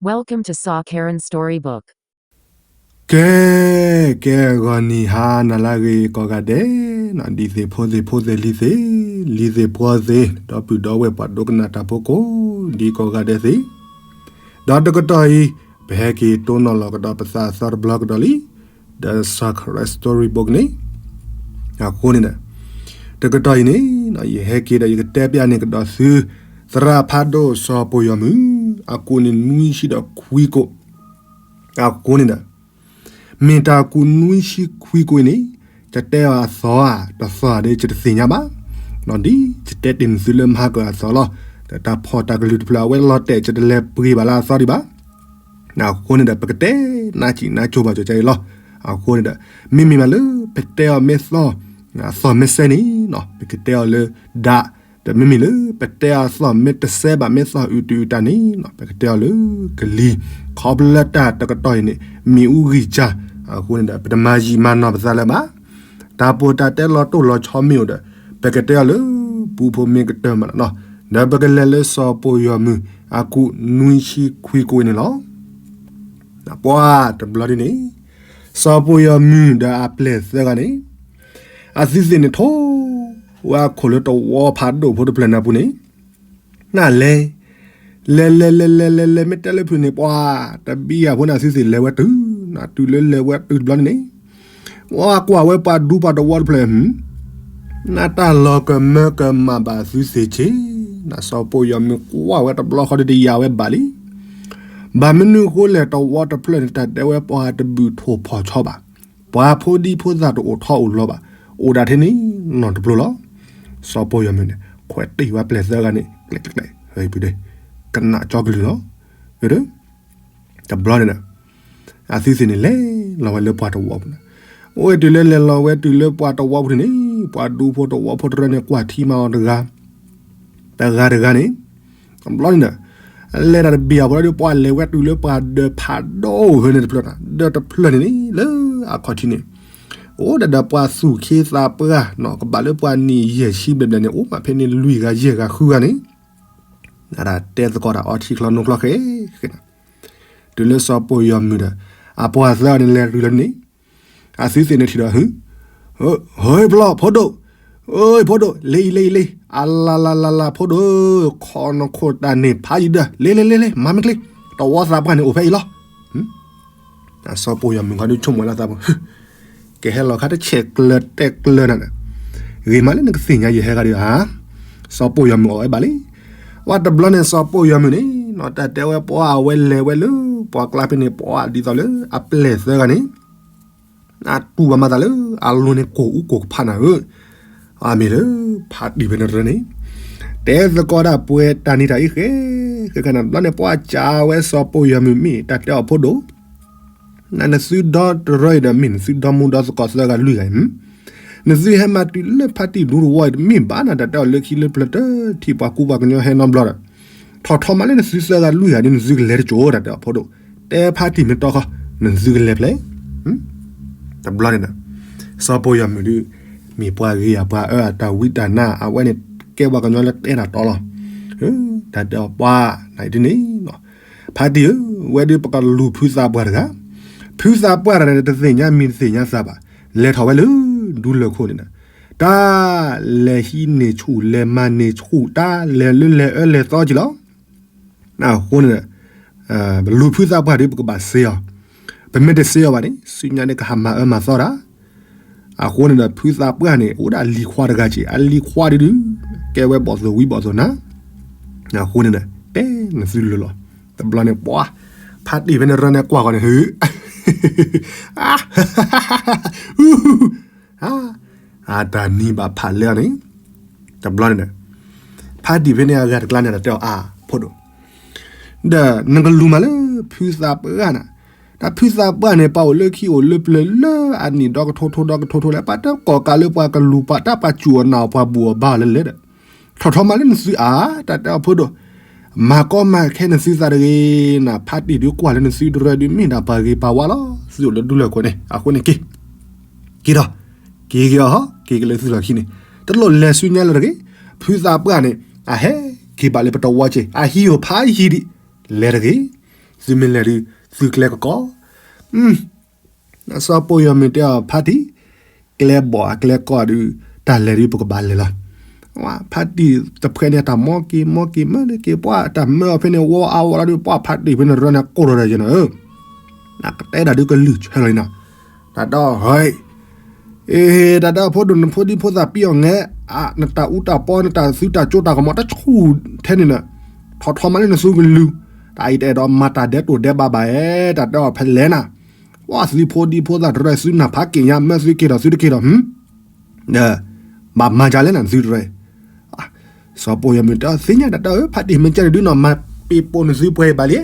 Welcome to Sa Karen Storybook. ကဲ, ကဲဂီၤနံၤဟါနၤလၢအဂ့ၤကိးဂၤဒဲး, ဒ်သ့ၣ်ဖိသ့ၣ်ဖိသ့ၣ်လံၤသ့ၣ်, လံၤသ့ၣ်ပှီၤသ့ၣ်, ဒီပုၢ်ဒီဝဲၢ်ပှၤဒိကနၣ်တၢ်ဖိကိးဒံကိးဂၤဒဲးသ့ၣ်, ဒီးတကတီၢ်အံၤ, ပဟဲက့ၤတိၢ်နီၣ်လီၤကဒီးပသးအသီတဘျီကဒီးလံ, ဒီး Sa Karen Storybook န့ၣ်, အဃိန့ၣ်ဒီး, တကတီၢ်အံၤန့ၣ်, ယဟဲက့ၤဒီးယကတဲပျးန့ၢ်ကဒီးသု, သရၣ်ဖးဒိၣ်စီၤပီၢ်ယီၤမုၢ်, အကူးန့ၣ်နွံဆံဒီးခွံကိး, အဃိန့ၣ်ဒီး, မ့ၢ်တၢ်ကူးနွံဆံခွံကိးအံၤန့ၣ်, ယတဲအီၤအသီဧါ တသီဧါဒီးယတသ့ၣ်ညါဘၣ်, ဒ်ယတဲတ့ၢ်န့ၢ်သုလၢမဟါကအသီလီၤ, ဒီးတၢ်ဖီၣ်တၢ်ကလုၢ်တဖျၢၣ်အဝဲလီၤတဲာ် ယတလဲၤပှ့ၤဘၣ်လၢအသီဒံးဘၣ် အဃိန့ၣ်ဒီး ပကတဲနါစံးနါကိၤဘၣ်ကၠီၤကၠီအံၤလီၤ. အဃိန့ၣ်ဒီး မ့မ့ၢ်မးလၢ ပတဲအီၤမ့ၢ်သီ, အသီၣ်မ့ၢ်စဲန့ၣ်, ပကတဲအီၤလၢဒၣ်, ဒီးမ့မ့ၢ်လၢ ပတဲအီၤသီၣ်မ့ၢ်တစဲဘၣ် မ့ၢ်သီၣ်အုးတအုးတၢ်န့ၣ်, ပကတဲအီၤလၢကလံၤ, ခီဖျိလၢတၢ်တကတီၢ်အံၤန့ၣ် မ့ၣ်အူဂံၢ်စၢ်, အဃိန့ၣ်ဒီး ပတမၤယံာ်မၤနီၢ်ပသးလၢၤဘၣ်. တၢ်ပီးတၢ်တဲလီၤတိၢ်လီၤဆီမ့ၢ်အိၣ်ဒီး ပကတဲအီၤလၢ ပူဖိမ့ၢ်ကတၢၢ်မးလီၤနီၤ, ဒီးပကလဲၤလၢစီၤပီၢ်ယီၤမုၢ် အကူးနွံဆံခွံကိးအံၤန့ၣ်လီၤ. ပှၤတဘျီဒ်န့ၣ်, စီၤပီၢ်ယီၤမုၢ်ဒီးအပျဲၢ်သၢဂၤန့ၣ်, အသုသ့ၣ်န့ၣ်ထိးဝဲအခိၣ်လၢတဝီဖးဒိၣ်ဖိတဖျၢၣ်န့ၣ်အပူၤန့ၣ်, နလဲၤ, လဲၤလဲၤလဲၤလဲၤလဲၤလဲၤ မ့ၢ်တဲလၢဖုၣ်န့ၣ် ပှၤတဘံယၤဖိန့ၣ် အသုသ့ၣ်လဲၤဝဲတုၤ, နတုၤလၢလဲၤဝဲတုၤတဘျီန့ၣ်န့ၣ်, ပှၤကွၢ်ဝဲပှၤဒူပှၤတဝီတဖျၢၣ်, နတၢ်လီၤကမၢကမၣ်ဘၣ်သုသ့ၣ်ဆ့, နစီၤပီၢ်ယီၤမုၢ်ကွၢ်ဝဲတဘျီဃီဒီးတယာ်ဝဲဘၣ်လံ. ဘၣ်မနုၤအဃိလဲၣ် တဝီတဖျၢၣ်န့ၣ် တၢ်တဲဝဲပှၤတဘုၣ်ထိၣ်ဖီၣ်ဆီဘၣ်, ပှၤဖိဒံဖိသၣ်တအိၣ်ထီၣ်အိၣ်လီၤဘၣ်, အိၣ်ဒၣ်ထဲန့ၣ်နီတဘျီလီၤ. စီၤပီၢ်ယီၤမုၢ်န့ၣ် ခွဲးတံၢ်ဝဲပျဲၢ်သၢဂၤန့ၣ် ကျဲးကျဲးကျဲး, ကနၣ်ကၠီကလုၢ်လီၤ. တဘျီန့ၣ်ဒီး အသုသ့ၣ်န့ၣ်လဲၤလီၤဝဲလၢပှၤတဝီပူၤန့ၣ်, အိၣ်ဝဲတုၤလၢလဲၤလီၤဝဲတုၤလၢပှၤတဝီပူၤန့ၣ်, ပှၤဒူဖိတဝီဖိတရၢန့ၣ် ကွၢ်ထံမၤအီၤတဂၤ, တဂၤတဂၤန့ၣ်, တဘျီန့ၣ်ဒီး လဲၤတၢ်တဘံၣ်အဘီဒီး ပှၤလဲၤဝဲတုၤလၢပှၤဒၢးဖးဒိၣ်ဖဲန့ၣ်တဖျၢၣ်, ဒၢးတဖျၢၣ်န့ၣ်န့ၣ် လၢအခီၣ်ထံးန့ၣ်, အိၣ်ဒၣ်ဒီးပှၤသူၣ်ခ့သးပှၢ်နီၤ, ကဘၣ်လၢပှၤနံၣ်ယဲၢ်ဆံဘျဲၣ်ဘျဲၣ်န့ၣ် အိၣ်မးဖဲန့ၣ်လွံၢ်ဂၤယဲၢ်ဂၤဃုဂၤန့ၣ်, နဒၣ်တဲသကိးတၢ်အီထံချီနိချီဃဲဃဲန့ၣ်, တုၤလၢစီၤပီၢ်ယီၤမုၢ်ဒီး အပှၤသၢဂၤန့ၣ်လဲၤတုၤလီၤန့ၣ်, အသုသ့ၣ်န့ၣ်ထံၣ်ဒီး ဟ့ၣ်ဖျီၣ်ဖိဒိၣ်, အၢ ဖိဒိၣ် လ့အံၤလ့အံၤလ့, အလၤလၤလၤလၤ ဖိဒိၣ်ဧၢ, ခီနခိၣ်တၢ်န့ၣ်ဖးယံၤဒၢး, လ့လ့လ့လ့ မၤမ့ၢ်ချ့, တဝီသးပှၢ်န့ၣ်အိၣ်ဖဲအံၤလီၤ. စီၤပီၢ်ယီၤမုၢ်ခီဒုးဆိကမိၣ်လၢသးပူၤ, ကဟဲလီၤခါတဆဲးကျၢၤတဲကျၢၤနၤဒီး, ဂ့ၤမးလၢနကသ့ၣ်ညါယဟဲဂၤဒီးဧါ, စီၤပီၢ်ယီၤမုၢ်အီၣ်ဝဲဘၣ်လံ. ပှၤတဘျီန့ၣ် စီၤပီၢ်ယီၤမုၢ်န့ၣ်နီၤ တၢ်တဲဝဲပှၤအဝဲလဲၤဝဲလၢ ပှၤကျါဖဲန့ၣ် ပှၤဒ်သိးလၢအပျဲၢ်သၢဂၤန့ၣ် အတူၢ်ဘၣ်မၤသးလၢ အလိၤန့ၣ်ကိၢ်အူကိၢ်ကဖးနၤဧၢ, အမ့ၢ်လၢ ဖးတံၢ်ဖဲန့ၣ်တရၢန့ၣ်, တဲသကိးဒၣ်ပှဲၤတၢ်နံၤတၢ်အံၤဃဲ, ဃဲဃဲန့ၣ် တဘျီန့ၣ် ပှၤစံးဝဲစီၤပီၢ်ယီၤမုၢ်မ့ၢ်တၢ်တဲအီၤဖိဒိၣ်, နနသုဒီတရၢအံၤဒီး မ့ၢ်နသုဒီမူဒီသကိးသၢဂၤလွံၢ်ဂၤအံၤ, နသုဟဲမၤတုၤလၢဖးတံၢ်ဒူတဝီအံၤ တမ့ၢ်ဘၣ်နၤ တၢ်တဲအီၤလၢခံလၢပျၢၤတထံၣ်ပှၤကူပှၤကညီဟဲနီတဘျီဒီး, ထီၣ်ထီမးလၢနသုသၢဂၤလွံၢ်ဂၤဒီး နသုကလဲၤတကၠိၤ တၢ်တဲအီၤဖိဒိၣ်, တဲဖးတံၢ်မ့ၢ်တီဃီ, နသုကလဲၤဖျဲၣ် တဘျီန့ၣ်ဒီး စီၤပီၢ်ယီၤမုၢ်ဒုး မ့ၢ်ပှၤဂ့ၤဧါပှၤအၢဧါ တၢ်ဝံတၢ်နါ အဝဲန့ၣ်ကဲပှၤကညီလၢတဲတၢ်တီလီၤ. တၢ်တဲအီၤပှၤနၤဒ်န့ၣ်, ဖးတံၢ်ဧၢ, ဝဲဒုးပကလူၤဖုသးပှၢ်တဂၤ, ဖုသးပှၢ်တဂၤန့ၣ် တသ့ၣ်ညါမံၤတသ့ၣ်ညါသးဘၣ်, လဲၤထီၣ်ဝဲလၢဒူလၢၢ်ခိၣ်န့ၣ်ဒီး, တၢ်လဲၤဟံးန့ၢ်ဆူၣ် လဲၤမၤန့ၢ်ဆူၣ် တၢ်လဲၤလၢလဲၤအၢလဲၤသီက့ၤလီၤ. အဃိန့ၣ် ပလူၤဖုသးပှၢ်ဒီး ပကဘၣ်စ့အီၤ, ပမ့ၢ်တစ့အီၤဘၣ်န့ၣ် ဆူညါန့ၣ်ကဟးမၤအၢမၤသီတၢ်. အဃိန့ၣ်ဒီး ဖုသးပှၢ်န့ၣ် အိၣ်ဒၣ်လံၤခွါတဂၤက့ၤ, အလံၤခွါဒုးဒုး ကဲဝဲဘီၣ်သိၣ်ဝံဘီၣ်သိၣ်နၤ. အဃိန့ၣ်ဒီး တဲနသုလၢာ်လီၤ. တဘျီန့ၣ်ပှၤ ဖးတံၢ်ဖဲန့ၣ်ရၢန့ၣ်ကွၢ်ဃီန့ၣ် အတၢ်နံၤဘၣ်ဖးလဲအီၤန့ၣ်, တဘျီန့ၣ်ဒီး ဖးတံၢ်ဖဲန့ၣ်အဂၤတကျါန့ၣ်ဒီးတဲအီၤ အါ ဖိဒိၣ်, ဒီးနကလူၤမးလၢဖုသးပှၢ်နၤ, တၢ်ဖုသးပှၢ်န့ၣ် ပှၤအိၣ်လၢခံအိၣ်လၢပျၢၤလၢအနံၣ်ဒီကထိထိဒီကထိထိလဲၣ်, ပှၤတကိးကးလၢပှၤကလူၤပှၤ တၢ်ပှၤစူၢ်အီၤနာ်အီၤပှၤဘူၣ်အီၤဘါအီၤလဲၣ်လဲၣ်ဒီး, ထီၣ်ထီမးလၢနသုအါ, တၢ်တဲအီၤဖိဒိၣ်, မၤကီမၤခဲနသုသးတဂ့ၤနၤ, ဖးတံၢ်ဒုးကွၢ်လၢနသုတရၢဒုး မ့ၢ်ဒၣ်ပှၤဂ့ၤပှၤဝါလီၤ, သုအိၣ်လၢဒူလၢၢ်ခိၣ်န့ၣ် အဃိန့ၣ်က့ၤ က့ၤဒီး, က့ၤက့ၤအီၤဟီ, က့ၤက့ၤလၢသုလီၢ်ခံန့ၣ်, တလိၣ်လဲၤဆူညါလၢၤတဂ့ၤ. ဖုသးပှၢ်န့ၣ် အဟဲက့ၤဘၣ်လၢပတဝီက့ၤ, အဟံးအိၣ်ဖးယံၤဒံး, လဲၤတဂ့ၤ. သုမ့ၢ်လဲၤဒုး သုကျဲကကိး, စီၤပိၢ်ယီၤမုၣ်တဲအီၤဖါတံၢ်, ကျဲဘီၣ်အကျဲကီၢ်ဒုး တၢ်လဲၤဒုးပကဘၣ်လဲၤလီၤ. ဖါတံၢ်တဖှဲန့ၣ် တၢ်မီက့ၤမီက့ၤမၢလၢက့ၤ ပှၤတၢ်မၢအီၤဖဲန့ၣ် ဝီအါဝီလီၤဒုး ပှၤဖါတံၢ်ဖဲန့ၣ်ရၢန့ၣ် ကိၢ်ထီၣ်ဒီးယနီၤဧၢ, နကတဲဒၣ်ဒုးကလုၢ်ဆၢလီၤအံၤနီၤ, တၢ်ဒီးဟဲ အ့ တၢ်ဒီးဖိဒိၣ်နဖိဒံဖိသၣ်ပံအီၤငဲ, နတၢ်အူတၢ်ပီ နတၢ်သုတၢ်ကၠိတၢ်ကမီၤ တဆူၣ်ထဲန့ၣ်နၤ, ထီၣ်ထီၣ်မးလၢနသုကလုၢ်, တၢ်အံၤတအဲၣ်ဒိးမၤတၢ်ဒဲးတိၢ်ဒဲးဘးဘၣ်ဧါ, တၢ်တဲအီၤဖဲလဲၣ်နၤ, ပှၤသုဖိဒံဖိသၣ်တရၢ သုနၢ်ဖးက့ၤညါ မၢသုက့ၤဒီးသုတက့ၤဒီး ဘၣ်မၤဒ်လဲၣ်နၤသုတရၢ, စီၤပိၢ်ယီၤမုၣ်တဲအီၤသ့ၣ်ညါတၢ်တဲအီၤ ဖါတံၢ်မ့ၢ်ကဲန့ၣ်ဒုးနီၤ မၤပ့ၤပိာ်နသုပှဲၤဘၣ်လံ,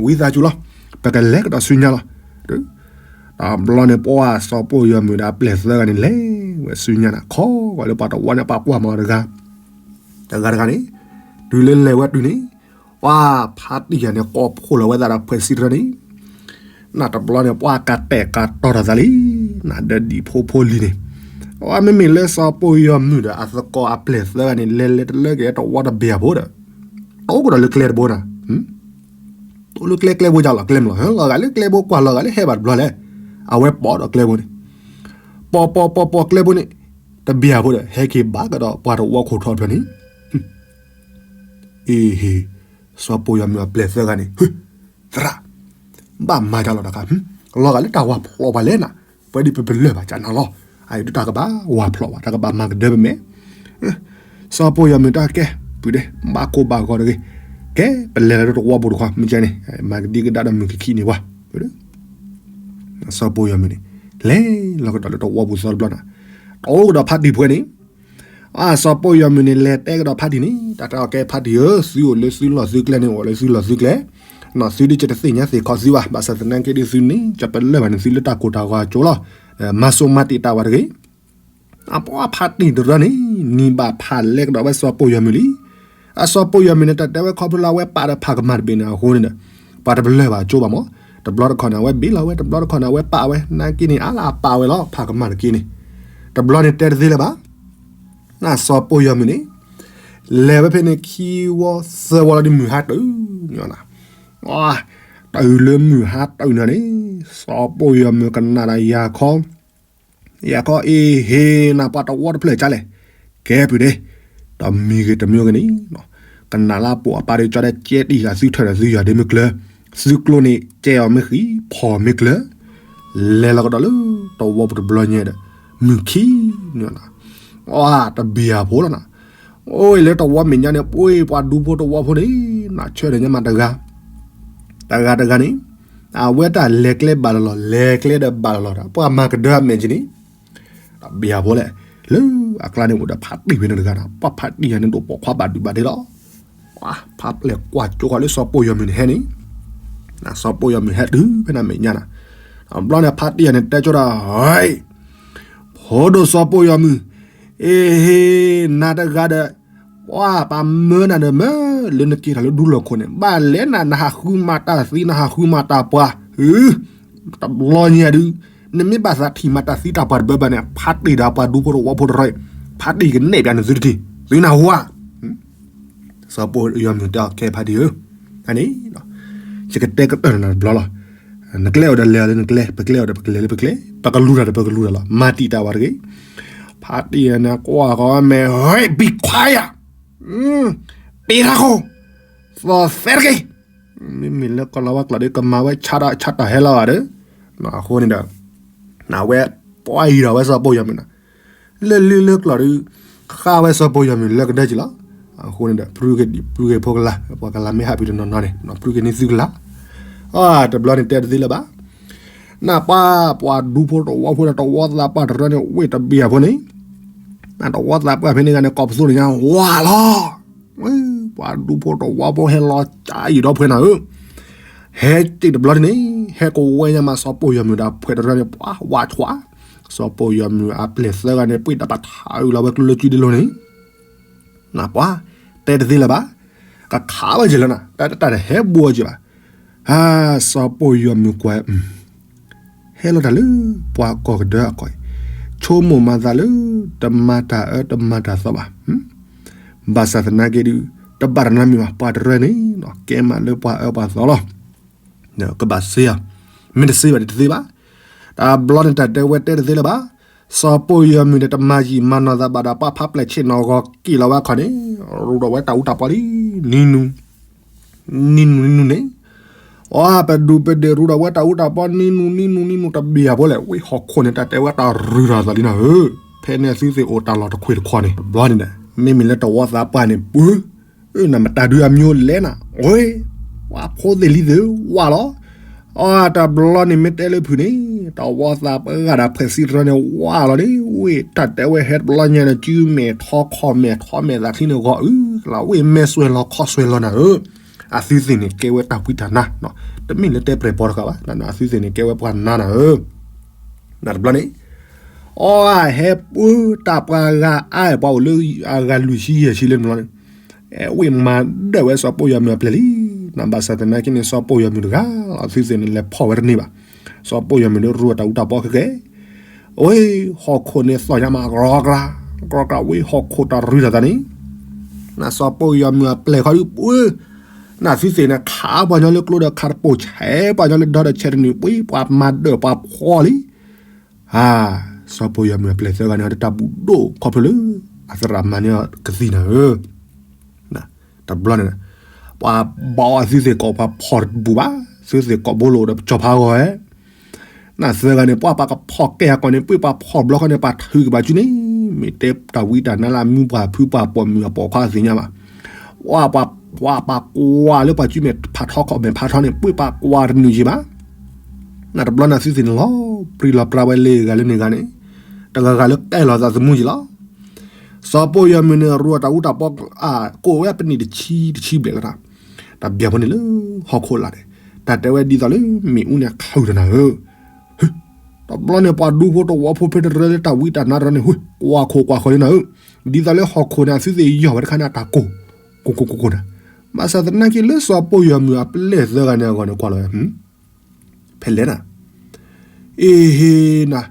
ဝံသးစူၤလီၤ, ပကလဲၤကဒီးဆူညါလီၤ. တဘျီန့ၣ် ပှၤစီၤပိၢ်ယီၤမုၣ်ဒီးအပျဲၢ်သၢဂၤန့ၣ် လဲၤဝဲဆူညါနၤ ခီဂီၤလၢပှၤတဝီန့ၣ် ပှၤကွၢ်မၤတဂၤ, တဂၤတဂၤန့ၣ်, တုၤလၢလဲၤဝဲတုၤန့ၣ်, ပှၤဖါတံၢ်ယၤန့ၣ် ကိးဖှိၣ်လီၤဝဲသးဒီးဖှဲးစံတရၢန့ၣ် နတဘျီန့ၣ် ပှၤကတဲာ်ကတီၤထီၣ်သးလံ, နဒီးဒံၣ်ဖိဖိလံၤန့ၣ်, အဝဲမ့မ့ၢ်လၢစီၤပိၢ်ယီၤမုၣ်ဒီးအသကိးအပျဲၢ်သၢဂၤန့ၣ် လဲၤလဲၤတလၢက့ၤတဝီတဘ့ၣ်အဖိဒီး, တအိၣ်ကဒီးလၢကျဲတဘိနၤ, တအိၣ်လၢကျဲကျဲဘိယါလီၤ ကျဲမလီၤ လီၤဂာ်လၢကျဲဘိကွၢ်လီၤဂာ်လၢဟဲဘၣ်တဘျီလဲၣ်, အဝဲပိာ်ဒီးကျဲဘိန့ၣ်, ပိာ်ပိာ်ပိာ်ပိာ်ကျဲဘိန့ၣ်, တဘ့ၣ်အဖိဒီး ဟဲက့ၤဘၣ်ကဒီးပှၤတဝီခိၣ်ထီၣ်တဘျီန့ၣ် အ့ဟ့, စီၤပိၢ်ယီၤမုၣ်အပျဲၢ်သၢဂၤန့ၣ်, သရၣ်, ဘၣ်မၤတၢ်လီၤတခါ, လီၤဂာ်လၢတၢ်ဝၤဖျိးပှၤလဲၣ်နၤ, ပဝဲဒ်ပပလၢၢ်ဘၣ်ကနၤလီၤ, အအံၤဒုးတၢ်ကဘၣ်ဝၤဖျိးဘၣ် တၢ်ကဘၣ်မၤကဒၢပမဲာ်, စီၤပိၢ်ယီၤမုၣ်တၢ်ကဲ, ပုၢ်ဒ့ ဘၣ်ကိၢ်ဘၣ်ဂီၤတဂ့ၤ, ကဲ ပလဲၤလီၤလၢတဝီပူၤတခီ မ့ၢ်ကဲန့ၣ်, မၤကဒံကဒါဒီးမုၢ်ကခံးန့ၢ်ပှၤ, စီၤပိၢ်ယီၤမုၣ်န့ၣ်, လဲၤလီၤကဒီးလၢတဝီပူၤသီတဘျီနၤ, တအိၣ်ကဒီးဖါတံၢ်ပှဲၤန့ၣ် အစီၤပိၢ်ယီၤမုၣ်န့ၣ် လဲၤတဲကဒီးဖါတံၢ်န့ၣ် တၢ်တဲအီၤကဲဖါတံၢ်ဧၢ, သုအိၣ်လၢသုလီၢ်သုကျဲန့ၣ် အိၣ်လၢသုလီၢ်သုကျဲ, သုဒ်ယတသ့ၣ်ညါသ့ၣ်ခီသုဘၣ်, ဘၣ်ဆၣ်သနာ်က့ဒ်သုန့ၣ် ယပလၢၢ်ဘၣ်န့ၣ်သုလၢတၢ်ကိၢ်တၢ်ဂီၤအကၠိလီၤ, မၤစိမၤတံာ်တာ်ဝဲတဂ့ၤ. အပှၤဖါတံၢ်တရၢန့ၣ် နံၤဘၣ်ဖးလဲကဒီးဝဲစီၤပိၢ်ယီၤမုၣ်လံ. အစီၤပိၢ်ယီၤမုၣ်န့ၣ် တၢ်တဲဝဲခီဖျိလၢအဝဲပာ်ဒီးဖးကမၣ်တဘ့ၣ်န့ၣ်အဃိန့ၣ်ဒီး ပှၤတပလၢၢ်ဘၣ်ကၠိဘၣ်မး, တဘျီတခီၣ်န့ၣ် အဝဲဘ့ၣ်လီၤဝဲ, တဘျီတခီၣ်န့ၣ် အဝဲပာ်ဝဲ, နာ်က့န့ၣ် အါလၢအပာ်ဝဲလီၤ ဖးကမၣ်တက့န့ၣ်, တဘျီန့ၣ်တဲတသ့လၢၤဘၣ် နစီၤပိၢ်ယီၤမုၣ်န့ၣ်, လဲၤဝဲဖဲန့ၣ်ခံဝီသၢဝီလီၤဒီးမုၢ်ဟါတုၤန့ၣ်, တုၤလၢမုၢ်ဟါတုၤန့ၣ်န့ၣ်, စီၤပိၢ်ယီၤမုၣ်ကနၣ်ဒီးယၤခီ, ယၤခီအ့ဟ့နၤပှၤတဝီတဖျၢၣ်ကါလဲၣ်, ကဲပုၢ်ဒ့, တမံၤဂ့ၤတမံၤဂ့ၤန့ၣ်, ကနၣ်လၢပိာ်အပၢ်ဒီးကၠီဒီးကဲတံၢ်ဃာ်သုထၢၣ်ဒီးသုယီၤဒ့မ့ၢ်ကျၢၤ, သုကျိန့ၣ် ကဲအီၤမ့ၢ်ဃံး ဖီၣ်မ့ၢ်ကျၢၤ, လဲၤလီၤကဒီးလၢတဝီပူၤတဘျီညါဒီး, မုၢ်ခံန့ၣ်, အတဘံၣ်အဖိလီၤနၤ, အိၣ်လၢတဝီမဲာ်ညါန့ၣ် ပှ့ၤပှၤဒူဖိတဝီဖိန့ၣ်, နဆၢဒီးညါမးတဂၤ, တဂၤတဂၤန့ၣ်, အဝဲတၢ်လဲၤကျဲဘၣ်လီၤလီၤ လဲၤကျဲဒီးဘၣ်လီၤလီၤဒီး ပှၤမၤကဒၢအမဲာ်က့န့ၣ်, တဘံၣ်အဖိလဲၣ်, လၢအကျါန့ၣ်အိၣ်ဒီးဖးတံၢ်ဖဲန့ၣ်တဂၤဒီး ပှၤဖးတံၢ်ယၤန့ၣ်ဒိၣ်ပိာ်ခွါဘၣ်ဒုးဘၣ်ဒ့လီၤ. ဖးပျဲၢ်ကွၢ်ကၠိဃီၤလၢစီၤပိၢ်ယီၤမုၣ်န့ၣ်ဟဲန့ၣ်, စီၤပိၢ်ယီၤမုၣ်ဟဲတုၤဖဲန့ၣ်မဲာ်ညါနၤ, ဘျီန့ၣ်ဖးတံၢ်ယၤန့ၣ်တဲကၠိဒီး, ဖိဒိၣ်စီၤပိၢ်ယီၤမုၣ်, အ့ဟ့, နၤတဂၤဒီး, ပှၤပှၤမၢနၤဒီးမၢ, လၢနက့ၤထီၣ်လၢဒူလီၢ်ခိၣ်န့ၣ် ဘၣ်လဲၣ်နၤ နဟးဃုမၤတၢ်သံ နဟးဃုမၤတၢ်ပှၤ, တဘျီညါဒုး, နမ့ၢ်ဘၣ်သးထံၣ်မၤတၢ်သံတၢ်ပှၤတဘၢဘၣ်န့ၣ် ဖးတံၢ်ဒီးပှၤဒူဖိတဝီဖိတရၢ, ဖးတံၢ်ကနဲၣ်ပၠးနသုတထံၣ်, သုနၢ်ဟူဧါ စီၤပိၢ်ယီၤမုၣ်တဲအီၤ ကဲဖးတံၢ်ဧၢ, န့ၣ်, ယကတဲကတၢၢ်နၤတဘျီလီၤ. နကျဲအိၣ်ဒီးလဲၤအီၤလၢနကျဲ, ပကျဲအိၣ်ဒီးပကလဲၤလၢပကျဲ, ပကလူၤတၢ်ဒီးပကလူၤတၢ်လီၤ. မၤတံာ်တာ်ဝဲတဂ့ၤ. ဖးတံၢ်န့ၣ်ကွၢ်ဃီမဲာ်, ဟဲ, be quiet, တ့ထီၣ်ခိၣ်, သီၣ်သဲတက့ၢ်. မ့မ့ၢ်လၢကီၢ်လီၤဝါကျိာ်ဒီး ကမၤဝဲဆါတၢ်ဆါတၢ်ဟဲလီၤဘၣ်ဒီး, အဃိန့ၣ်ဒီး, နဝဲ, ပှၤအံၤဒီးဝဲစီၤပိၢ်ယီၤမုၣ်န့ၣ် လၢလံလၢကျိာ်ဒီး, ဃၣ်ဝဲစီၤပိၢ်ယီၤမုၣ်လၢကဒၢက့ၤလီၤ. အဃိန့ၣ်ဒီး ပြုၢ်က့ၤဒံး ပြုၢ်က့ၤဖိကလါ, ပှၤကလါမ့ၢ်ဟးဖုးတနီၤနီၤန့ၣ် ပြုၢ်က့ၤန့ၢ်သုကလါ. တဘျီန့ၣ်တဲတသ့လၢၤဘၣ်. နပှၤ, ပှၤဒူဖိတဝီဖိဒီးတဝီသးပှၢ်တရၢန့ၣ် ဝ့ၢ်တဘ့ၣ်အဖိန့ၣ်, နတဝီသးပှၢ်ဖဲန့ၣ်ဂၤန့ၣ် ကိးပသူန့ၣ်ညါ ဝါလီၤ. ပှၤဒူဖိတဝီဖိဟဲလီၤကၢ်အံၤဒီးဖဲနၤဧၢ, ဟဲက့ၤတဘျီန့ၣ်, ဟဲကဝဲညါမးစီၤပိၢ်ယီၤမုၣ်ဒီးဖှဲးတရၢန့ၣ် ပှၤဝါဆွး, စီၤပိၢ်ယီၤမုၣ်အပျဲၢ်သၢဂၤန့ၣ် ပှ့ၤတၢ်ပာ်ထးအုးလီၤဝဲကျိလၢကုဒ့လိၤန့ၣ်, နပှၤ, တဲတသ့လၢၤဘၣ်, ကခးဝဲက့ၤလီၤနၤ, တၢ်တဟဲဘိက့ၤဘၣ်. ဟါ, စီၤပိၢ်ယီၤမုၣ်ကွၢ် ဟဲလီၤတၢ်လၢပှၤကီၢ်ကဒၢအကီၢ်အံၤ, ဆိကမိၣ်မၤသးလၢ တမၤတၢ်အၢတမၤတၢ်သီဘၣ်. ဘၣ်ဆၣ်သနာ်က့ဒုး, တဘၣ်တၢ်နီတမံၤဘၣ်, ပှၤတရၢန့ၣ် ကဲမးလၢပှၤအၢပှၤသီလီၤ. ကဘၣ်စ့ဧါ, မ့ၢ်တစ့ဘၣ်ဒီးတသ့ဘၣ်. တဘျီန့ၣ်တၢ်တဲဝဲတဲတသ့လၢၤဘၣ်. စီၤပိၢ်ယီၤမုၢ်န့ၣ် တမၤယံာ်မၤနီၢ်သးဘၣ်ဒီး ပှၤဖးပျဲၢ်ဆ့ၣ်နီၤဂီၤက့ၤလီၤဝဲအခီၣ်န့ၣ်, ရူးဒီးဝဲတၢ်အူတၢ်ပီလံ, နံၤနုၤ နံၤနုၤနံၤနုၤန့ၣ်, အပဒူးပဒ့ၣ်ရူးဒီးဝဲတၢ်အူတၢ်ပီ နံၤနုၤနံၤနုၤနံၤနုၤ တဘျီဖိလဲၣ်, ဝဲဟီၣ်ခိၣ်န့ၣ်တၢ်တဲဝဲတၢ်ရူးတၢ်သးလံနၤဧၢ, ဖဲန့ၣ်အသုသ့ၣ်အိၣ်တၢ်လီၢ်တခွ့ၣ်တခီန့ၣ် တဘျီန့ၣ်, မ့မ့ၢ်လၢတဝီသးပှၢ်န့ၣ် ပှၤ နမတၤဒုးအမံၤလဲၣ်နၤ, ဝဲ ပှၤဖိသ့ၣ်လံၤသ့ၣ်ဝၢ်လီၤ. အတဘျီန့ၣ်မ့ၢ်တဲလၢဖုၣ်န့ၣ်, တဝီသးပှၢ်ဂၤဒီးဖှဲးစံတရၢန့ၣ်ဝၢ်လီၤန့ၣ်, ဝဲတၢ်တဲဝဲဟဲတဘျီညါန့ၣ် စုမဲာ်ထီခီၣ်မဲာ်ထီမဲာ်သးချံန့ၣ်ဂီၤအုၣ်လီၤ, ဝဲမဲာ်စွဲးလီၤခီၣ်စွဲးလီၤနၤဧၢ, အသုသ့ၣ်န့ၣ်ကဲဝဲတၢ်ဝံတၢ်နါ, တမ့ၢ်လၢတဲပြဲၢ်ပီတဂၤဘၣ်, အသုသ့ၣ်န့ၣ်ကဲဝဲပှၤနါနၤဧၢ. နတဘျီန့ၣ် အီဟဲပှၢ်တၢ်ပှၤဂၤအါအဲၣ်ပှၤအိၣ်လၢအဂၤလွံၢ်ဆံယဲၢ်ဆံလၢနဘျီန့ၣ်, ဝဲမၤဒၢၣ်ဝဲစီၤပိၢ်ယီၤမုၢ်အပျဲၢ်လံ, နဘၣ်ဆၣ်သနာ်က့န့ၣ် စီၤပိၢ်ယီၤမုၢ်တဂၤလီၤ, အသုသ့ၣ်န့ၣ်လဲၤဖီၣ်ဝဲတန့ၢ်ဘၣ်. စီၤပိၢ်ယီၤမုၢ်န့ၣ်ရူးတၢ်အူတၢ်ပီခဲကဲ, ဝဲဟီၣ်ခိၣ်န့ၣ်သီၣ်ညါမး ကြီကြၤ ကြီကြၤ ဝဲဟီၣ်ခိၣ်တၢ်ရူးတၢ်သးန့ၣ် နစီၤပိၢ်ယီၤမုၢ်အပျဲၢ်ခီဒုးပှၢ်, နသုသ့ၣ်န့ၣ် ခးပှၤညီလၢကျိဒီးခးတပိာ် ဆဲးပှၤညီလၢဒီဒီးဆဲးတနုာ် ပှၤမၤဒၢၣ်ပှၤဖီလံ. စီၤပိၢ်ယီၤမုၢ်အပျဲၢ်သၢဂၤန့ၣ် တၢ်ဘူၣ်ဒိၣ်ခီဖျိလၢ အသရၣ်မၤန့ၢ်ကသံၣ်နၤဧၢ. တဘျီန့ၣ် ပှၤဘၣ်အီၤသုသ့ၣ်ကိးပှၤဖီၣ်တဘူၣ်ဘၣ်, သုသ့ၣ်ကိးဘိလိာ်ဒီးပကၠီၤဖးဂီၤဧဲ နသၢဂၤန့ၣ် ပှၤပှၤကဖီၣ်ကဲအကီၢ်န့ၣ် ပှၤပှၤဖီၣ်ဘျီဃီန့ၣ် ပှၤထုးကဘၣ်စုန့ၣ်, မ့ၢ်တဲတၢ်ဝံတၢ်နါလၢအမူပှၤဖုပှၤပိာ်မုၣ်အပိာ်ခွါ အသ့ၣ်ညါဘၣ်. ပှၤပှၤပှၤကွၢ်လၢပှၤစုမဲာ်ဖးထီခီၣ်မဲာ်ဖးထီန့ၣ် ပှၤပှၤကွၢ်တနုာ်ယံၤဘၣ်. နတဘျီန့ၣ်သုသ့ၣ်န့ၣ်လီၤ ပြံလီၤပြါဝဲလၢဂၤလၢန့ၣ်ဂၤန့ၣ်, တဂၤဂၤလၢကဲလီၤသးသမူယံၤလီၤ. စီၤပိၢ်ယီၤမုၢ်န့ၣ် ရူးတၢ်အူတၢ်ပီ ကိးဝဲပနံၣ်တဆံတဆံဘျဲၣ်လီၤ. တၢ်ဘၣ်ဖိန့ၣ်လၢဟီၣ်ခိၣ်လာ်န့ၣ် တၢ်တဲဝဲဒ်သိးလၢမ့ၣ်အူန့ၣ်ချုးတနၤဧၢ. တဘျီန့ၣ် ပှၤဒူဖိတဝီဖိဖဲတရၢလၢတၢ်ဝံတၢ်နါတရၢန့ၣ် ကွၢ်ခိၣ်ကွၢ်ဃီလံနၤဧၢ, ဒ်သိးလၢဟီၣ်ခိၣ်န့ၣ် အသုသ့ၣ်ယီၢ်ဝဲတခါန့ၣ် အတၢ်ကိၢ် ကိၢ်ကိၢ်ကိၢ်ကိၢ်နၤ. ဘၣ်ဆၣ်သနာ်က့လၢစီၤပိၢ်ယီၤမုၢ်အပျဲၢ်သၢဂၤန့ၣ်အဂီၢ်န့ၣ် ကွၢ်လီၤဝဲ ဖဲလဲၣ်နၤ အ့ဟ့နၤ,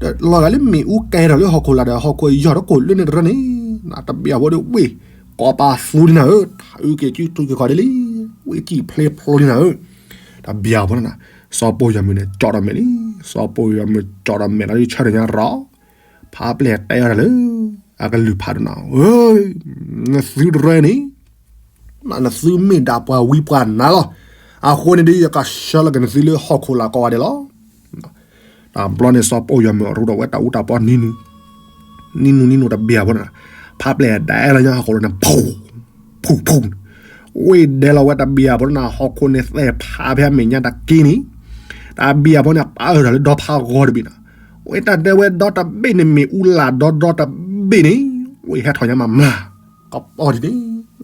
လီၤဂာ်လၢမ့ၣ်အူကဲထီၣ်လၢဟီၣ်ခိၣ်လာ်ဒီး ဟီၣ်ခိၣ်ယီၢ်တကိၢ်လၢန့ၣ်တရၢန့ၣ်, တဘၣ်ဖိဒီးဝ့ၢ် ကိးပသူလံနၤဧၢ, ထးအုးက့ၤစုထူက့ၤခီၣ်ဒ်လံ, ဝ့ၢ်ကံၣ်ဖျ့ဖျိလံနၤဧၢ. တဘၣ်ဖိနၤ, စီၤပိၢ်ယီၤမုၢ်န့ၣ် ကၠီၣ်ဒီးမဲာ်လံ, စီၤပိၢ်ယီၤမုၢ်ကၠီၣ်ဒီးမဲာ်လီၤ ဆၢထၢၣ်ညါရီၤ ဖးပျဲၢ်တဲအီၤတၢ်လၢ အကလုၢ်ဖးဒိၣ်နၤ, နသုတရၢန့ၣ် နသုမ့ၢ်ဒၣ်ပှၤဝံပှၤနါလီၤ. အဃိန့ၣ်ဒီး ယကဆှၢလီၤက့ၤနသုလၢဟီၣ်ခိၣ်လာ်ကိးဂၤဒဲးလီၤ. တဘျီန့ၣ် စီၤပိၢ်ယီၤမုၢ်ရူးဒီးဝဲတၢ်အူတၢ်ပီနံၤနုၤ, နံၤနုၤနံၤနုၤတဘၣ်ဖိနၤ, ဖးပျဲၢ်ဒဲလီၤညါဟီၣ်ခိၣ်လီၤန့ၣ် ဖူဖူ ဝ့ၢ်ဒဲလီၤဝဲတဘၣ်ဖိနၤ, ဟီၣ်ခိၣ်န့ၣ်သဲးဖးဖဲအမဲာ်ညါတက့ၢ်န့ၣ်, တဘၣ်ဖိန့ၣ် ပာ်အၢၣ်ထီၣ်လၢဒီဖးဂီၤတဘ့ၣ်နၤ, ဝ့ၢ်တၢ်တဲဝဲဒီတဘ့ၣ်န့ၣ် မ့ၣ်အူလာ်ဒီဒီတဘ့ၣ်န့ၣ်, ဝ့ၢ်ဟဲထီၣ်ညါမးမျၢ် ကပီၤဒ်န့ၣ်,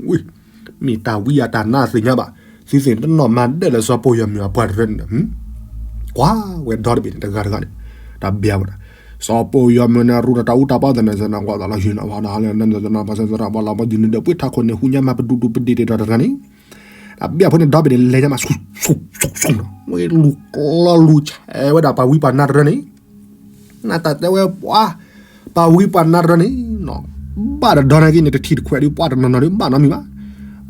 ဝ့ၢ် မ့ၢ်တၢ်ဝံအတၢ်နါသ့ၣ်ညါဘၣ်, သုသ့ၣ်တနီၣ်မၤဒၢၣ်လၢစီၤပိၢ်ယီၤမုၢ်အပှၤတရၢန့ၣ်, ကွၢ်ဝဲဒီတဘ့ၣ်န့ၣ် တဂၤတဂၤန့ၣ်, တဘၣ်ဖိနၤ, စီၤပိၢ်ယီၤမုၢ်န့ၣ် ရူးဒီးတၢ်အူတၢ်ပီသနၢၣ်သနၢၣ်ကွၢ်သးလီၤဟံၣ်နီၤဝါနီၤ လၢနသနၢၣ်ပှၤသနၢၣ်ပှၤလီၤပှၤဒုးနုာ်ဒီးပှ့ၤထးခိၣ်န့ၣ် ဟူညါမးပဒူၣ်ဒူၣ်ပဒ့ၣ်တ့ၢ်ဒီးတရၢန့ၣ်, တဘၣ်ဖိန့ၣ် ဒီဘ့ၣ်န့ၣ် လဲၤညါမး ဆူၣ်ဆူၣ်ဆူၣ်ဆူၣ်နီၤ, ဝဲလူၤကျီလူၤဆဲးဝဲဒၣ်ပှၤဝံပှၤနါတရၢန့ၣ်, နတၢ်တဲဝဲပှၤ ပှၤဝံပှၤနါတရၢန့ၣ်, ဘၣ်တဒီန့ၣ်က့န့ၣ် တထံၣ်တခွဲးဒီး ပှၤတနီၤနီၤဒီး ဘၣ်နီတမံၤဘၣ်,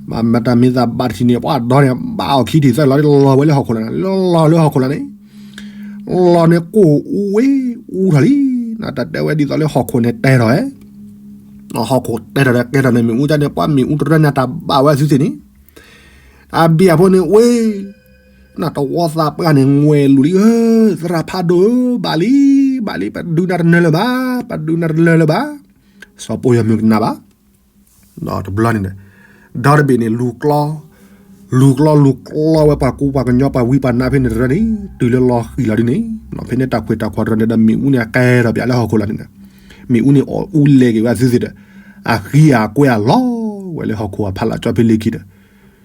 မ့ၢ်တၢ်မ့ၢ်သးဘၣ်တထံၣ်န့ၣ် ပှၤဒီန့ၣ် ဘၣ်အီၤခံထံၣ်သၢလီၤဒီး လီၤဝဲလၢဟီၣ်ခိၣ်လာ်န့ၣ်, လီၤလၢဟီၣ်ခိၣ်လာ်န့ၣ်, လီၤန့ၣ်ကိၢ်အူဝဲ အူထီၣ်လံ, နတၢ်တဲဝဲဒ်သိးလၢဟီၣ်ခိၣ်န့ၣ်တဲထီၣ်ဝဲ, ဟီၣ်ခိၣ်တဲထီၣ်ဒီးကဲထီၣ်န့ၣ် မ့ၣ်အူကန့ၣ် ပှၤမ့ၣ်အူတရၢန့ၣ် တၢ်ဘၣ်ဝဲသုသ့ၣ်န့ၣ်, တဘၣ်ဖိန့ၣ် ဝ့ၢ် နတဝီသးပှၢ်န့ၣ် ငွဲၤလူၤလံဧၢ, သရၣ်ဖးဒိၣ်ဧၢ, ဘၣ်လံ, ဘၣ်လံ, ပဒုးနၤတနၢၤလၢၤဘၣ်, ပဒုးနၤတလၢၤလၢၤဘၣ်, စီၤပိၢ်ယီၤမုၢ်ကနၣ်ဘၣ်, ဒီးတဘျီန့ၣ်, ဒီတဘ့ၣ်န့ၣ် လူၤကျီ လူၤကျီလူၤကျီဝဲပှၤကူပှၤကညီပှၤဝံပှၤနါဖဲန့ၣ်တရၢန့ၣ် တုၤလၢလီၤဃံၤလီၤဒ်န့ၣ်, ဖဲန့ၣ်တၢ်ခွဲးတၢ်ခွါတရၢန့ၣ်ဒီး မ့ၣ်အူန့ၣ်အကဲထီၣ်ပၠးလၢဟီၣ်ခိၣ်လာ်န့ၣ်, မ့ၣ်အူန့ၣ်အီၣ်အူလဲၤက့ၤဝဲအသုသ့ၣ်ဒီး, အဃံအကွဲအလီၤဝဲလၢဟီၣ်ခိၣ်အဖီလာ်ကၠီဖဲလ့ခံဒီး,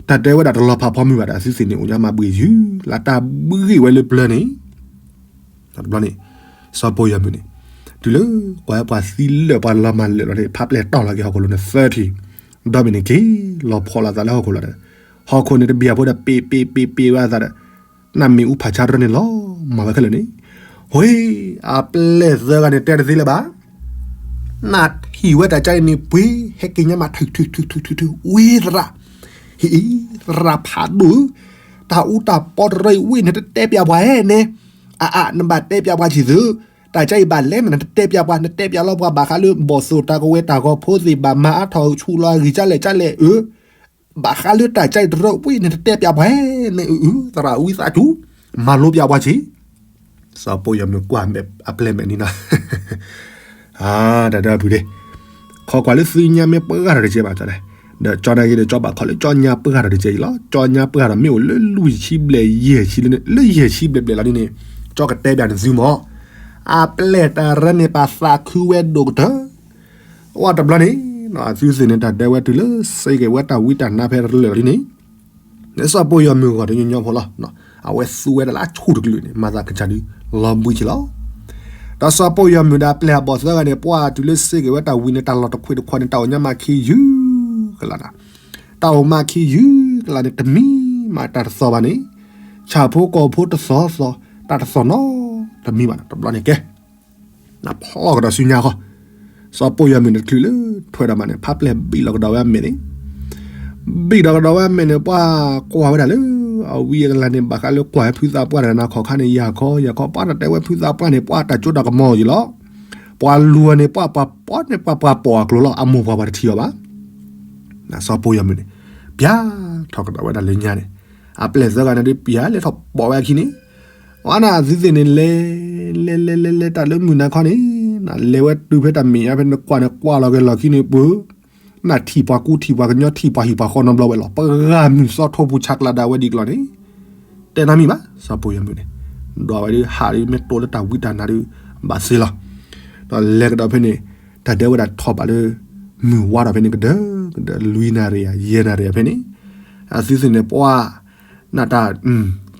တၢ်တဲဝဲဒၣ်တလီၤဖးဖီမုၢ်ဘၣ်ဒီး အသုသ့ၣ်န့ၣ် အိၣ်ညါမၤဘှံးယုၤ လၢတၢ်ဘှံးဝဲလၢပျၢၤန့ၣ် တဘျီန့ၣ်, စီၤပိၢ်ယီၤမုၢ်န့ၣ်, တုၤလၢ ကွၢ်ပှၤသံလၢာ်ပှၤလီၤမၢ်လၢာ်လီၤန့ၣ် ဖးပျဲၢ်တီၢ်လီၤက့ၤဟီၣ်ခိၣ်လိၤန့ၣ်သၢထံၣ်, ဒီဘ့ၣ်န့ၣ်က့ၤ လီၤဖီၣ်လီၤသးလၢဟီၣ်ခိၣ်လီၤဒီး, ဟီၣ်ခိၣ်န့ၣ်တဘၣ်ဖိဒီး ပ့ၤပ့ၤပ့ၤပ့ၤဝဲအသးဒီး, နမ့ၣ်အူဖးဆါတရၢန့ၣ်လီၤမၢ်ဝဲခဲလၢာ်န့ၣ်, ဟ့, အပျဲၢ်သၢဂၤန့ၣ်တဲတသ့လၢၤဘၣ် နထံၣ်ဝဲတၢ်ကါအံၤန့ၣ် ပှ့ၤဟဲက့ၤညါမး ထုးထုးထုးထုးထုးထုး ဝံသရၣ်, ဟ့, သရၣ်ဖးဒိၣ်ဧၢ, တ တၢ်အူတၢ်ပီတရၢအံၤဝံၤ နတတဲပျးပှၤဧဲန့ၣ်, အအါ နဘၣ်တဲပျးပှၤဆံးသု, တၢ်ကဲအံၤဘၣ်လဲၣ်န့ၣ် နတတဲပျးပှၤ, နတဲပျးလီၤပှၤဘၣ်ဃးလၢ ဘီၣ်သိၣ်တၢ်ကဝဲၤတၢ်ဂီၤဖိသ့ၣ် ဘၣ်မၤအါထီၣ်ဆူၣ်လီၤအဂံၢ်ကလဲၣ်ကလဲၣ်ဧၢ, ဘၣ်ဃးလၢတၢ်ကဲအံၤတရၢဝံၤ နတတဲပျးပှၤဧဲန့ၣ်, အအါ သရၣ်ဝံသးစူၤ မၤလိပျးပှၤဆံး. စီၤပိာ်ယီၤမုၣ်ကွၢ်မဲာ်အပျဲၢ်မဲာ်နံၤနီၤ, တၢ်ဒၢပူၤဒ့, ခီကွၢ်လၢသုညါမ့ၢ်ပှၢ်ထီၣ်တကဲဘၣ်, ဒီးကၠီနာ်က့ဒီး ကၠီဘၣ်ခီလၢကၠီညါပှၢ်ထီၣ်တကဲအံၤလီၤ. ကၠီညါပှၢ်ထီၣ်မ့ၢ်အိၣ်လၢလွံၢ်ဆံဘျဲၣ်ယဲၢ်ဆံလၢန့ၣ်, လၢယဲၢ်ဆံဘျဲၣ်ဘျဲၣ်လီၤဒ်န့ၣ်, ကၠီကတဲပျးနသုမး, အပျဲၢ်တၢ်ရၢန့ၣ် ပှၤသးခုဝဲဒိၣ်ကတၢၢ်, ဝဲတဘျီန့ၣ်, အသုသ့ၣ်န့ၣ် တၢ်ဒၢဝဲတုၤလၢစ့ကဲးဝဲတၢ်ဝံတၢ်နါဖဲတရၢလီၤဒ်န့ၣ် စီၤပိာ်ယီၤမုၣ်ဂီၤတညီညီဖိလီၤ. အဝဲသူဝဲဒၣ်လၢအဆူၣ်တကလုာ်န့ၣ် မၤသးကစၢ်ဒုး လီၤဘှံးက့ၤလီၤ. ဒီးစီၤပိာ်ယီၤမုၣ်ဒီးအပျဲၢ်အဘီၣ်သၢဂၤန့ၣ် ပှၢ်တုၤလၢစ့ကဲးဝဲတၢ်ဝံန့ၣ် တၢ်လီၢ်တခွ့ၣ်တခွါန့ၣ် တၢ်အိၣ်ညါမၤခံယုၢ်ကလးနီၤ, တၢ်အိၣ်မၤခံယုၢ်ကလးန့ၣ် တမံၤမးတၢ်တသီၣ်ဘၣ်န့ၣ်, ဆၣ်ဖိကီၢ်ဖိတသီၣ်သီၣ် တၢ်တသီၣ်နီတမံၤဘၣ်နီၤ, တဘျီန့ၣ်ကဲ နဖျီကဒီးဆူညါဃီ, စီၤပိာ်ယီၤမုၣ်န့ၣ်တချုးလၢထွဲဒီးမးန့ၣ် ဖးပျဲၢ်ဘံၣ်လီၤကဒီးဝဲအမဲာ်န့ၣ်, ဘံၣ်လီၤကဒီးဝဲအမဲာ်န့ၣ် ပှၢ်ကွၢ်ဝဲဒၣ်လၢ အဝံအကလၤန့ၣ် ဘၣ်ဃးလၢကွၢ်ဝဲဖုသးပှၢ်တဂၤန့ၣ် ခီၣ်ခါန့ၣ် ယၤခီ ယၤခီ ပှၢ်တၢ်တဲဝဲဖုသးပှၢ်န့ၣ် ပှၢ်တၢ်စိတၢ်ကမီၤအံၤလီၤ, ပှၤလူၤအီၤန့ၣ် ပှၢ်ပှၤပိာ်န့ၣ် ပှၢ်ပှၤပိာ်အကျိၤလီၤ, အမိၢ်ပှၢ်ပှၤတထံၣ်အီၤဘၣ် စီၤပိာ်ယီၤမုၣ်န့ၣ် ပျဲထီၣ်ကဒီးဝဲဒၣ်လၢညါန့ၣ်, အပျဲၢ်သၢဂၤန့ၣ်ဒုး ပျဲလဲၤထီၣ်ပိာ်ဝဲအခံန့ၣ်, အဝဲန့ၣ်အသုသ့ၣ်န့ၣ် လဲၤ လဲၤလဲၤလဲၤလဲၤတၢ်လၢမုၢ်နၤခီန့ၣ်, လဲၤဝဲတုၤဖဲတၢ်မဲာ်ညါဖဲန့ၣ် ကွၢ်န့ၣ်ကွၢ်လီၤက့ၤလီၢ်ခံန့ၣ်ပှၢ်, နထံၣ်ပှၤကူထံၣ်ပှၤကညီထံၣ်ပှၤဟံၣ်ပှၤဃီနီတဘျီဝဲလီၤ, ပှၤဂၤမုၢ်စီၤထိၣ်ပူၤဆးကျးဒၣ်ဝဲဒ်ကျီၢ်န့ၣ်, တဲနၤမံၤဘၣ် စီၤပိာ်ယီၤမုၣ်န့ၣ်, ဒွးဝဲဒၣ်ဟးဒ်မ့ၢ်တိလၢတၢ်ဝံတၢ်နါဒုး ဘၣ်သ့လီၤ, ဒီးလဲၤကဒီးဖဲန့ၣ်, တၢ်ဒဲဝဲဒၣ်ထီၣ်ဘးလၢ မုၢ်ဝါထီၣ်ဖဲန့ၣ်ကဒၢကဒၢ လွံၢ်နၣ်ရံၣ်ဧါ ယဲၢ်နၣ်ရံၣ်ဧါဖဲန့ၣ်, အသုသ့ၣ်န့ၣ်ပှၢ် နတၢ်,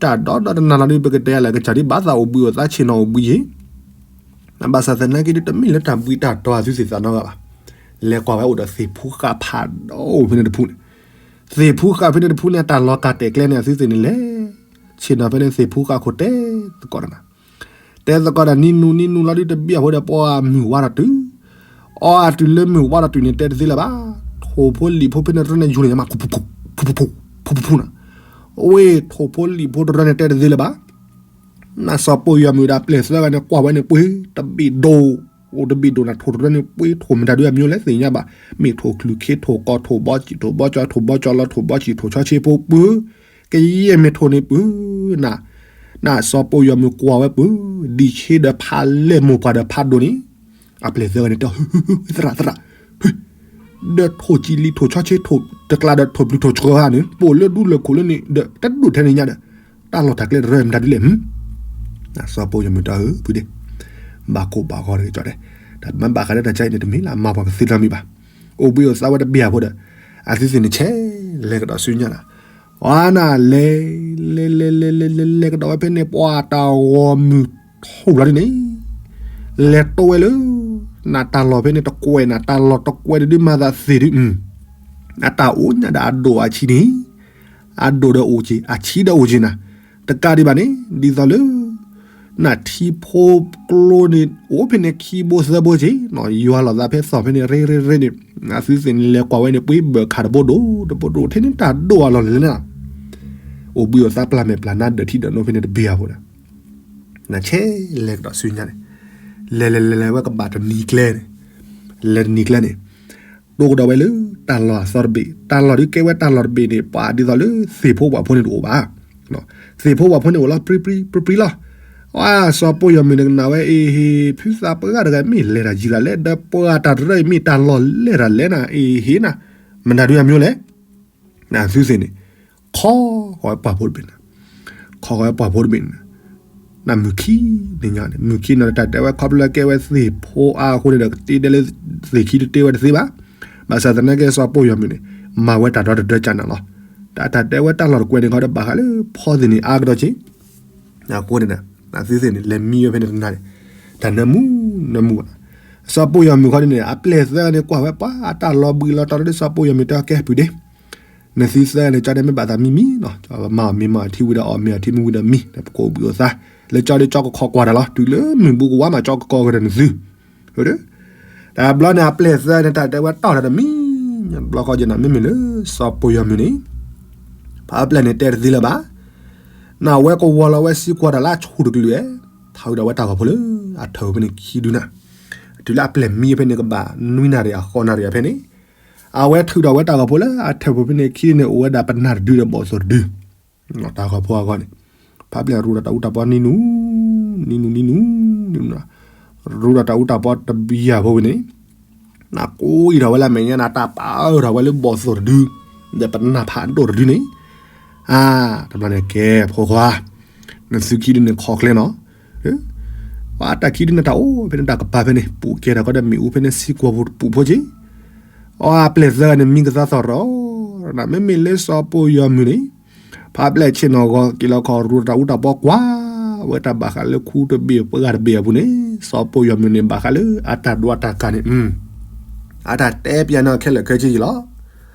တၢ်ဒီဒီတနၤလီၤဒုး ပကတဲလဲၣ် ကစၢ်ဒုးဘၣ်သးအိၣ်ဘှံးအိၣ်သါဆ့ၣ်နီၤအိၣ်ဘှံးယံၤ, ဘၣ်ဆၣ်သနာ်က့ဒုး တမ့ၢ်လၢတၢ်ဘှံးတၢ်တီၤအသုသ့ၣ်သးနီတဂၤဘၣ်, လဲၤကွၢ်ဝဲအိၣ်ဒီးသ့ၣ်ဖူဃာ်ဖးဒိၣ်ဖဲန့ၣ်တဖုန့ၣ်, သ့ၣ်ဖူဃာ်ဖဲန့ၣ်တဖုန့ၣ် အတၢ်လီၤကၢ်တဲာ်ကျဲန့ၣ် အသုသ့ၣ်န့ၣ်လဲၤ, ဆ့ၣ်နီၤဖဲန့ၣ်သ့ၣ်ဖူဃာ်ခိၣ်တဲသကိးတနၤ တဲသကိးဒီးနံၤနုၤနံၤနုၤလီၤဒုး တဘ့ၣ်အဃိဒီး ပှၢ်မုၢ်ဝါထီၣ်တုၤ, အီအတုၤလၢမုၢ်ဝါထီၣ်တုၤန့ၣ် တဲတသ့လၢၤဘၣ်, ထိၣ်ဖိလံာ်ဖိဖဲန့ၣ်တရၢန့ၣ် ယူၤန့ၣ်ညါမး ဖူဖူဖူ, ဖူဖူဖူ, ဖူဖူဖူနီၤ, အဝဲထိၣ်ဖိလံာ်ဖိတရၢန့ၣ် တဲတသ့လၢၤဘၣ်, နစီၤပိာ်ယီၤမုၣ်ဒီးအပျဲၢ်သၢဂၤန့ၣ် ကွၢ်ဝဲန့ၣ်ပှ့ၤ, တဘ့ၣ်ဒိၣ်, အိၣ်တဘ့ၣ်ဒိၣ်နၤ ထိၣ်တရၢန့ၣ်ပှ့ၤ ထိၣ်မတၤဒုးအမံၤလဲၣ်သ့ၣ်ညါဘၣ်, မ့ၢ်ထိၣ်ချုးခ့ ထိၣ်ကီၢ် ထိၣ်ဘီစံၣ် ထိၣ်ဘီကၠီ ထိၣ်ဘီကၠီလီၤ ထိၣ်ဘီစံၣ် ထိၣ်ဆီဆ့ဖိပှ့ၤ, ကယဲၢ်မ့ၢ်ထိၣ်န့ၣ်ပှ့ၤ, န, နစီၤပိာ်ယီၤမုၣ်ကွၢ်ဝဲပှ့ၤ, ဒံၣ်ဆ့ဒီးဖးလဲၢ်မိၢ်ပှၢ်ဒီးဖးဒိၣ်န့ၣ်, အပျဲၢ်သၢဂၤန့ၣ်တဲ, သရၣ် သရၣ်, ဒီးထိၣ်ကံလံထိၣ်ဆီဆ့ထိၣ်တကျါဒီးထိၣ်ဘျုးထိၣ်ဆှၢဧါန့ၣ် ပအိၣ်လၢဒူလၢၢ်ခိၣ်လၢန့ၣ် ဒီးတဒိၣ်ထဲန့ၣ်ညါဒီး တၢ်လီၢ်တၢ်ကျဲတရၢမတၤဒ်လဲၣ်, စီၤပိာ်ယီၤမုၣ်တဲ ဖုဒ့, ဘၣ်ကိၢ်ဘၣ်ဂီၤတဂ့ၤကၠီတဲ, တၢ်မၤဘၣ်ဃးဒီးတၢ်ကဲအံၤန့ၣ် တမ့ၢ်လၢအမၤပှၤကသ့နီတမံၤဘၣ်, အိၣ်ဘှံးအိၣ်သါဝဲတဘ့ၣ်အဃိဒီး အသုသ့ၣ်န့ၣ်ဆဲးလဲၤကဒီးဆူညါလီၤ, အဝဲန့ၣ်လဲၤ လဲၤလဲၤလဲၤလဲၤလဲၤလဲၤကဒီးဝဲဖဲန့ၣ် ပှၢ်တၢ်ဂီၤမုၢ်ထူၣ်လီၤဒ်န့ၣ် လဲၤတိဝဲလၢ နတၢ်လီၢ်ဖဲန့ၣ်တကွဲးနၤ တၢ်လီၢ်တကွဲးဒုးဒုးမၤသးသ့ၣ်ဒုး, အတၢ်အိၣ်ညါဒီးအဒိၣ်အဆံးန့ၣ်, အဒိၣ်ဒီးအိၣ်က့ၤ အဆံးဒီးအိၣ်က့ၤနၤ, တကးဒံးဘၣ်န့ၣ် ဒ်သိးလၢ နထံဖိကျိန့ၣ် အိၣ်ဖဲန့ၣ်ခံဘိသၢဘိက့ၤ, ယွၤလီၤသးဖဲသီၣ်ဖဲန့ၣ် ရ့ရ့ရ့န့ၣ်, အသုသ့ၣ်န့ၣ်လဲၤကွၢ်ဝဲန့ၣ် ပှ့ၤဘၢၣ်ခးတဘိဒိၣ်တဘိဒိၣ် ထဲန့ၣ်တၢ်ဒိၣ်အလီၢ်လၢာ်လၢာ်, အိၣ်ဘှံးအိၣ်သါပျၢ်မဲာ်ပျၢ်နါဒၢးထံဒၢးနိဖဲန့ၣ်တဘ့ၣ်အဃိဒီး နဆဲးလဲၤကဒီးဆူညါန့ၣ်, လဲၤလဲၤလဲၤလဲၤဝဲကဘၣ်တနံၤကျဲန့ၣ်, လဲၤတနံၤကျဲန့ၣ်, တိကဒီးဝဲလၢတၢ်လီၢ်အသီတဘ့ၣ်, တၢ်လီၢ်ဒုးကဲဝဲတၢ်လီၢ်တဘ့ၣ်န့ၣ် ပှၤဒ်သိးလၢသ့ၣ်ဖိပှၤဖိန့ၣ်တအိၣ်ဘၣ်, သ့ၣ်ဖိပှၤဖိန့ၣ်အိၣ်လီၤပြံပြံပြံပြံလီၤ, အစီၤပိာ်ယီၤမုၣ်န့ၣ်ကနၣ်ဝဲ အ့ဟ့ ဖုသးပှၢ်တဂၤမ့ၢ်လဲၤတၢ်ယံၤတၢ်လဲၣ် ဒီးပှၤတၢ်တရၢအံၤမ့ၢ်တၢ်လီၢ်လဲၤတၢ်လဲၣ်နၤ အ့ဟ့နၤ, မတၤဒုးအမံၤလဲၣ် နသုသ့ၣ်န့ၣ်, ခီဃီၤဝဲပှၢ်ဖိတဘ့ၣ်န့ၣ်, ခီဃီၤဝဲပှၢ်ဖိတဘ့ၣ်န့ၣ်, နမုၢ်ခံန့ၣ်ညါန့ၣ် မုၢ်ခံန့ၣ်ဒီးတၢ်တဲဝဲခီဖျိလၢကဲဝဲသ့ၣ်ဖိအါအဃိန့ၣ်ဒီး ကတ့ဒဲလၢသ့ၣ်ခံတတ့ဝဲတသ့ဘၣ်, ဘၣ်ဆၣ်သနာ်က့စီၤပိာ်ယီၤမုၣ်န့ၣ် မၤဝဲတၢ်ဒီတဒၢကၢ်နၤလီၤ, တၢ်တဲဝဲတၢ်လီၢ်တကွဲးန့ၣ်ခီဒီးဘၣ်ဃးလၢဖီသ့ၣ်န့ၣ်အါကဒီးက့ၤ အဃိန့ၣ် နသုသ့ၣ်န့ၣ် လဲၤမံဝဲဖဲန့ၣ်တနၤန့ၣ်, တၢ်နၢမူနၢမူဘၣ်, စီၤပိာ်ယီၤမုၣ်ခီန့ၣ် အပျဲၢ်သၢဂၤန့ၣ် ကွၢ်ဝဲပှၤ အတၢ်လီၤဘှံးလီၤတီၤဒီးစီၤပိာ်ယီၤမုၣ်တဲကဲဖုဒ့, နသုသၢဂၤန့ၣ် ကၠီဒဲမ့ၢ်ဘၣ်သးမံမံနီၤ, မၤအီၣ်မ့ၤမၤအီၣ်ထံဝံၤဒီး အီၣ်မ့ၤအီၣ်ထံမံဝံၤဒီးမံ, ပကအိၣ်ဘှံးအိၣ်သါ, လၢကၠီဒုးကၠီကခီကွၢ်တၢ်လီၤ, တုၤလၢမုၢ်ဘူးကဝါမး ကၠီကခီကဒီးနသု တၢ်ဘျီန့ၣ် အပျဲၢ်သၢဂၤန့ၣ် တၢ်တဲဝဲတီၢ်တၢ်တမံၤ, ဘျီဃီက့ၤနၤ မ့မ့ၢ်လၢစီၤပိာ်ယီၤမုၣ်န့ၣ်, ဖးပျဲၢ်န့ၣ် တဲတသ့လၢၤဘၣ်, နဝဲကဝီၤလီၤဝဲစံကွၢ်တၢ်လၢအဆူၣ်တကလုာ်ဧဲ, ထုးဒီးဝဲတၢ်ဂီၤဖိလၢအထၢၣ်ဖဲန့ၣ်ခံဒုနၤ, တုၤလၢအပျဲၢ်မံဖဲန့ၣ်ကဘၣ်နွံနၣ်ရံၣ်အဃိးနၣ်ရံၣ်အဖဲန့ၣ်, အဝဲထုးဒီးဝဲတၢ်ဂီၤဖိလၢအထၢၣ်ဖဲန့ၣ်ခံဒုန့ၣ် အိၣ်ဝဲဒၣ်ပနၢ်တဒုဒီးဘီၣ်သိၣ်တဒု တၢ်ဂီၤဖိအဂီၢ်န့ၣ်, ဖးပျဲၢ်ရူးဒီးတၢ်အူတၢ်ပီနံၤနူၤ, နံၤနူၤနံၤနူၤ, ရူးဒီးတၢ်အူတၢ်ပီတဘံၣ်ယၤဖိဝံၤန့ၣ်, နကိးအံၤထီၣ်ဝဲလၢအမဲာ်ညါန့ၣ် တၢ်ပာ်အၢထီၣ်ဝဲလၢဘီၣ်သိၣ်တဒု, ဒီးပနၢ်ဖးဒိၣ်တဒုန့ၣ်, အါ, တဘျီန့ၣ်ကဲ ဖိခွါ, နသုခံဒုန့ၣ်ခီၣ်ချ့နီၤ, ပှၤတၢ်ခံဒုန့ၣ်တၢ်အိၣ်ဖဲန့ၣ်တၢ်ကပၤဖဲန့ၣ် ပူၤကဲထီၣ်ကီးဒီးမ့ၣ်အူဖဲန့ၣ်စံကွၢ်ဖိတပူၤဖိက့ၤ, အပျဲၢ်သၢဂၤန့ၣ်မံကသါသီၣ်ရီၤ, မ့မ့ၢ်လၢစီၤပိၢ်ယီၤမုၢ်န့ၣ်, ဖးပျဲၢ်ဆ့ၣ်နီၤဂီၤက့ၤလီၤခီၣ်ရူးတၢ်အူတၢ်ပီကွၢ်, ဝဲတၢ်ဘၣ်ဃးလၢခူတဘ့ၣ်ပှၢ်တဘ့ၣ်အပူၤန့ၣ်, စီၤပိၢ်ယီၤမုၢ်န့ၣ်ဘၣ်ဃးလၢအတၢ်ဒွးတၢ်ကၤန့ၣ်, အတၢ်တဲပျးနီၢ်ခဲလၢာ်ခဲဆ့ယံၤလီၤ.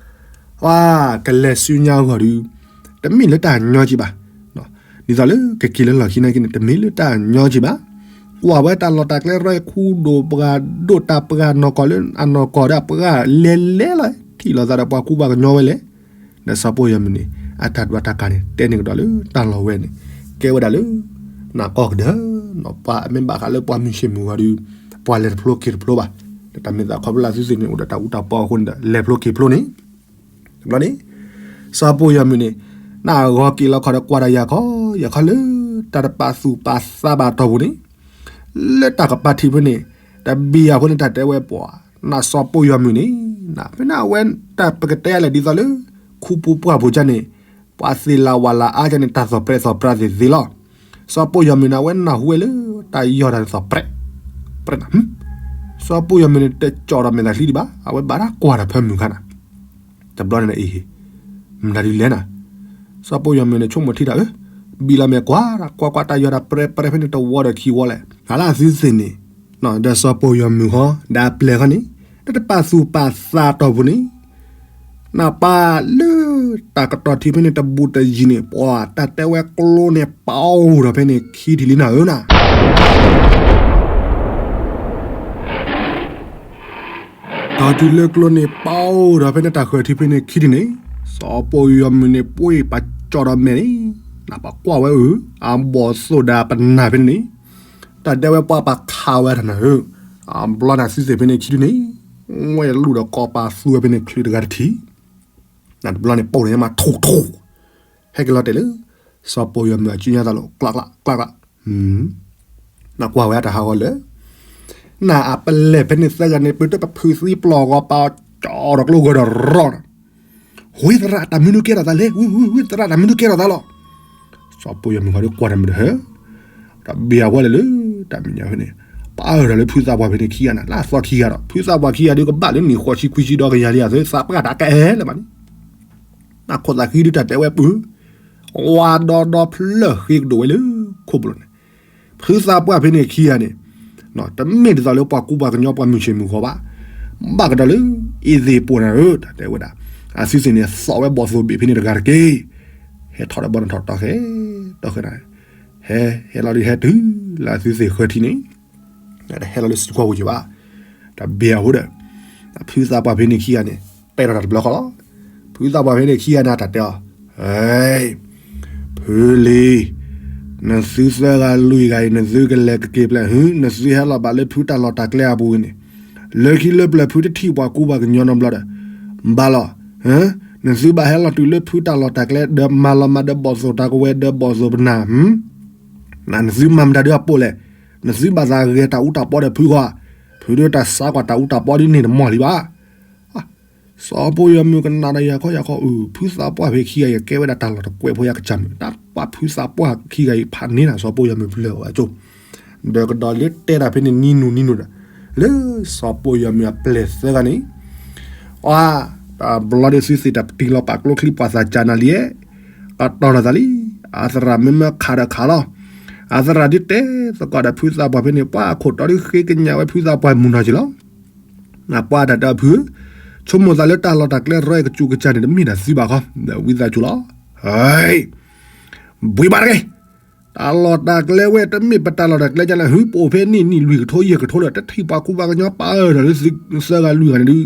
ပှၤကလဲၤဆူညါအဂီၢ်ဒုး, တမ့ၢ်လၢတၢ်ညီက့ၤဘၣ်, ဒ်သိးလၢကက့ၤလၢလီၢ်ခံနာ်က့န့ၣ် တမ့ၢ်လၢတၢ်ညီက့ၤဘၣ်, ကွၢ်ဝဲတၢ်လီၢ်တၢ်ကျဲရဲၣ်ခူဒိၣ်ပှၤဒိၣ်တၢ်ပှၤနီၢ်ကီၢ်လၢအနီၢ်ကီၢ်ဒီးပှၤလဲၤလဲၤလီၤ, ထံၣ်လိာ်သးဒီးပှၤကူပှၤကညီဝဲလဲၣ်, ဒီးစီၤပိၢ်ယီၤမုၢ်န့ၣ် အတၢ်ဒွးတၢ်ကၤန့ၣ် တဲန့ၢ်ကဒီးလၢတၢ်လီၢ်ဝဲန့ၣ်, ကဲဝဲဒၣ်လၢ နၢ်ကီၢ်ကဒၢ, ပှၤမ့ၢ်ဘၣ်ဃးလၢပှၤမုၢ်ဆ့ၣ်မုၢ်ဂီၤဒုး, ပှၤလဲၤတဖျိက့ၤတဖျိဘၣ်, ဒီးတၢ်မ့ၢ်သးခီဖျိလၢအသုသ့ၣ်န့ၣ် အိၣ်ဒီးတၢ်အူတၢ်ပီအဃိန့ၣ်ဒီး လဲၤဖျိက့ၤဖျိန့ၣ်, တဘျီန့ၣ်, စီၤပိၢ်ယီၤမုၢ်န့ၣ်, နၢ်ဂီၤက့ၤလီၤခီၣ်ဒီးကွၢ်တၢ်ယၤခီယၤခီလၢ တၢ်တပာ်သူၣ်ပာ်သးဘၣ်တီၢ်ပူၤန့ၣ်, လၢတၢ်ကပၤထံးဖဲန့ၣ်, တဘ့ၣ်ယၤဖိန့ၣ်တၢ်တဲဝဲပှၤ, နစီၤပိၢ်ယီၤမုၢ်န့ၣ်, ဖဲန့ၣ်အဝဲတၢ်ပကတဲလဲၣ်ဒ်သိးလၢ ခူပူၤပှၢ်ပူၤကန့ၣ်, ပှၤသ့ၣ်လၣ်ဝၣ်လၣ်အါကန့ၣ် တၢ်သီၣ်ပြဲးသီၣ်ပြးသ့ၣ်သ့လီၤ. စီၤပိၢ်ယီၤမုၢ်န့ၣ် အဝဲနၢ်ဟူဝဲလၢ တၢ်ယီၢ်တၢ်န့ၣ်သီၣ်ပြဲး, ပြဲးနၤ, စီၤပိၢ်ယီၤမုၢ်န့ၣ် တကၠီၣ်ဒီးမဲာ်သးချံဒံးဘၣ်, အဝဲဘၣ်တၢ်ကွၢ်တၢ်ဖၢမုၢ်ခါနၤ, တဘျီန့ၣ်အံၤ, မတၤဒ်လဲၣ်နၤ, စီၤပိၢ်ယီၤမုၢ်န့ၣ် ဆိကမိၣ်ထံတၢ်အၢ, ဘံၣ်လီၤမဲာ်ကွၢ်, ကွၢ်ကွၢ်တၢ်ယီၢ်တၢ်ပြဲးပြဲးဖဲန့ၣ်တဝီဒီးခံဝီလဲၣ်, ဟးလၢအသုသ့ၣ်န့ၣ်, ဒီးစီၤပိၢ်ယီၤမုၢ်ဃီ, ဒီးအပျဲၢ်ဃီန့ၣ်, တၢ်တပာ်သူၣ်ပာ်သးတီၢ်ပူၤန့ၣ်, နပၢ်လၢ တၢ်ကတီၢ်ထံဖဲန့ၣ်တဘူးတယံၤန့ၣ် ပှၤတၢ်တဲဝဲကျိန့ၣ်ပာ်အိၣ်ဒီးဖဲန့ၣ်ခံထံၣ်လံနၤဧၢနၤ ဒီးတုၤလၢကျိန့ၣ်ပာ်အိၣ်ဒီးဖဲန့ၣ်တၢ်ဃၢၤထံဖဲန့ၣ်ခံထံၣ်န့ၣ်, စီၤပိၢ်ယီၤမုၢ်န့ၣ်ပှ့ၤပာ်ကၠီၣ်ဒီးမဲာ်န့ၣ်, နပၢ်ကွၢ်ဝဲအၢ, အဘီၣ်သိၣ်ဒီးပနၢ်ဖဲန့ၣ်န့ၣ်, တၢ်တဲဝဲပှၤပာ်ခးဝဲတၢ်နၤဧၢ, အဘျီန့ၣ်သုသ့ၣ်ဖဲန့ၣ်ခံထံၣ်န့ၣ်, ဝဲလူၢ်ဒီးကီးပာ်သူဝဲဖဲန့ၣ်ချုးတဂၤတထံၣ်, နတဘျီန့ၣ်ပိၢ်န့ၣ်မးထူၣ်ထူၣ်, ဟဲက့ၤလီၤတဲာ်လၢ စီၤပိၢ်ယီၤမုၢ်အစုညါသးလီၤ ကျးကျးကျးကျး နကွၢ်ဝဲအတၢ်ဟးဂီၤလၢာ်, နအပလဲၢ်ဖဲန့ၣ်သၢဂၤန့ၣ် ပတပဖုးသံပျီၢ်ဂီၤပာ်ကၠီၣ်ဒီးကျိဂၢၢ်ဒီးရီၣ်န့ၣ်, ဝံသရၣ်တၢ်မနုၤကဲထီၣ်သးလဲၣ်, ဝံသရၣ်တၢ်မနုၤကဲထီၣ်သးလီၤ. စီၤပိၢ်ယီၤမုၢ်ဃီဒီးကွၢ်တၢ်မုၢ်တဟၢ, တဘ့ၣ်အဝဲလဲၣ်လၢ တၢ်မဲာ်ညါဖဲန့ၣ်, ပာ်အၢၣ်ဒီးလၢဖုသးပှၢ်ဖဲန့ၣ်ခံဂၤန့ၣ် လၢအသီခံဂၤဒီး ဖုသးပှၢ်ခံဂၤဒီးကဘၣ်လၢနံၣ်ဃိးဆံခွံဆံဒီးကယၤလံအသး သးပှၢ်တၢ်ကအဲၣ်လၢၤဘၣ်န့ၣ် နခိၣ်သးဃံဒုးတၢ်တဲဝဲပူၤ, ဝါဒီဒီဖျၢၣ်ဃ့ကဒိၣ်ဝဲလၢခိၣ်ပူၤလီၤန့ၣ်, ဖုသးပှၢ်ဖဲန့ၣ်ခံဂၤန့ၣ်, တမ့ၢ်ဒ်သိးလၢပှၤကူပှၤကညီပှၤမုၢ်ဆ့ၣ်မုၢ်ဂီၤဘၣ်, ဘၣ်ကဒီးလၢ အ့သ့ၣ်ပိၢ်နၤဧၢ တၢ်တဲဝဲဒၣ်, အသုသ့ၣ်န့ၣ်သီၣ်ဝဲဘီၣ်သိၣ်ဘ့ၣ်ဖဲန့ၣ်တဂၤတက့ၢ်, ဟဲထီၣ်ဒီးဘီနထီၣ်တီဃဲ, တီဃဲနၤ, ဟဲ ဟဲလီၤဒုးဟဲတုၤလၢအသုသ့ၣ်ဃၢထံန့ၣ် တဟဲလီၤလၢစုကီၢ်ပူၤက့ၤဘၣ်, တဘ့ၣ်အဃိဒီး, ဖုသးပှၢ်ဖဲန့ၣ်ခံဂၤန့ၣ် ပဲၢ်ထီၣ်တၢ်တဘျီဃီလီၤ, ဖုသးပှၢ်ဖဲန့ၣ်ခံဂၤန့ၣ်တၢ်တဲအီၤ, ဖုလံၤ, နသုသၢဂၤလွံၢ်ဂၤအံၤ နသုကလဲၤကက့ၤပျဲၢ်ဟု, နသုဟဲလီၤဘၣ်လၢဖုတၢ်လီၢ်တၢ်ကျဲအပူၤန့ၣ်, လၢခံလၢပျၢၤဖုတထံၣ်ပှၤကူပှၤကညီနီတဘျီဒီး, ဘၣ်လီၤ, နသုဘၣ်ဟဲလီၤတုၤလၢဖုတၢ်လီၢ်တၢ်ကျဲ ဒီးမၤလီၤမၤဒီးဘီၣ်သိၣ်တၢ်ကဝဲၤဒီးဘီၣ်သိၣ်ပနၢ်, နသုမၤမတၤဒုးအပိာ်လဲၣ်, နသုဘၣ်သးဂဲၤတၢ်အူတၢ်ပီဒီးဖုဃီ, ဖုဒုးတၢ်ဆါကွၢ်တၢ်အူတၢ်ပီဒ်န့ၣ်တမီၢ်လံဘၣ်. စီၤပိၢ်ယီၤမုၢ်ကနၣ်ဒီးယၤခီယၤခီအုး ဖုသးပှၢ်ဖဲခံဂၤအံၤ ကဲဝဲဒၣ်တၢ်လီၢ်တကွဲးဖိယၤကစၢ်မုၢ် တၢ်ပှၢ်ဖုသးပှၢ်ခံဂၤအံၤဖးန့ၢ်နၤ စီၤပိၢ်ယီၤမုၢ်ဖျၢၣ်အီၤအကၠိ ဒီးကဒီးလၢတဲတၢ်ဖဲန့ၣ်နံၤနူၤနံၤနူၤဒီး လၢစီၤပိၢ်ယီၤမုၢ်အပျဲၢ်သၢဂၤန့ၣ် အ တဘျီဒုးသုသ့ၣ်တပတံၤလီၤပာ်ကျိချံပှၤသးကၢနၤလံ, ကတီၢ်ထီၣ်သးလံ, အသရၣ်မ့မ့ၢ်ခးဒီးခးလီၤ, အသရၣ်ဒုးတဲသကိးဒီးဖုသးပှၢ်ဖဲန့ၣ် ပှၤအခိၣ်တီဒုးဃ့ကညးဝဲဖုသးပှၢ်မုၢ်နီၢ်က့ၤလီၤ. နပှၤတၢ်တဲအီၤဖု, ဆိကမိၣ်သးလၢတၢ်လီၢ်တၢ်ကျဲရဲၣ်ကစူၤကစၢ်န့ၣ် တမ့ၢ်တၢ်သံဘၣ်ခီ, ဒီးဝံသးစူၤလီၤ. ဟဲ, ဘှံးဘၣ်တဂ့ၤ, တၢ်လီၢ်တၢ်ကျဲဝဲတမ့ၢ်ပတၢ်လီၢ်တၢ်ကျဲဒ်လဲၣ်, ဟုပိာ်ဖဲန့ၣ်နံၣ်လွံၢ်ကထိယဲၢ်ကထိလၢတထံၣ်ပှၤကူပှၤကညီပာ်အၢၣ်ဒီးလၢသုသၢဂၤလွံၢ်ဂၤန့ၣ်ဒုး,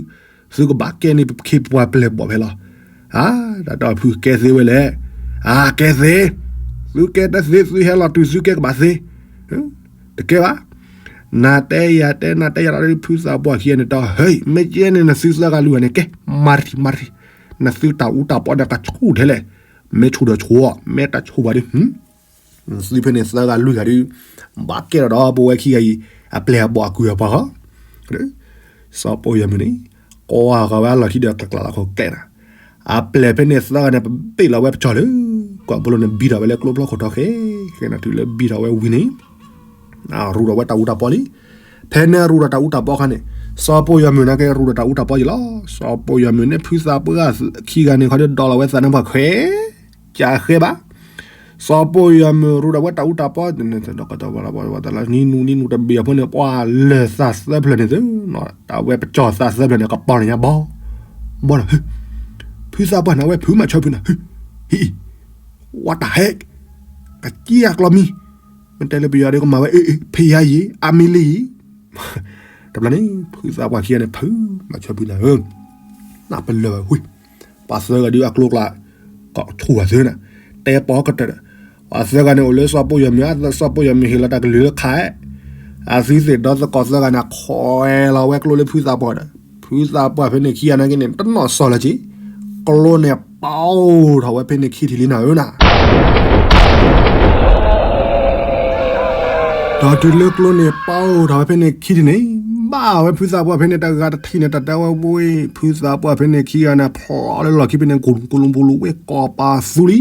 သုကဘၣ်ကဲန့ၣ်ပခ့ပှၤပျဲၢ်ဘီၣ်ဖဲလီၤ. အါ, တၢ်တဲအီၤဖုကဲသ့ဝဲလဲၣ်, အါ, ကဲသ့ သုကဲတသ့ သုဟဲလီၤတုၤသုကဲကဘၣ်သ့, တကဲဘၣ်. နၤတဲယၤတဲ နၤတဲယၤဒီး ဖုသးပှၢ်ခံဂၤန့ၣ် တဟဲ မ့ၢ်ကဲန့ၣ် နသုသၢဂၤလွံၢ်ဂၤန့ၣ် ကဲ မၤတံၢ်မၤတံၢ်, နသုတၢ်အူတၢ်ပီန့ၣ် ကဆူၣ်ထဲလဲၣ်, မ့ၢ်ဆူၣ်ဒီးဆူၣ်, မ့ၢ်တဆူၣ်ဘၣ်ဒီး သုဖဲန့ၣ်သၢဂၤလွံၢ်ဂၤဒီး ဘၣ်ကဲထီၣ်ဒီးပဝဲခံဂၤအံၤ အပျဲၢ်အဘီၣ်အကုၢ်အပှၤဃီ, စီၤပီၢ်ယွၤမုၢ်န့ၣ် ကွၢ်ဃီၤဝဲအလီၢ်ခံဒီးကျးကျးလီၤခိၣ်ကျဲနၤ, အပျဲၢ်ဖဲန့ၣ်သၢဂၤန့ၣ် ပဘ့ၣ်လီၤဝဲပကၠီလၢ ကွၢ်ဘိလိန့ၣ် ဘံထီၣ်ဝဲလၢကျိဖျီခိၣ်ထီၣ်ဃဲ, ဃဲနၤတုၤလၢဘံထီၣ်ဝဲဝံၤန့ၣ် ရူးဒီးဝဲတၢ်အူတၢ်ပီလံ. ဖဲန့ၣ်ရူးဒီးတၢ်အူတၢ်ပီအခါန့ၣ် စီၤပီၢ်ယွၤမုၢ်နာ်က့ ရူးဒီးတၢ်အူတၢ်ပီယံၤလီၤ. စီၤပီၢ်ယွၤမုၢ်န့ၣ် ဖုသးပှၢ်ခံဂၤန့ၣ် ခီဒီးဒိးလီၤဝဲသးန့ၣ်ပှၤခွဲး ကဃဲဘၣ်. စီၤပီၢ်ယွၤမုၢ်ရူးဒီးဝဲတၢ်အူတၢ်ပီ နံၤနူၤနံၤနူၤတဘ့ၣ်အဖိန့ၣ် ပှၤလၢာ်သးသၢဖျၢၣ်န့ၣ်သု, တၢ်ဝဲပကၠီသးသၢဖျၢၣ်န့ၣ် ကပီၤန့ၣ်ညါဘီ ဘီဒီး ဖုသးပှၢ်န့ၣ် အဝဲဖုမၤဆၢဖုနၤ ဟံၣ် ဟံၣ် what the heck ကစံၣ်အကျီမံၤ, မ့ၢ်တဲလၢပယီၤဒီးကမၤဝဲ ဖယါယံၤ အမံၤလံယံၤ, တဘျီန့ၣ် ဖုသးပှၢ်ခံဂၤန့ၣ် ဖုမၤဆၢဖုနၤဧၢ, နပလၢၢ်ဝဲဝံၤ ပှၤသၢဂၤဒုးအကျိကျါ ကဆူၣ်ဝဲသ့နၤ, တဲပီကတၢၢ်ဒီး ပှၤသၢဂၤန့ၣ်အိၣ်လၢစီၤပီၢ်ယွၤမုၢ် စီၤပီၢ်ယွၤမုၢ်ဟ့ၣ်လီၤတၢ်ကလုၢ်လၢခါ, အသုသ့ၣ်ဒီသကိးသၢဂၤန့ၣ် ခွဲးလီၤဝဲကျိလၢဖုသးပှၢ်ဒီး ဖုသးပှၢ်ဖဲန့ၣ်ခံဂၤနာ်က့န့ၣ် တနီၣ်စီၢ်လၢၤက့ၤ, ကျိန့ၣ်ပီထီၣ်ဝဲဖဲန့ၣ်ခံထံၣ်လံနၤဧၢနၤ ဒီးတုၤလၢကျိန့ၣ်ပီထီၣ်ဝဲဖဲန့ၣ်ခံထံၣ်န့ၣ်, ဘၣ်ဝဲဖုသးပှၢ်ဖဲန့ၣ်တဂၤတထံၣ်န့ၣ် တၢ်တဲဝဲဝံၤ ဖုသးပှၢ်ဖဲန့ၣ်ခံဂၤန့ၣ် ဖျိးလၢလီၢ်ခံဖဲန့ၣ် ကလူၤကလူၤပူၤလူၤဝဲ ကိးပာ်သူလံ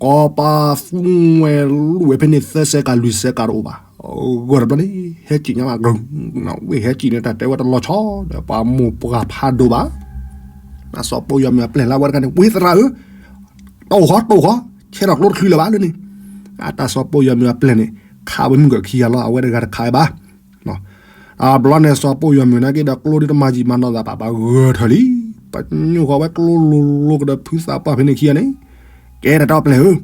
ကိးပာ်သူဝဲလူၤဝဲဖဲန့ၣ် သၢစဲးကၤလွံၢ်စဲးကၤတအိၣ်ဘၣ်, ဂီၢ်တဘျီန့ၣ် ဟဲစံၣ်ညါဘၣ် ဝ့ၢ်ဟဲစံၣ်န့ၣ် တၢ်တဲဝဲတလီၤဆီဒီး ပှၤမိၢ်ပှၢ်ဖးဒိၣ်ဘၣ်, စီၤပီၢ်ယွၤမုၢ်အပျဲၢ်လၢဝဲတဂၤန့ၣ် ဝ့ၢ်သရၣ်ဧၢ, တိၢ်ဃီတိၢ်ဃီ, ဆဲးထီၣ်ကျိတချုးလၢၤဘၣ်လၢန့ၣ်, အတၢ်စီၤပီၢ်ယွၤမုၢ်အပျဲၢ်န့ၣ် ခးဝဲမုၢ်ကခံဂၤလီၤ အဝဲတဂၤတခးဝဲဘၣ် အဘျီန့ၣ် စီၤပီၢ်ယွၤမုၢ်နာ်က့ဒီး ကျိဒုတမၤယံာ်မၤနီၢ်သးဘၣ် ဘၣ်ဂၢၢ်ထၢၣ်လံ, ပညိၣ်ဃီဝဲကျိလိၤလိၤကဒီးဖုသးပှၢ်ဖဲန့ၣ်ခံဂၤန့ၣ်, ကဲတၢ်တဲအပျဲၢ်ဧၢ,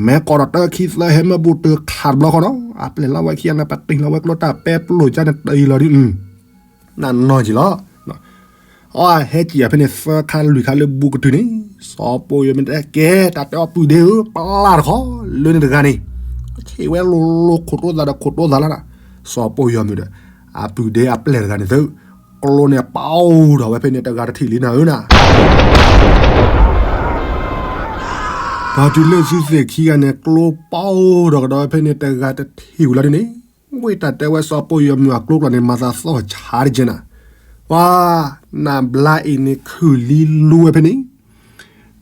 မ့ၢ်ကိးဒီးတၢ်ခံသၢဟဲမ့ၢ်ဘူးတခးတဘျီဃီနီၤ, အပျဲၢ်လၢဝဲခံဂၤန့ၣ် ပတ့ၢ်လီၤဝဲကျိတၢ်ပဲပျိၢ်ကါန့ၣ်တ့ၢ်လီၤဒုး နနီၢ်ကံၤလီၤ အဟဲစံၣ်အီၤဖဲန့ၣ် သၢခါလွံၢ်ခါလၢဘူးကတုၤန့ၣ်, စီၤပီၢ်ယွၤမုၢ်တဲကဲ တၢ်တဲအီၤပုၢ်ဒ့ဧၢ, ပျၢ်တခီ, လၢန့ၣ်တဂၤန့ၣ်, ဆံးဝဲလိၤလိၤခိၣ်တိသးဒီးခိၣ်တိသးလီၤနၤ, စီၤပီၢ်ယွၤမုၢ်ဒီး အပုၢ်ဒ့အပျဲၢ်တဂၤန့ၣ်သု, ကျိန့ၣ်ပီထီၣ်ဝဲဖဲန့ၣ်တဂၤတထံၣ်လံနၤဧၢနၤ ပှၤတုၤလၢသုသ့ၣ်ခံဂၤန့ၣ် ကျိပီထီၣ်ကဒီးဖဲန့ၣ်တဂၤတထံၣ်ဝံၤလီၤဒ်န့ၣ်, ဝ့ၢ်တၢ်တဲဝဲစီၤပီၢ်ယွၤမုၢ်အကျိကျါန့ၣ် မၤသးသီၣ်ဆါတက့ၢ်နၤ, ပှၤ နဘျါအံၤန့ၣ်ခုၣ်လံလူဝဲဖဲန့ၣ်,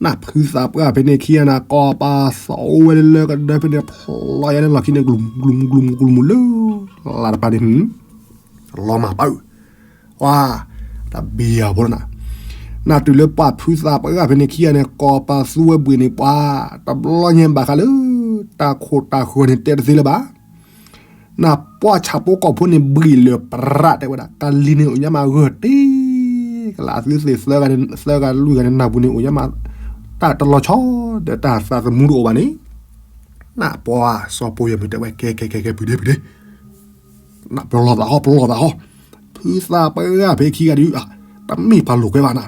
နဖုသးပှၢ်ဖဲန့ၣ်ခံဂၤန့ၣ် ကိးပာ်သီဝဲလၢကဒၢဖဲန့ၣ် ဖျိးယါလၢလီၢ်ခံန့ၣ် ကလူၤကလူၤကလူၤကလူၤလၢ လၢတပၤန့ၣ် လီၤမၢ်ပၢ် ဝါ, တဘံယၤဖိလီၤနၤ, နတုၤလၢပှၤဖုသးပှၢ်ဖဲန့ၣ်ခံဂၤန့ၣ် ကိးပာ်သူဝဲဘှံးန့ၣ်ပှၤ, တဘျီညါဘၣ်ဃးလၢ တၢ်ခိၣ်တၢ်ဃၢၤန့ၣ်တဲတသ့လၢၤဘၣ်, နပှၢ်ဆၣ်ဖိကီၢ်ဖိန့ၣ် ဘှံးလၢပရၣ်တဲဝဲဒၣ် ကလံၤန့ၣ်အိၣ်ညါမးဂၢၢ်တ့ၢ်ကလး အသုသ့ၣ်သၢဂၤန့ၣ် သၢဂၤလွံၢ်ဂၤန့ၣ် နၢ်ပူၤန့ၣ်အိၣ်ညါမး တၢ်တလီၤဆီ ဒီးတၢ်သးသမူတအိၣ်ဘၣ်န့ၣ် နပှၢ်စီၤပီၢ်ယွၤမုၢ်တဲဝဲ ကဲကဲကဲကဲ ပုၢ်ဒ့ပုၢ်ဒ့ နပလီၢ်သးဟီ ပလီၢ်သးဟီ, ဖုသးပှၢ်ဖဲခံဂၤဒုး တမ့ၢ်ပှၤလိာ်ကွဲဘၣ်နၤ,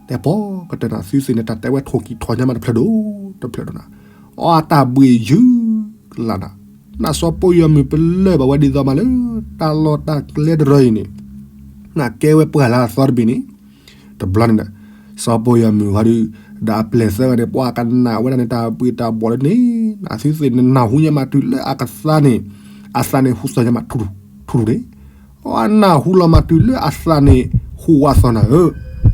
တဲပီကတၢၢ်နၤ သုသ့ၣ်န့ၣ် တၢ်တဲဝဲထိၣ်ကံၢ်ထီၣ်ညါမးတဖျၢၣ်ဒိၣ် တဖျၢၣ်ဒိၣ်နၤ, အီတၢ်ဘှံးယုၢ်ကလးနၤ, နစီၤပီၢ်ယွၤမုၢ်ပလၢၢ်ဘၣ်ဝဲဒ်သိးမးလၢ တၢ်လီၢ်တၢ်ကျဲတရၢအံၤန့ၣ် နကဲဝဲပှၤလၢအသီတဘ့ၣ်န့ၣ် တဘျီန့ၣ်ဒီး စီၤပီၢ်ယွၤမုၢ်ဂီၤဒုး ဒီးအပျဲၢ်သၢဂၤန့ၣ် ပှၤကနၣ်ဝဲဒၣ်န့ၣ် တၢ်ဘှံးတၢ်ဘှီးလၢန့ၣ် အသုသ့ၣ်န့ၣ် နၢ်ဟူညါမးတုၤလၢအကသါန့ၣ် အသးန့ၣ်ဟူသီၣ်ညါမးထူထူန့ၣ်, အနၢ်ဟူလီၤမးတုၤလၢအသးန့ၣ် ဟူဝးသီၣ်နၤဧၢ,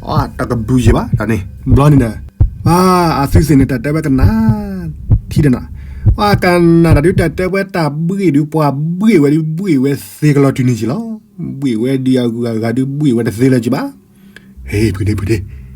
အတကဘုးယံၤဘၣ်တၢ်န့ၣ် ဘျီန့ၣ်ဒီး အသုသ့ၣ်န့ၣ် တၢ်တဲဝဲကနၣ် ထံၣ်ဒီးနၤ, ပှၤကနၣ်တၢ်ဒုး တၢ်တဲဝဲတၢ်ဘှံးဒုး ပှၤဘှံးဝဲဒုး ဘှံးဝဲသ့ကလီၤတုၤန့ၣ်က့ၤလီၤ, ဘှံးဝဲဒုးအဂုၤအဂၤဒုး ဘှံးဝဲတသ့လၢၤက့ၤဘၣ် ဟ့ၣ် ဖုဒ့ဖုဒ့, အ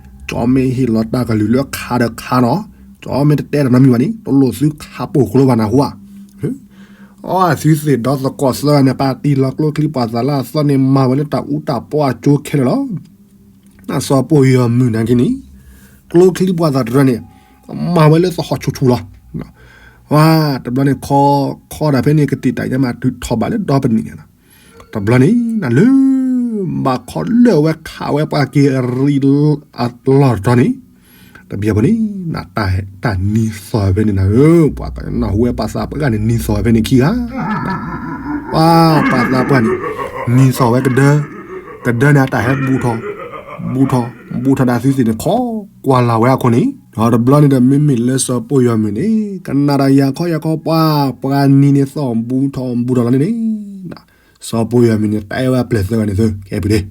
ဒုန့ၣ် ကၠီမ့ၢ်ဟ့ၣ်လီၤတၢ်ကလုၢ်လၢခါဒီးခါနီၤ, ကၠီမ့ၢ်တတဲတၢ်နီတမံၤဘၣ်န့ၣ် တလိၣ်သုခးပိာ်ကျိဘၣ်နၢ်ဟူဧါ, အသုသ့ၣ်ဒီသကိးသၢဂၤန့ၣ် ပာ်တံၢ်လီၤကျိချံပှၤသးလၢအသီန့ၣ် မၤဝဲလၢတၢ်အူတၢ်ပီအကၠိခဲလၢာ်လီၤ. နစီၤပီၢ်ယွၤမုၢ်နၤက့ၤန့ၣ် ကျိချံပှၤသးတရၢန့ၣ် မၤဝဲလၢသဟီၣ်ဆူၣ်ဆူၣ်လီၤ. ဝါ တဘျီန့ၣ် ခီ ခီဒၣ်ဖဲန့ၣ် ကတံာ်တၢ်ညါမးတုၤထီၣ်ဘးလၢဒီပနံၣ်န့ၣ်လီၤ. တဘျီန့ၣ် နလၢ ဘၣ်ခီလၢာ်ဝဲခးဝဲပှၤက့ၤရံၣ်အလီၢ်တတီၤန့ၣ် တဘျီဖိန့ၣ် တၢ်နံၤသီၣ်ဝဲဖဲန့ၣ်နၤဧၢ, ပှၤကနၢ်ဟူဝဲပှၤသးပှၢ်ဂၤန့ၣ် နံၤသီၣ်ဝဲဖဲန့ၣ်ခံဂၤ, ပှၤပှၤသးပှၢ်န့ၣ် နံၤသီၣ်ဝဲကဒၢ, ကဒၢန့ၣ်အတၢ်ဟဲဘူးထီၣ်, ဘူးထီၣ်, ဘူးထီၣ်ဒီးသုသ့ၣ်န့ၣ် ခိးကွၢ်လၢ်ဝဲအခိၣ်န့ၣ်, ဒီးတဘျီန့ၣ်ဒီး မ့မ့ၢ်လၢစီၤပိၢ်ယီၤမုၢ်န့ၣ် ကနၣ်တၢ်ယၤခီယၤခီ ပှၤပှၤနံၤန့ၣ်သီၣ်ဘူးထီၣ်ဘူးထီၣ်လီၤန့ၣ်န့ၣ် စီၤပိၢ်ယီၤမုၢ်န့ၣ် တဲဝဲအပျဲၢ်သၢဂၤန့ၣ်သၢ ကဲဖုဒ့,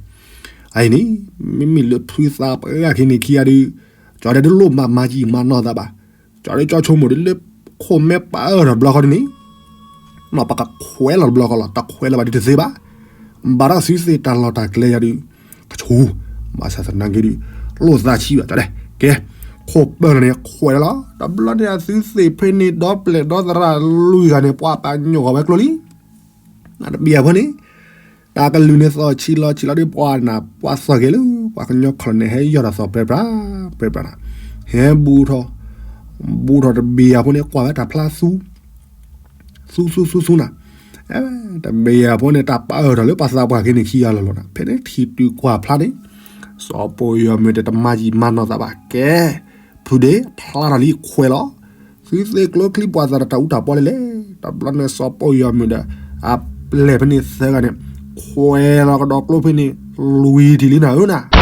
အအံၤန့ၣ် မ့မ့ၢ်လၢဖုသးပှၢ်ဂၤခံန့ၣ်ခံဂၤဒီး ကၠီဒဲဒၣ်လိၣ်မၤမၤယံာ်မၤနီၢ်သးဘၣ်, ကၠီဒဲကၠီဆိကမိၣ်ဒ်လၢ ခိၣ်မဲပာ်အၢၣ်ထီၣ်တဘျီဃီဒ်န့ၣ် နီၢ်ပကခွဲးလီၤတဘျီဃီလီၤ, တခွဲးလီၤဘၣ်ဒ်တသ့ဘၣ်, ဘၣ်ဒီးသုသ့ၣ်တၢ်လီၢ်တၢ်ကျဲယၤဒုး ကဆူၣ်, ဘၣ်ဆၣ်သနာ်က့ဒုး လိၣ်သးဆံးဘၣ်ကၠီဒဲ, ကဲ, ခိၣ်ပၢၢ်လီၤန့ၣ် ခွဲးလီၤလီၤ, တဘျီန့ၣ်အသုသ့ၣ်ဖဲန့ၣ် ဒီပျဲၢ်ဒီသရၣ်လွံၢ်ဂၤန့ၣ် ပှၤပာ်ညိၣ်ဂီၤဝဲကျိလံ တဘျီဖိန့ၣ် တၢ်ကလုၢ်န့ၣ်သီၣ်ဆံးလီၤဆံးလီၤဒုး ပှၤနၢ်ပှၤသီၣ်က့ၤလၢ ပှၤကညီခီၣ်န့ၣ် ဟဲယီၢ်ဒီးသီၣ်ပြဲပြး, ပြဲပြးနၤ, ဟဲဘူးထီၣ်, ဘူးထီၣ်တဘျီဖိန့ၣ် ကွၢ်ဝဲတၢ်ဖျါသူ သူသူသူသူနၤ, တဘျီဖိန့ၣ် တၢ်ပာ်အၢၣ်ထီၣ်လၢပှၤသးပှၢ်ခံန့ၣ်ခံဂၤလီၤလီၤနၤ, ဖဲန့ၣ်ထံၣ်တုၤကွၢ်ဖျါန့ၣ် စီၤပိၢ်ယီၤမုၢ်တမၤယံာ်မၤနီၢ်သးဘၣ်ကဲ, ဖုဒ့ဖျါထီၣ်လံခွဲးလီၤ, သုသ့ၣ်ကျိချံပှၤသးတၢ်အူတၢ်ပီလဲၣ်လဲၣ်, တဘျီန့ၣ်စီၤပိၢ်ယီၤမုၢ်ဒီး အပျဲၢ်ဖဲန့ၣ်သၢဂၤန့ၣ် ခွဲးလီၤကဒီးကျိဖဲန့ၣ် လွံၢ်ထံၣ်လံနၤဧၢနၤ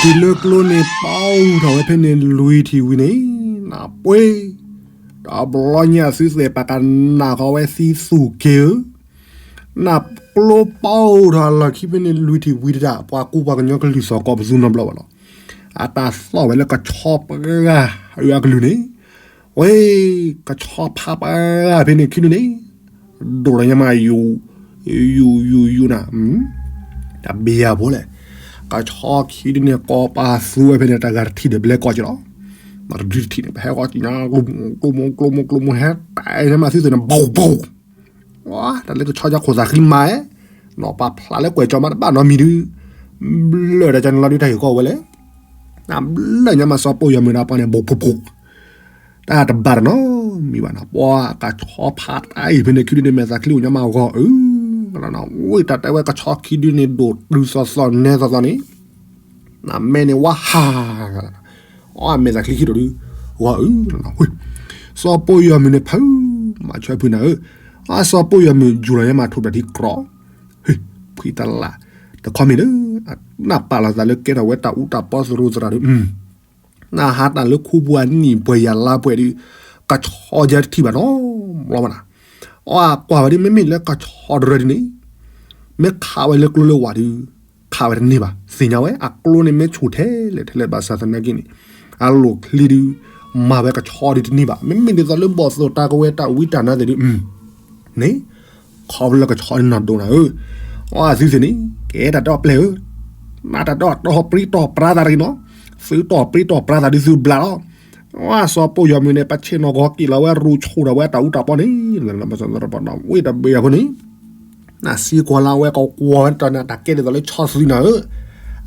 ဒီးတုၤလၢကျိန့ၣ်ပီထီၣ်ဝဲဖဲန့ၣ်လွံၢ်ထံၣ်ဝံၤန့ၣ် နပှ့ၤ, တဘျီညါသုသ့ၣ်ပာ်ကနၣ်ဃီဝဲသံသူၣ်က့ၤဧၢ, နကျိပီထီၣ်အလီၢ်ခံဖဲန့ၣ်လွံၢ်ထံၣ်ဝံၤတဒၣ် ပှၤကူပှၤကညီကလုၢ်သီၣ်ကီးပသူနီတဘျီဘၣ်လီၤ, အတၢ်သီၣ်ဝဲလၢကဆီပှၢ်ဂၤအကလုၢ်န့ၣ်, ဝဲ, ကဆီဖးပှၢ်ဂၤဖဲန့ၣ်ခံဒုန့ၣ် ဒိၣ်လီၤညါမး ယူၤ, ယူၤယူၤယူၤနၤ, တဘျီဖိလဲၣ်, ကဆီခံဒုန့ၣ် ကိးပသူဝဲဖဲန့ၣ် တဂၤတထံၣ်ဒီးဘျဲကီၢ်က့ၤလီၤ, တဒုတထံၣ်န့ၣ် ပဟဲဃီက့ၤညါ ကျိမိၢ်ကျိမိၢ်ကျိမိၢ်ကျိမိၢ် ဟဲတဲန့ၣ်မးသုသ့ၣ်န့ၣ် ဘီဘီ, တၢ်လၢကဆီယါခိၣ်သးဃံမး, နီၢ်ပာ်ဖျါလၢကွဲးကၠီမးတဘၣ်နီတမံၤဒု, ဘျၢၣ်ဒီးကၠီန့ၣ်လီၤဒုတၢ်ဟ့ၣ်ကီၢ်ဝဲလဲၣ်, ဘျၢၣ်ညါမးစီၤပိၢ်ယီၤမုၢ်ဒီးပှၤန့ၣ် ဘီဘီဘီ တၢ်တဘၣ်တနီတမံၤဘၣ်နီၤ, ပှၤကဆီဖးတၢ်အံၤဖဲန့ၣ်ခံဒုန့ၣ် မဲာ်သးချံအိၣ်ညါမးဂီၤအု, ဝဲတၢ်တဲဝဲကဆီခံဒုန့ၣ် ဒိၣ်တုၤသီၣ်သီၣ်နဲသီၣ်သီၣ်န့ၣ်, နမဲာ်န့ၣ်ဝါဟး, အမဲာ်သးချံခံဒိၣ်ဒု, ဂီၤအု, စီၤပိၢ်ယီၤမုၢ်န့ၣ်ဖု, မၤဆၢဖုနၤဧၢ, အစီၤပိၢ်ယီၤမုၢ်ယူၤလီၤညါမးထိၣ်တၢ်ထံကြီ, ဖှံတလၢ်, တခီမ့ၢ်လၢ နပာ်လီၤသးလၢကဲထီၣ်ဝဲတၢ်အူတၢ်ပီသရူးသရၣ်ဒီး နဟးတၢ်လၢခူပူၤအနံၣ်ပှဲၤယၤလါပှဲၤဒုး, ကဆီယဲတထံၣ်ဘၣ်နီတဘျီဘၣ်နၤ, အကွၢ်ဝဲဒ်မ့မ့ၢ်လၢကဆီတရၢဒ်န့ၣ်, မ့ၢ်ခးဝဲလၢကျိလၢဝၤဒုး, ခးဝဲတန့ၢ်ဘၣ်, သ့ၣ်ညါဝဲအကျိန့ၣ်မ့ၢ်ဆူၣ်ထဲလဲၣ်ထဲလဲၣ်ဘၣ်ဆၣ်သနာ်က့န့ၣ်, အလိၣ်ချံဒုး, မၤဝဲကဆီဒုးတန့ၢ်ဘၣ်, မ့မ့ၢ်ဒ်သိးလၢဘီၣ်သိၣ်တၢ်ကဝဲတၢ်ဝံတၢ်နါသ့ၣ်ဒုး, န့ၣ် ခီဖျိလၢကဆီန့ၣ်နီၢ်ဒိၣ်နၤဧၢ, အသုသ့ၣ်န့ၣ် ကဲတၢ်ဒီပျဲၢ်ဧၢ, နတၢ်ဒီတီၢ်ပရံတီၢ်ပြါသးတဂ့ၤနီၤ, သုတီၢ်ပရံတီၢ်ပြါသးဒုးသုဘျးလီၤ, စီၤပိၢ်ယီၤမုၢ်န့ၣ် ပဆ့ၣ်နီၤဂီၤက့ၤလီၤဝဲရူးဆူၣ်ဒီးဝဲတၢ်အူတၢ်ပီန့ၣ်, ဝ့ၢ်တဘ့ၣ်အဃိန့ၣ်, နစံကွၢ်လၢဝဲကကွၢ်ဝဲတၢ်န့ၣ် တၢ်ကဲဒ်သိးလၢဆီသုနၤဧၢ,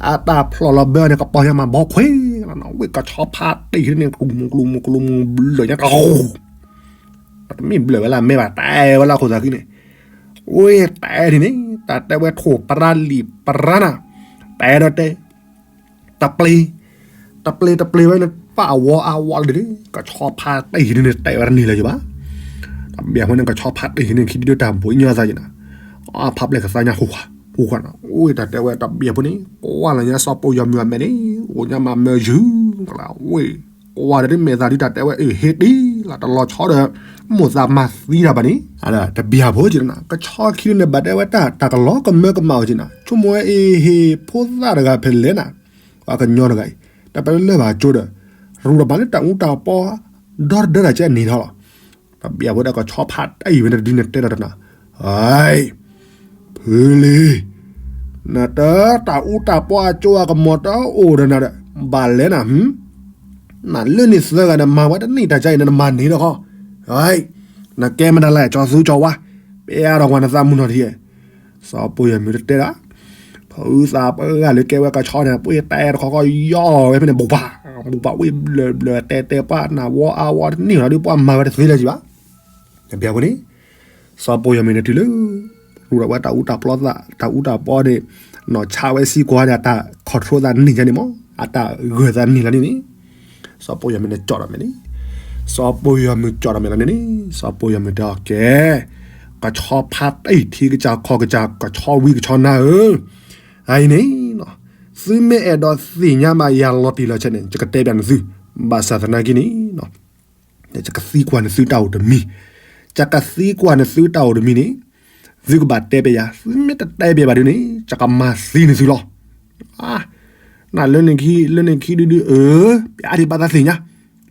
အတၢ်ဖျိၣ်လီၤဘၢန့ၣ် ကပီၤညါမးဘီခွဲးလီၤနီၤ, ဝ့ၢ်ကဆီဖးတ့ၢ်န့ၣ် ကျူမူကျူမူကျူမူဘျၢၣ်ညါက တမ့ၢ်ဘျၢၣ်ဝဲလၢမဲာ်ဘၣ် တဲဝဲလၢအခိၣ်သးဃံန့ၣ်, ဝ့ၢ်တဲဒ်န့ၣ် တၢ်တဲဝဲထိၣ်ပြါလံာ်ပြါနၤ, တဲဒီးတဲ, တပျ့ၤ, တပျ့ၤတပျ့ၤဝဲန့ၣ် ပာ်ဝီအါဝီလၢဒ်န့ၣ် ကဆီဖးတ့ၢ်န့ၣ် တဲဝဲတန့ၢ်လၢၤဘၣ်, တဘျီအဃိန့ၣ် ကဆီဖးတ့ၢ်န့ၣ် ခံဒုတၢ်ဘိးညီသးက့ၤနၤ, အဖးပျဲၢ်ကသါညါဃူဃူဃူနၤ, ဝ့ၢ်တၢ်တဲဝဲတဘျီအဃိန့ၣ် ကွၢ်လီၤညါစီၤပိၢ်ယီၤမုၢ်အမဲာ်န့ၣ် အိၣ်ညါမးမၢယုၢ်, ဝ့ၢ် ကွၢ်ဒီးဒ်မဲာ်သးဒုးတၢ်တဲဝဲအ့ၣ်ဟ့ၣ်တ့ၢ်လီၤတလီၤဆီဒီး မိၢ်သးမၤသံတၢ်ဘၣ်န့ၣ် တဘျီဖိက့ၤနၤ, ကဆီခံဒုန့ၣ် ဘၣ်တဲဝဲတၢ်တၢ်ကလီကမၢကမၣ်အီၤက့ၤနၤ, ဆိကမိၣ်ဝဲအ့ၣ်ဟ့ၣ်ဖိသၣ်တဂၤဖဲလဲၣ်နၤ, ပှၤကညီတဂၤအံၤ တၢ်ပလၢၢ်ဘၣ်ကၠိဒီး ရူၢ်တဘၣ်လၢတၢ်အူတၢ်ပီ ဒီတဒၢတၢ်ကဲန့ၣ်ထီၣ်လီၤ, တဘျီဖိဒၣ်ကဆီဖးတ့ၢ်ဝဲန့ၣ်တဒုန့ၣ်တဲဒီးတနၤ, ဟဲ ဖုလံၤ, နတၢ်တၢ်အူတၢ်ပီအကၠိအကမီၤတအိၣ်ဒီးနၤဒီး ဘၣ်လဲၣ်နၤ, နလၢန့ၣ်သၢဂၤန့ၣ် မၤဝဲတန့ၢ်တၢ်ကါအံၤန့ၣ် နမၤန့ၢ်ဒီးဃီ, နကဲမတၤလဲၣ် ကၠီသူကၠီဝါ, ပအဲၣ်ဒိးကွၢ်နသးမုၢ်နီၢ်ထံဧါ, စီၤပိၢ်ယီၤမုၢ်တတဲဒၣ်, ဖုသးပှၢ်ဂၤလၢကဲဝဲကဆီန့ၣ် ပှ့ၤတဲတခီခီယီၢ်ဝဲဖဲန့ၣ် ဘူးပၢ်, ဘူးပၢ်ဝ့ၢ်ဘျၢၣ်ဘျၢၣ်တဲတဲပှၤနၢ်ဝီအါဝီတန့ၢ်လီၤဒုး ပှၤမၤဝဲတသ့လၢၤက့ၤဘၣ်, တဘျီဖိန့ၣ် စီၤပိၢ်ယီၤမုၢ်န့ၣ်တုၤလၢ ရူးဒီးဝဲတၢ်အူတၢ်ပီသး တၢ်အူတၢ်ပီန့ၣ် နီၢ်ဆါဝဲစ့ၢ်ကီးန့ၣ် အတၢ် control သးန့ၢ်ညါန့ၣ်မး အတၢ်ဂၢၢ်သးန့ၢ်လီၤန့ၣ်န့ၣ် စီၤပိၢ်ယီၤမုၢ်န့ၣ်ကၠီၣ်ဒီးမဲာ်န့ၣ် စီၤပိၢ်ယီၤမုၢ်ကၠီၣ်ဒီးမဲာ်လီၤန့ၣ်န့ၣ် စီၤပိၢ်ယီၤမုၢ်တဲအီၤကဲ ကဆီဖါတံၢ်ထံကစၢ်ခီၣ်ကစၢ် ကဆီဝံကဆီနါဧၢ, အအံၤန့ၣ် သုမ့ၢ်အဲၣ်ဒိးသ့ၣ်ညါဘၣ်ယၤလီၤတံၢ်လီၤဆဲးန့ၣ် ယကတဲဘၣ်နသု, ဘၣ်ဆၣ်သနာ်က့န့ၣ် ယကသံကွၢ်နသုတၢ်အိၣ်တမံၤ, ယကသံကွၢ်နသုတၢ်အိၣ်တမံၤန့ၣ် သုကဘၣ်တဲပျဲယၤ, သုမ့ၢ်တတဲပျဲဘၣ်ဒုန့ၣ် ယကမၤသံနသုလီၤ. နလၢန့ၣ်ခံ လၢန့ၣ်ခံဒုဒု အၢ ပျးထံၣ်ဘၣ်သးသ့ၣ်ညါ,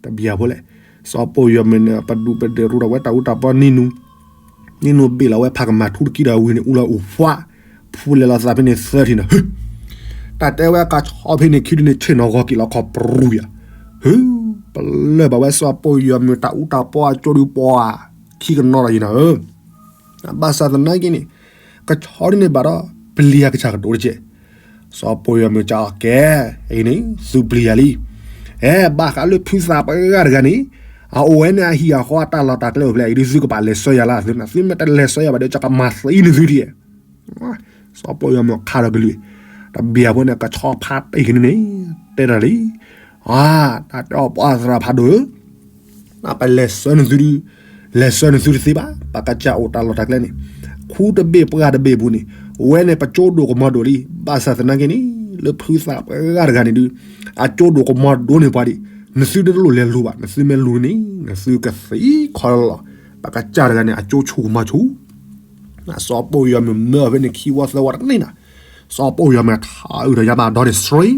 တဘၣ်အဖိလဲၣ်, စီၤပိၢ်ယီၤမုၢ်န့ၣ် ပဒူၣ်ပဒဲးရူးဒီးဝဲတၢ်အူတၢ်ပီနံၤနူၤ နံၤနူၤဘ့ၣ်လီၤဝဲဖးကမၤထူတကံဒီးဝံၤန့ၣ် အူလီၤအိၣ်ဖှး, ဖူလဲၤလီၤသးဖဲန့ၣ်သၢထံၣ်န့ၣ်, တၢ်တဲဝဲကဆီဖဲန့ၣ်ခံဒုန့ၣ် ဆ့ၣ်နီၤဂီၤက့ၤလီၤခီၣ်ပြူၤယၤ, ဟု ပလၢၢ်ဘၣ်ဝဲစီၤပိၢ်ယီၤမုၢ်တၢ်အူတၢ်ပီအကၠိဒုပှၤခံကနီၤလီၤယံၤနၤဧၢ, ဘၣ်ဆၣ်သနာ်က့န့ၣ် ကဆီဒုန့ၣ်ဘၣ်ဒီး ပျံၤယၤကစၢ်ကတိၤတကဲး, စီၤပိၢ်ယီၤမုၢ်ကၠီၣ်ကဲ, အံၤန့ၣ် သုပျံၤယၤလံ, အဲ ဘၣ်ဃးလၢဖုသးပှၢ်တဂၤန့ၣ် အအိၣ်ဝဲန့ၣ်အဟံၣ်အဃီအတၢ်လီၢ်တၢ်ကျဲအိၣ်ဖျဲၣ်အံၤဒု သုကဘၣ်လဲၤဆှၢယၤလၢသုန့ၣ်, သုမ့ၢ်တလဲၤဆှၢယၤဘၣ်ဒီး ယကမၤသံနသုတကဲး, စီၤပိၢ်ယီၤမုၢ်ခးဒီးကလုၢ်, တဘၣ်အဖိန့ၣ် ကဆီဖါတံၢ်ခံန့ၣ်န့ၣ် တဲတၢ်လံ, အ တၢ်တဲအီၤပှၤသရၣ်ဖးဒိၣ်ဧၢ ပလဲၤဆှၢနသုဒု, လဲၤဆှၢနသုတသ့ဘၣ်, ပကစၢ်အိၣ်တၢ်လီၢ်တၢ်ကျဲန့ၣ်, ခူတဘ့ၣ်ပှၢ်တဘ့ၣ်ပူၤန့ၣ်, ဝဲန့ၣ်ပကၠိဒိၣ်ကမီၤဒိၣ်လံ, ဘၣ်ဆၣ်သနာ်က့န့ၣ် လၢဖုသးပှၢ်တဂၤန့ၣ်ဒု, အကၠိဒိၣ်ကမီၤဒိၣ်န့ၢ်ပှၤဒံး, နသုတလိၣ်လဲၤလူၤဘၣ်, နသုမ့ၢ်လူၤန့ၣ် နသုကသံခီလီၤ, ပကစၢ်တဂၤန့ၣ် အကၠိဆူၣ်ကမီၤဆူၣ် စီၤပိၢ်ယီၤမုၢ်မၢအီၤဖဲန့ၣ်ခံဝီသၢဝီတန့ၢ်နၤ, စီၤပိၢ်ယီၤမုၢ်ထးအုးဒီးယါဘၣ်ဒီတစှ့,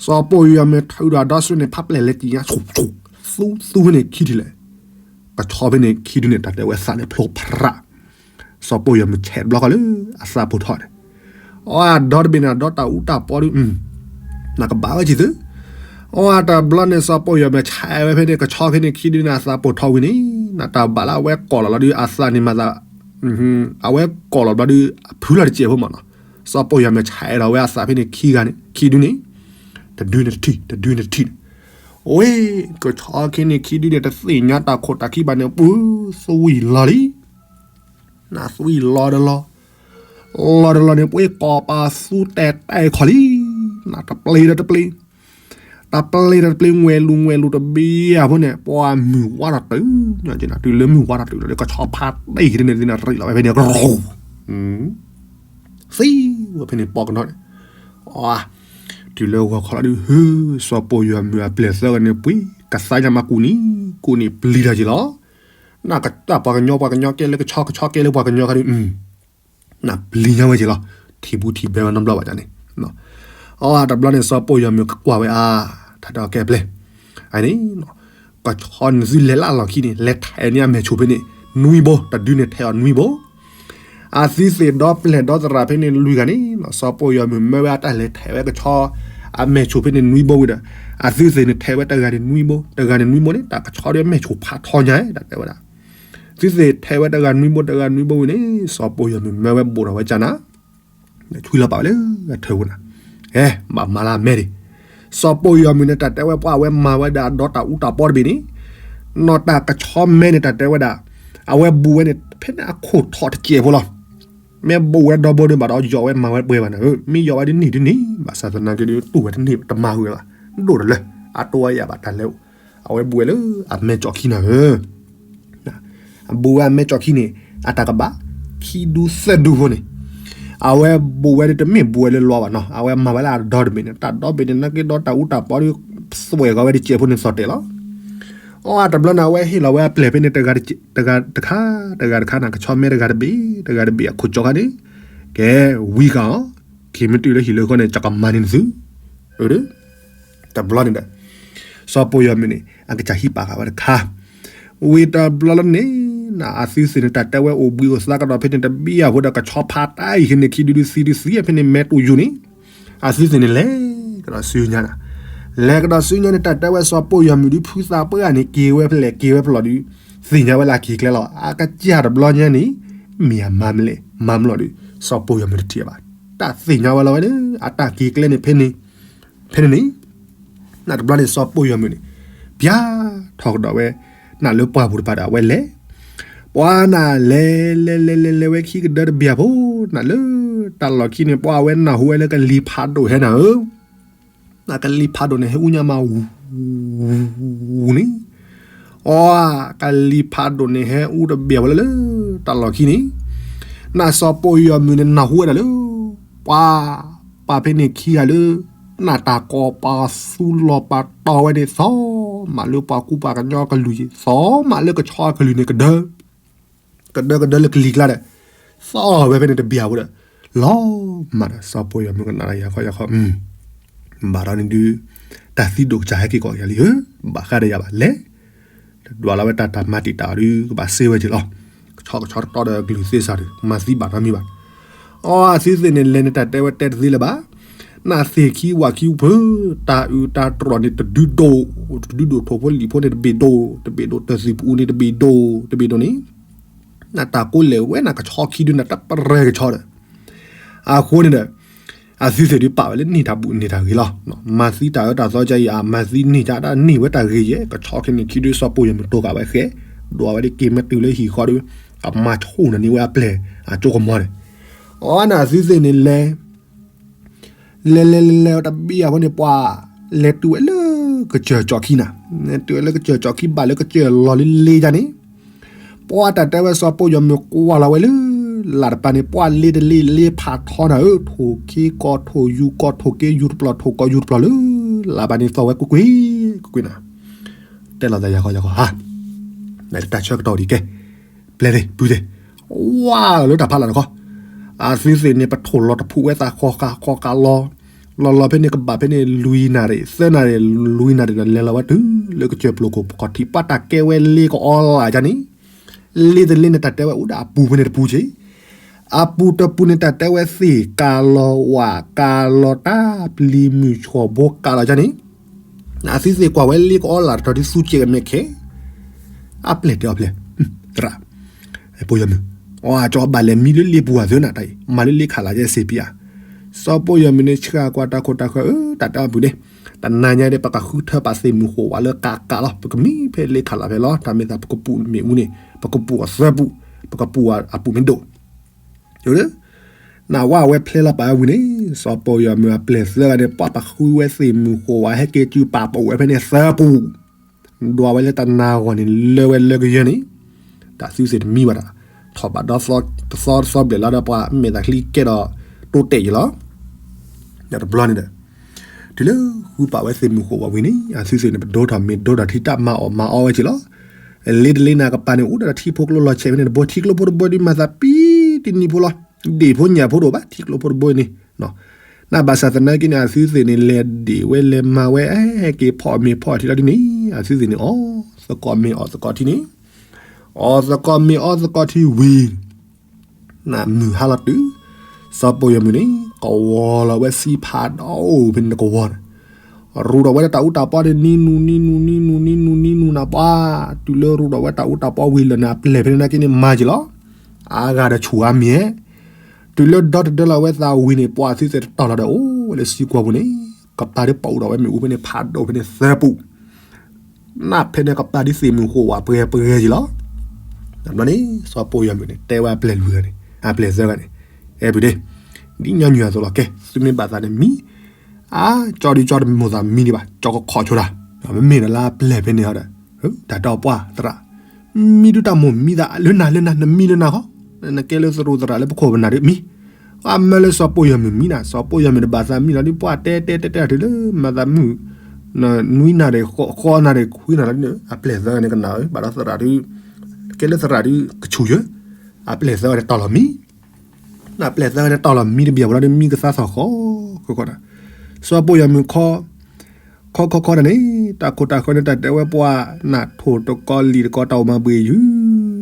စီၤပိၢ်ယီၤမုၢ်ထးအုးဒီးဒီတစှ့န့ၣ် ဖးပျဲၢ်လဲၤတံၢ်ညါဆူၣ်ဆူၣ်, သူသူဖဲန့ၣ်ခံထံၣ်လဲၣ်, ကဆီဖဲန့ၣ်ခံဒုန့ၣ် တၢ်တဲဝဲသးန့ၣ်ဖျိဖရၣ်, စီၤပိၢ်ယီၤမုၢ်ဆဲးတဘျီဃီလၢ အသးပိာ်ထီၣ်န့ၣ်, အဒီတဘ့ၣ်န့ၣ် ဒီတၢ်အူတၢ်ပီဒု နကဘၣ်ဝဲက့ၤသု, အတဘျီန့ၣ် စီၤပိၢ်ယီၤမုၢ်ဆဲးဝဲဖဲန့ၣ် ကဆီဖဲန့ၣ်ခံဒုန့ၣ် အသးပိာ်ထီၣ်ဝံၤန့ၣ် နတၢ်ဘၣ်လၢအဝဲကိးလီၤလီၤဒု အသးန့ၣ်မၤသး အဝဲကိးလီၤဘျီဒု အဖုလီၤတစဲးဖိမးနီၤ, စီၤပိၢ်ယီၤမုၢ်ဆဲးဒီးဝဲအသးဖဲန့ၣ်ခံဂၤန့ၣ် ခံဒုန့ၣ်, တဒုန့ၣ်တထံၣ် တဒုန့ၣ်တထံၣ်န့ၣ်, ဝဲ ကဆီခံန့ၣ်ခံဒုန့ၣ် တသ့ၣ်ညါတၢ်ခိၣ်တၢ်ခံဘၣ်န့ၣ် ပူၤသွံၣ်လီၤလံ, နသွံၣ်လီၤဒီးလီၤ, လီၤဒီးလီၤန့ၣ် ပှ့ၤကိးပသူတဲတဲခီၣ်လံ, နတပျ့ၤဒီးတပျ့ၤ တပျ့ၤဒီးတပျ့ၤ ငွဲၤလူၤငွဲၤလူၤတဘ့ၣ်အဖိန့ၣ် ပှၤမုၢ်ဝါထီၣ်တုၤ, တုၤလၢမုၢ်ဝါထီၣ်တုၤလီၤ ကဆီဖါတံၢ်န့ၣ် သ့ၣ်န့ၣ်ရံးလီၤဝဲဖဲန့ၣ် ရူၤ, သံဝဲဖဲန့ၣ်ပိာ်ကနီၤန့ၣ်, တုၤလၢဂီၤခီလီၤဒုး ဟၢ စီၤပိၢ်ယွၤမုၢ်အပျဲၢ်သၢဂၤန့ၣ် ပှ့ၤကသါညါမးကူၣ်နံၤ ကူၣ်နံၤပျံၤတၢ်က့ၤလီၤ, နကတၢ်ပှၤကညီ ပှၤကညီကဲလၢကဆီ ကဆီကဲလၢပှၤကညီခါဒုး နပျံၤညါဝဲက့ၤလီၤ, ထံၣ်ဘူးထံၣ်ဘဲဝဲနီတဘျီဘၣ်န့ၣ်, အတဘျီန့ၣ် စီၤပိၢ်ယွၤမုၢ်ကကွၢ်ဝဲအါ, တၢ်တဲအီၤကဲပျဲၢ်, အန့ၣ်, ကဆီနသုလဲၤလၢအလီၢ်ခံန့ၣ် လဲၤထဲးန့ၢ်အမဲာ်ဆိၣ်ဖဲန့ၣ် နွံဘိ, တဒုန့ၣ်ထဲးအီၤနွံဘိ, အသုသ့ၣ်ဒီပျဲၢ်ဒီသရၣ်ဖဲန့ၣ်လွံၢ်ဂၤန့ၣ် စီၤပိၢ်ယွၤမုၢ်မၢဝဲအတၢ်လဲၤထဲးဝဲကဆီ အမဲာ်ဆိၣ်ဖဲန့ၣ်နွံဘိဝံၤဒီး အသုသ့ၣ်န့ၣ်ထဲးဝဲတဂၤန့ၣ်နွံဘိ, တဂၤန့ၣ်နွံဘိန့ၣ် တၢ်ကဆီဒီးအမဲာ်ဆိၣ်ဖးထီညါ တၢ်တဲဝဲဒၣ် သုသ့ၣ်ထဲးဝဲတဂၤနွံဘိ တဂၤနွံဘိဝံၤန့ၣ် စီၤပိၢ်ယွၤမုၢ်မၢဝဲဘိၣ်ထီၣ်ဝဲကၢ်နၤ, ဆွံလီၤပာ်ဝဲလၢအထၢၣ်ပူၤနၤ, အဲ ဘၣ်မၤလၢအမဲာ်ဒံး, စီၤပိၢ်ယွၤမုၢ်န့ၣ် တၢ်တဲဝဲပှၤအဝဲမၤဝဲဒၣ်အဒီတၢ်အူတၢ်ပီတဘ့ၣ်န့ၣ်, နီၢ်တၢ်ကဆီမဲန့ၣ် တၢ်တဲဝဲဒၣ်, အဝဲဘူးဝဲန့ၣ် ဖဲန့ၣ်အခိၣ်ထီၣ်တစဲးဖိလီၤ, မ့ၢ်ဘူးဝဲဒီဘိဒုးဘၣ်ဒီး ယီၤဝဲမၤဝဲပှဲၤဘၣ်နၤဧၢ, မ့ၢ်ယီၤဝဲဒ်န့ၣ်ဒ်န့ၣ် ဘၣ်ဆၣ်သနာ်က့ဒုး တူၢ်ဝဲတန့ၢ်တမၤဝဲဘၣ်, ဒိၣ်တလၢ, အတိဝဲယၤဘၣ်တၢ်လဲၤအိၣ်, အဝဲဘူးဝဲလၢအမဲာ်ကၠီၣ်ခံနၤဧၢ အဘူးဝဲအမဲာ်ကၠီၣ်ခံန့ၣ် အတၢ်ကဘၣ်, ခံဒူသၢဒူဖိန့ၣ်, အဝဲဘူးဝဲဒ်တမ့ၢ်ဘူးဝဲလၢလီၤဘၣ်နီၤ, အဝဲမၤဝဲလၢအဒီတဘ့ၣ်န့ၣ် တၢ်ဒီဘ့ၣ်န့ၣ် နာ်က့ဒီတၢ်အူတၢ်ပီဒုး သွဲၣ်ဂီၤဝဲတစဲးဖိန့ၣ်သီၣ်တဲာ်လီၤ, အတဘျီန့ၣ် အဝဲဟ့ၣ်လီၤဝဲအပျဲၢ်ဖဲန့ၣ် တဂၤတခါ, တဂၤတခါန့ၣ် ကဆီမဲတဂၤတဘ့ၣ်, တဂၤတဘ့ၣ်အခိၣ်ကၠီခါန့ၣ်, ကဲ, ဝံကၢ်အီၤ, ခံမ့ၢ်တုၤလၢဟံၣ်လၢဃီန့ၣ် ကကမၤန့ၢ်နသု, တဘျီန့ၣ်ဒီး စီၤပိၢ်ယွၤမုၢ်န့ၣ် အကစၢ်ဟံးပာ်ဃာ်ဝဲတခါ, ဝံၤတဘျီလၢန့ၣ်, နအသုသ့ၣ်န့ၣ် တၢ်တဲဝဲအိၣ်ဘှံးအိၣ်သါကဒီးဖဲန့ၣ်တဘ့ၣ်အဃိဒီး ကဆီဖါတံၢ်အံၤန့ၣ် ခံဒုဒုသံဒုသံဖဲန့ၣ် မဲာ်တူၢ်ယူၤန့ၣ်, အသုသ့ၣ်န့ၣ်လဲၤကဒီးဆူညါနၤ, လဲၤကဒီးဆူညါန့ၣ် တၢ်တဲဝဲစီၤပိၢ်ယွၤမုၢ်ဒုး ဖုသးပှၢ်န့ၣ် က့ၤဝဲဖဲလဲၣ်က့ၤဝဲဖဲလဲၣ်ဒုး သ့ၣ်ညါဝဲလၢအက့ၤကျဲလီၤ, အကစၢ်တဘျီညါန့ၣ် မ့ၢ်အမၤမလဲၣ် မၤမလဲၣ်ဒုး စီၤပိၢ်ယွၤမုၢ်တထံၣ်ဘၣ်, တၢ်သ့ၣ်ညါဝဲလီၤဝဲန့ၣ် အတၢ်က့ၤကျဲန့ၣ်ဖဲန့ၣ် ဖဲန့ၣ်န့ၣ်, နတဘျီန့ၣ် စီၤပိၢ်ယွၤမုၢ်န့ၣ် ပျၢ်ထီၣ်ကဒီးဝဲ နလၢပှၢ်ပူၤတဖၣ်ဒီးအဝဲလဲၤ, ပှၤနၤလဲၤလဲၤလဲၤလဲၤလဲၤဝဲခံကဒၢတဘျီဖိ, နၤလၢတၢ်လီၢ်ခံန့ၣ် ပှၤဝဲနၢ်ဟူဝဲလၢကလံၤဖးဒိၣ်ဟဲနၤဧၢ, နကလံၤဖးဒိၣ်န့ၣ်ဟဲအူညါမးဝူၤန့ၣ်, အီ ကလံၤဖးဒိၣ်န့ၣ်ဟဲအူတဘျီဖိလၢလၢတၢ်လီၢ်ခံန့ၣ်, နၢ်စီၤပိာ်ယီၤမုၢ်န့ၣ်နၢ်ဟူဝဲဒၣ်လၢ ပှၤ ပှၤဖဲန့ၣ်ခံဂၤလၢ နၢ်တၢ်ကီပှၤသူလီၤပှၤတီဝဲန့ၣ် သီမးလၢပှၤကူပှၤကညီကလုာ်, သီမးလၢကဆီအကလုာ်န့ၣ်ကဒၢ, ကဒၢကဒၢလၢကလံၤကျါဒီး သီဝဲဖဲန့ၣ်တဘျီဖိဒီး လီၤမးဒီး စီၤပိာ်ယီၤမုၢ်ကနၣ်ဒီးယၤခီယၤခီ, ဘၣ်ဒီးန့ၣ်ဒုး တၢ်သံဒိၣ်ကစၢ်ဟဲက့ၤကိးယၤလံဧၢ, ဘၣ်ဃးဒီးယၤဘၣ်လဲၣ်, ဒွးလီၤဝဲတၢ်တၢ်မၤတံာ်တာ်အီၤဒုး ကဘၣ်စ့ဝဲက့ၤလီၤ, ကဆီကဆီတတီဒီးကလုာ်သ့စၢ်ဒီး မၤသံဘၣ်နီတမံၤဘၣ်. အီ အသုသ့ၣ်န့ၣ်လဲၤန့ၣ် တၢ်တဲဝဲတဲတသ့လၢၤဘၣ်, နၢ်သ့ၣ်ခံဝၣ်ခံဖု တၢ်အုၣ်တၢ်တြီၢ်န့ၣ်တဒုဒိၣ်, တဒုဒိၣ်ထိၣ်ဖိလံၣ်ဖိန့ၣ်တဘ့ၣ်ဒိၣ်, တဘ့ၣ်ဒိၣ်တၢ်သံၣ်ပူၤန့ၣ်တဘ့ၣ်ဒိၣ်, တဘ့ၣ်ဒိၣ်န့ၣ် နတၢ်ကိးလဲၣ်ဝဲနကဆီခံဒုနတပရဲကဆီဒီး, အဃိန့ၣ်ဒီး အသုသ့ၣ်ဒုးပာ်ဝဲလၢန့ၢ်တၢ်ဘူၣ်န့ၢ်တၢ်ဂ့ၤလီၤ. မၤသံတၢ်အၢတၢ်သီကါအံၤ အမၤသံန့ၢ်တၢ်ဒၣ်န့ၢ်ဝဲတၢ်ဂ့ၤယဲၢ်, ကဆီခံန့ၣ်ခံဒုစီၤပိာ်ယီၤမုၢ်တိၢ်ဃာ်ဝဲဃဲ, ဒွးဝဲဒ်က့ၤမ့ၢ်တုၤလၢဟံၣ်ဃီဒီး အမၤဆိၣ်နၤန့ၢ်ဝဲအပျဲၢ်အကၠိကမီၤန့ၣ်, အီနအသုသ့ၣ်န့ၣ်လဲၤ လဲၤလဲၤလဲၤလဲၤတဘျီအဃိန့ၣ် ပှၤလဲၤတုၤဝဲလၢကစၢၢ်ကၠီၣ်ခံနၤ, လဲၤတုၤဝဲလၢကစၢၢ်ကၠီၣ်ခံဘၣ်လၢကစၢၢ်လီၤလံလ့ယါန့ၣ်, ပှၤတၢ်တဲဝဲစီၤပိာ်ယီၤမုၢ်ကွၢ်လီၤဝဲလၢ လၢ်တပၤန့ၣ် ပှၤလ့တလ့လ့ဖးထီနၤဧၢ, ထိၣ်ခ့ကီၢ်ထိၣ်ယူၤကီၢ်ထိၣ်က့ယူၤတပျီၢ်ထိၣ်ကီၢ်ယူၤတပျီၢ်လၢ လၢ်ဘၣ်န့ၣ်သီၣ်ဝဲကွ့ၢ်ကွ့ၢ်ကွ့ၢ်နၤ, တဲလီၤသးယၤဃီယၤဃီဧါ, နတၢ်ဆၢကတီၢ်ဒံးကဲ ပျဲသ့ၣ်ပုၢ်သ့ၣ်, ဝါလၢတၢ်ဖးလၢ်တခီ, အသုသ့ၣ်န့ၣ် ပထိၣ်လီၤတဖုးဝဲသးဃီဃာ်ဃီဃာ်လီၤ, လီၤလီၤဖဲန့ၣ်ကဘၣ်ဖဲန့ၣ် လွံၢ်နၣ်ရံၣ် သၢနၣ်ရံၣ် လွံၢ်နၣ်ရံၣ်ဒီး လဲၤလီၤဝဲတုၤလၢကစၢၢ်ပျိၢ်ခိၣ်ခီၣ်ထံး ပှၤတၢ်ကဲဝဲလ့ကအီလၢ်ယါန့ၣ်, လ့တလ့န့ၣ် တၢ်တဲဝဲအိၣ်ဒီးအပူၤဖဲန့ၣ်တပူၤက့ၢ်, အပူၤတပူၤန့ၣ် တၢ်တဲဝဲသ့ၣ်ကၤလီၤဝၣ်ကၤလီၤတၢ်ပျံၤမုၢ်ဆှီၣ်ဘိကၤလီၤယါန့ၣ် အသုသ့ၣ်ကွၢ်ဝဲလ့ကအီလၢ်တတီၤဒ်သူစဲးကမဲာ်ခဲ, အပျဲၢ်တဲအီၤဖျဲၣ်, သရၣ်, ပိာ်ယီၤမုၢ်, အီကၠီဘၣ်လဲၤမံလၢလ့ပူၤအသၢနၤတၢ်အံၤ မၤလၢလ့ခးလၢ်ယဲစ့ပံဧါ, စီၤပိာ်ယီၤမုၢ်န့ၣ် ဆှၢကွၢ်တၢ်ခိၣ်တၢ်ဃၢၤ အၢ တၢ်တဲအီၤပုၢ်န့ၣ်, တနၤညါဒီး ပကဃုထၢပာ်သ့ၣ်မုၢ်ဃိၣ်ဝါလၢကးကးလီၤ ပကမံဖဲလ့ခးလၢ်ဖဲလီၤ တၢ်မ့ၢ်သးပကပူၤမ့ၣ်အူန့ၣ် ပကပူၤအသၢပူၤ, ပကပူၤအပူၤမ့ၢ်ဒိၣ် နဝဲဝဲဖျဲလီၤပာ်ဝဲဝံၤန့ၣ် စီၤပိာ်ယီၤမုၢ်အပျဲၢ်သၢဂၤန့ၣ် ပှၤပဃုဝဲသ့ၣ်မုၢ်ဃိၣ်ဝါဟဲက့ၤစုပာ်ပဝဲဖဲန့ၣ်သၢပူၤ, ဒွးဝဲလၢတနၤဂီၢ်န့ၣ် လၢဝဲလၢကယၢန့ၣ်, တၢ်သုသ့ၣ်တမံဘၣ်တၢ်, ထီၣ်ဘၣ်ဒီသီတသီတသီဘျဲၣ်လီၤဒီး ပှၤမဲာ်သးချံကဲဒီးတိတဲာ်ယံၤလီၤ. တဘျီန့ၣ်ဒီး တုၤလၢဃုပာ်ဝဲသ့ၣ်မုၢ်ဃိၣ်ဝါဝံၤန့ၣ် အသုသ့ၣ်န့ၣ် ပဒိထီၣ်မ့ၢ်ဒိထီၣ်ထံတၢ်မၤအီၣ်မၤအီဝဲက့ၤလီၤ. လ့တလ့နၤကပၤန့ၣ် အိၣ်ဒီးထံဖိကျိလီၤဆဲးဖဲန့ၣ်တဘိ ထံကျိဖိတဘိဒီး မၤသးပံတနံၤဖိလီၤ. ဒ့ၣ်ဖိညၣ်ဖိတအိၣ်ဘၣ် ထံကျိဖိတဘိန့ၣ်, နဘၣ်ဆၣ်သနာ်က့န့ၣ် အသုသ့ၣ်န့ၣ် လဲၤဒ့ၣ်ဝဲလဲၤမၤဝဲ ဟဲက့ၤဖီၣ်မ့ၤဖီၣ်ထံလီၤဒ်န့ၣ် အသုသ့ၣ်န့ၣ် အီၣ်သကိးမ့ၤအီၣ်သကိးထံန့ၣ်, အီၣ်သကိးမ့ၤအီၣ်သကိးထံဝံၤ နမုၢ်ဟါလီၤတုၤ စီၤပိာ်ယီၤမုၢ်န့ၣ် ကဝီၤလီၤဝဲစံဖးဒိၣ်ဖဲန့ၣ်တကဝီၤန့ၣ်, ရူးဒီးဝဲဒၣ်တၢ်အူတၢ်ပီန့ၣ် နံၤနူၤ နံၤနူၤ နံၤနူၤ နံၤနူၤ နံၤနူၤနၤပှၤ, တုၤလၢရူးဒီးဝဲတၢ်အူတၢ်ပီဝံၤလၢာ်န့ၣ် အပျဲၢ်ဖဲန့ၣ်နာ်က့န့ၣ် မၤက့ၤလီၤ. အါဂၤဒီးဆူၣ်အါမံၤ, တုၤလၢဒီတဒၢလီၤဝဲသးဝံၤန့ၣ် ပှၤသုသ့ၣ်တတီၢ်လီၤဒီး အိၣ်ဝဲလၢစံကွီၢ်ပူၤန့ၣ် ကပၤဒ်ပာ်အူဒီးဝဲမ့ၣ်အူဖဲန့ၣ်ဖးဒိၣ်ဖဲန့ၣ်သၢပူၤ နၢ်ဖဲန့ၣ်ကပၤဒ်သ့ၣ်မုၢ်ဃိၣ်ဝါပှဲၤပှဲၤက့ၤလီၤ. တဘျီန့ၣ် စီၤပိာ်ယီၤမုၢ်န့ၣ် တဲဝဲအပျဲၢ်လွံၢ်ဂၤန့ၣ် အပျဲၢ်သၢဂၤန့ၣ်, အဲၣ်ပုၢ်ဒ့, ဒ်ညီနုၢ်အသိးလီၤ ကဲ သုမ့ၢ်ဘၣ်သးန့ၣ်မံ, အါ ကၠီဒုးကၠီတမိၢ်သးမံဒံးဘၣ် ကၠီကခီၣ်ဆိတၢ်, မ့မ့ၢ်ဒီးလၢအပျဲၢ်ဖဲန့ၣ်ဒီး, တၢ်တဲအီၤပှၢ်သရၣ်, မံဒုတၢ်မိၢ်မံသးလၢနၤလၢနၤ နမံလၢနၤဃီ, နကဲလၢသရူးသရၣ်လၢပခိၣ်ပနၢ်ဒုးမံ အမၢလၢစီၤပိာ်ယီၤမုၢ်မံနၤ စီၤပိာ်ယီၤမုၢ်တဘၣ်သးမံလီၤဒ်ပှၢ်တဲတဲတဲတဲတုၤလၢမၤသးမုၢ်, နွံနၣ်ရံၣ်ဃိးနၣ်ရံၣ်ခွံနၣ်ရံၣ်န့ၣ် အပျဲၢ်သၢဂၤန့ၣ်ကနၣ်ဝဲ ဘၣ်ဒီးသရၣ်ဒုး, ကဲလၢသရၣ်ဒုးကဆူၣ်ယၢ, အပျဲၢ်သၢဂၤန့ၣ်တီၢ်လီၤမံ, အပျဲၢ်သၢဂၤန့ၣ်တီၢ်လီၤမံတဘျီဝဲဒီးမံကသါသီၣ်ဃီ, ဃီဃီ, စီၤပိာ်ယီၤမုၢ်ခီ ခီခီခီန့ၣ် တၢ်ခိၣ်တၢ်ဃၢၤန့ၣ် တၢ်တဲဝဲပှၤ နၢ်ထိၣ်တကီလံာ်တကီတၢ်အိၣ်မၤဘှံးယုၢ်,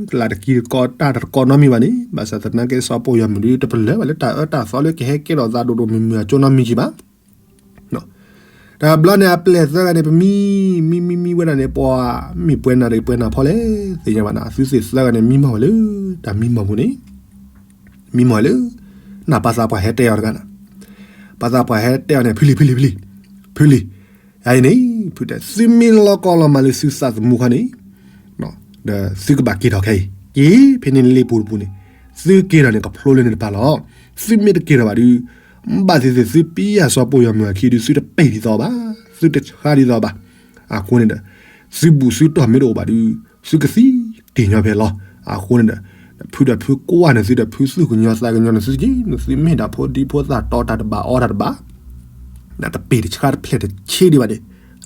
တလၢ်တကံတကီတၢ်တကီနီတမံၤဘၣ်န့ၣ် ဘၣ်ဆၣ်သနာ်က့စီၤပိာ်ယီၤမုၢ်ဒုးတပလၢၢ်ဘၣ်လၢတၢ်အၢတၢ်သီလၢကဟဲကဲထီၣ်သးဒိၣ်ဒိၣ်မုၢ်မုၢ်အကၠိနီတမံၤဘၣ်. တဘျီန့ၣ် အပျဲၢ်သၢဂၤန့ၣ် ပမံ မံမံမံဝဲဒၣ်န့ၣ် ပှၤမ့ၢ်ပှဲၤနၣ်ရံၣ်ပှဲၤနၣ်ဖီလဲၣ် သ့ၣ်ညါဘၣ်နၤ အသုသ့ၣ်သၢဂၤန့ၣ် မံမီၢ်ဝဲလၢ တၢ်မံမီၢ်ပူၤန့ၣ် မံမီၢ်ဝဲလၢ နပၢ်သးပှၢ်ဟဲတဲအီၤတဂၤနၤ, ပၢ်သးပှၢ်ဟဲတဲအီၤန့ၣ် ဖုလံၤ ဖုလံၤ ဖုလံၤ ဖုလံၤ, အအံၤန့ၣ် ဖုတဲ သုမ့ၢ်လီၤကီၢ်လီၤမၢ်လၢသုသးသမူခီန့ၣ် ဒီးသုကဘၣ်က့ၤထီၣ်ခဲအံၤ က့ၤဖဲန့ၣ်လ့ပူၤတပူၤန့ၣ်, သုက့ၤထီၣ်န့ၣ် ကဖျိလၢန့ၣ်တဖၣ်လီၤ. သုမ့ၢ်တက့ၤထီၣ်ဘၣ်ဒုး, ဘၣ်သ့ၣ်သ့ၣ်သုပျဲယၤစီၤပိၢ်ယီၤမုၢ်အခံဒုး သုတပ့ၢ်ဒ်သိးဘၣ်, သုတဆါဒ်သိးဘၣ်. အဃိန့ၣ်ဒီး သုဘူၣ်သုတီၢ်မ့ၢ်တအိၣ်ဘၣ်ဒုး, သုကသံတ့ၢ်ညီဖဲလီၤ. အဃိန့ၣ်ဒီး ဖုဒီးဖုကွၢ်န့ၣ်သုဒီး ဖုသူၣ်ကညီၤသးကညီၤန့ၣ်သုက့ၤ, နသုမ့ၢ်ဒၣ်ဖိဒံဖိသၣ် တီတၢ်တဘၣ်အီတၢ်တဘၣ်, တပ့ၢ်တဆါတဖျဲၣ်တဆ့ဒံးဘၣ်န့ၣ်.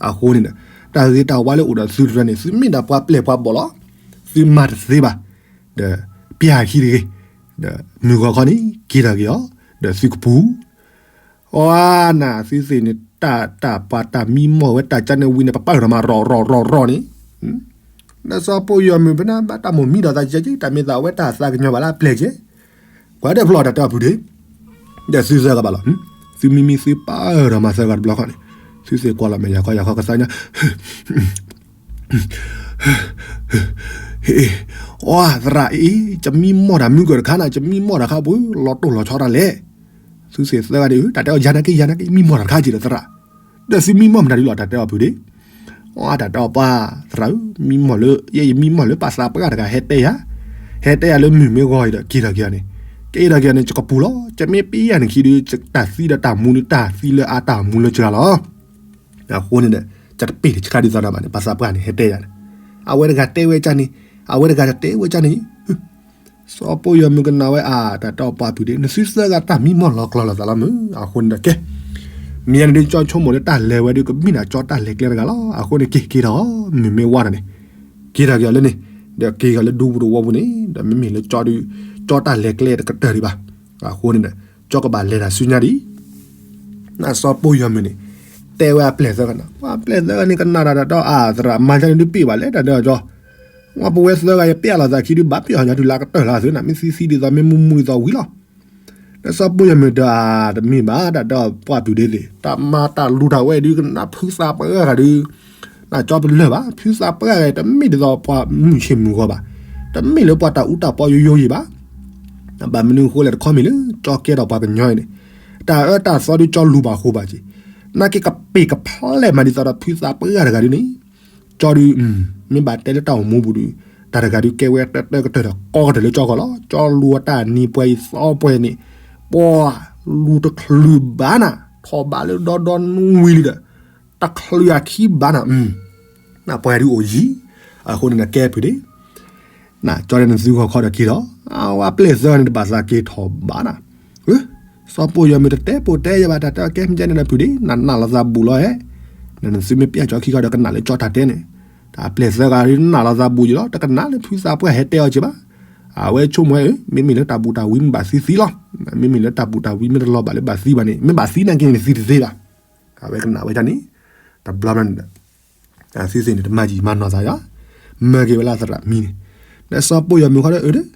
အဃိန့ၣ်ဒီး တၢ်ဂ့ၤတၢ်ဝါလၢအိၣ်ဒီးသုတဖၣ်န့ၣ် သုမ့ၢ်ဒၣ်ပှၤပျဲၢ်ပှၤဘီၣ်လီၤ. သုမၤတသ့ဘၣ်. ဒီးပျၢ်ခံတဂ့ၤ, ဒီးမုၢ်ဂီၤခီန့ၣ် က့ၤထီၣ်က့ၤအီၤ, ဒီးသုကပူၤ အီနၤ သုသ့ၣ်န့ၣ် တၢ်တၢ်ပှၤတၢ်မံမီၢ်ဝဲ တၢ်ကန့ၣ်ဝံၤန့ၣ် ပပာ်ထီၣ်မး ရီၣ်ရီၣ်ရီၣ်ရီၣ်န့ၣ်, ဒီးစီၤပိၢ်ယီၤမုၢ်ဖဲန့ၣ် ဘၣ်တၢ်မိၣ်မံဒီးသးကဲက့ၤ တၢ်မ့ၢ်သးဝဲတၢ်သးကညီၤဘၣ်လၢအပျဲၢ်က့ၤ, ကွၢ်ဒီးဖျီၣ်တၢ်တဲအီၤဖုဒ့, ဒီးသုသၢဂၤဘၣ်လီၤ. သုမံမံသုပာ်ထီၣ်မးသၢဂၤတဘျီဃီန့ၣ်, သုသ့ၣ်ကွၢ်လီၤမဲာ်ယၤခီယၤခီကသါညီ အီ သရၣ်အံၤ ကမံမီၢ်တၢ်မုၢ်ကၢၢ်တခါနၤ ကမံမီၢ်တၢ်ခါပူၤ လီၤတိၢ်လီၤဆီတၢ်လဲၣ်. သုသ့ၣ်သၢဂၤန့ၣ် တၢ်တဲအီၤယၤနာ်က့ ယၤနာ်က့ မံမီၢ်တၢ်တခါက့ၤဒီးသရၣ်, ဒီးသုမံမီၢ်မတၤဒုလီၤ တၢ်တဲအီၤဖုဒ့, အီ တၢ်တဲအီၤပှၤသရၣ်ဧၢ မံမီၢ်လၢ ယဲယမံမီၢ်လၢပှၤသးပှၢ်တဂၤဟဲတဲယၤ, ဟဲတဲယၤလၢမုၢ်မ့ၢ်ဂီၤအံၤဒီးက့ၤထီၣ်က့ၤအီၤန့ၣ်, က့ၤထီၣ်က့ၤအီၤန့ၣ် ယကပူၤလီၤ ယမ့ၢ်ပျဲယၤန့ၣ်ခံဒု တၢ်သံဒီးတၢ်မူန့ၣ် တၢ်သံလၢအါတၢ်မူလၢစှၤလီၤ. အဃိန့ၣ်ဒီး ယတပ့ၢ်တဆါဒ်သိးနၤဘၣ်န့ၣ် ပှၤသးပှၢ်န့ၣ် ဟဲတဲယၤန့ၣ်, အဝဲတဂၤတဲဝဲကန့ၣ်, အဝဲတဂၤတတဲဝဲကန့ၣ်, စီၤပိၢ်ယီၤမုၢ်ကနၣ်ဝဲအါ တၢ်တဲအီၤပှၤဖုဒ့ နသုသၢဂၤတၢ်မံမီၢ်လီၤကျီၤလိာ်သးလီၤမုၢ်. အဃိန့ၣ်ဒီးကဲ, မ့ၢ်ယၤန့ၣ်ဒုး ကၠီဆိကမိၣ်လၢတၢ်လဲၤဝဲဒုး ကမ့ၢ်ဒၣ်ကၠီတၢ်လဲၤကျဲတဂၤလီၤ. အဃိန့ၣ်က့ၤက့ၤထီၣ် မုၢ်မ့ၢ်ဝါဒီးန့ၣ်, က့ၤထီၣ်က့ၤအီၤလၢန့ၣ်, ဒီးက့ၤက့ၤလၢဒူပူၤတဝီပူၤန့ၣ် ဒီးမ့မ့ၢ်လၢကၠီဒုး, ကၠီတၢ်လဲၤကျဲတကတၢၢ်ဒံးဘၣ်. အဃိန့ၣ်ဒီး ကၠီကဘၣ်လဲၤတၢ်ဆူညါဒံး နစီၤပိၢ်ယီၤမုၢ်န့ၣ် တဲဝဲအပျဲၢ်သၢဂၤန့ၣ်, ပှၤပျဲၢ်သၢဂၤန့ၣ် ကနၣ်တၢ်ဒီး အါ သရၣ်မၤကန့ၣ်ဒုးပ့ၢ်ဘၣ်လဲၣ် တၢ်ဒၢအကၠီ, ဝဲပဝဲသၢဂၤယပျဲၢ်လီၤသးခံဒုး ဘၣ်ပျဲၢ်အီၤညါဒုး လၢအကတၢၢ်လၢအသုန့ၣ် မ့ၢ်သံသံဒ်သိး မ့ၢ်မူမူဒ်သိးဝံၤလီၤ. နစီၤပိၢ်ယီၤမုၢ်ဒီး တမ့ၢ်ဘၣ် တၢ်ဒီးပှၤဖုဒ့သ့ၣ် တၢ်မၤတၢ်လူၤတၢ်ဝဲဒုး ကနၣ်ဖုသးပှၢ်ဂၤဒုး နကၠီပလၢၢ်ဘၣ်, ဖုသးပှၢ်ဂၤ တမ့ၢ်ဒ်သိးပှၤမုၢ်ဆ့ၣ်မုၢ်ဂီၤဘၣ်, တမ့ၢ်လၢပှၤတၢ်အူတၢ်ပီယိယိယံၤဘၣ်. ဘၣ်မနုၤအဃိလဲၣ် တခီမ့ၢ်လၢ ကၠီကဲထီၣ်ပှၤကညီအံၤန့ၣ်, တၢ်အၢတၢ်သီဒုး ကၠီလူၤဘၣ်ဃိဘၣ်က့ၤ, နာ်က့ကပ့ၢ်ကဖျဲးမးဒ်သိးဒီး ဖုသးပှၢ်ဂၤတဂၤဒုးန့ၣ်, ကၠီဒုး မ့ၢ်ဘၣ်တဲလၢတၢ်အိၣ်မူပူၤဒုး, တၢ်တဂၤဒုး ကဲဝဲတၢၢ်တၢၢ်ကတၢၢ်ဒီး ကီကတၢၢ်လၢကၠီဂီၢ်လီၤ. ကၠီလူၤအတၢ်နံၤပှဲၤအံၤသီပှဲၤန့ၣ်, ပှၤလူၤတချုးဘၣ်နၤ, ထီၣ်ဘးလၢဒီဒီနွံလံဒီး တချုးအခံဘၣ်နၤ, နပှၤဒုးအိၣ်ယံၤ, အဃိန့ၣ်နကဲဖုဒ့ နကၠီန့ၣ်နသုဂီၤခီဒီးက့ၤထီၣ်, အဝဲပျဲၢ်သၢဂၤန့ၣ် တဘၣ်သးက့ၤထီၣ်ဘၣ်နၤ, စီၤပိၢ်ယီၤမုၢ်တတဲပိာ်တဲယဲဘၣ် တၢ်တဲအီၤကဲမ့ၢ်ကဲန့ၣ်ဒီးဖုဒ့ နနာ်လီၤသးဘူးလီၤဧါ, နသုမ့ၢ်ပျဲၢ်ကၠီခံခီဒီးကနၣ်လၢကၠီတၢ်တဲန့ၣ်, တၢ်ပျဲၢ်သၢဂၤဒုးနနာ်လီၤသးဘူးယံၤလီၤ တကနၣ်လၢဖုသးပှၢ်ဟဲတဲအီၤက့ၤဘၣ်. အဝဲဆိကမိၣ်ဝဲ မ့မ့ၢ်လၢတၢ်ဘူၣ်တၢ်ဝံမ့ၢ်ဘၣ်သံသံလီၤ, မ့မ့ၢ်လၢတၢ်ဘူၣ်တၢ်ဝံမ့ၢ်တလီၤဘၣ်လၢဘၣ်သံဘၣ်န့ၣ် မ့ၢ်ဘၣ်သံနာ်က့န့ၣ်သံတသ့ဘၣ်. အဝဲကနၣ်ဝဲဒ်န့ၣ်, တဘျီန့ၣ်ဒီး အသုသ့ၣ်န့ၣ် တမၤယံာ်မၤနီၢ်သးယါ, မၢက့ၤဝဲလၢသရၣ်မံန့ၣ်, ဒီးစီၤပိၢ်ယီၤမုၢ်ခီဒီး အၢ ဒီး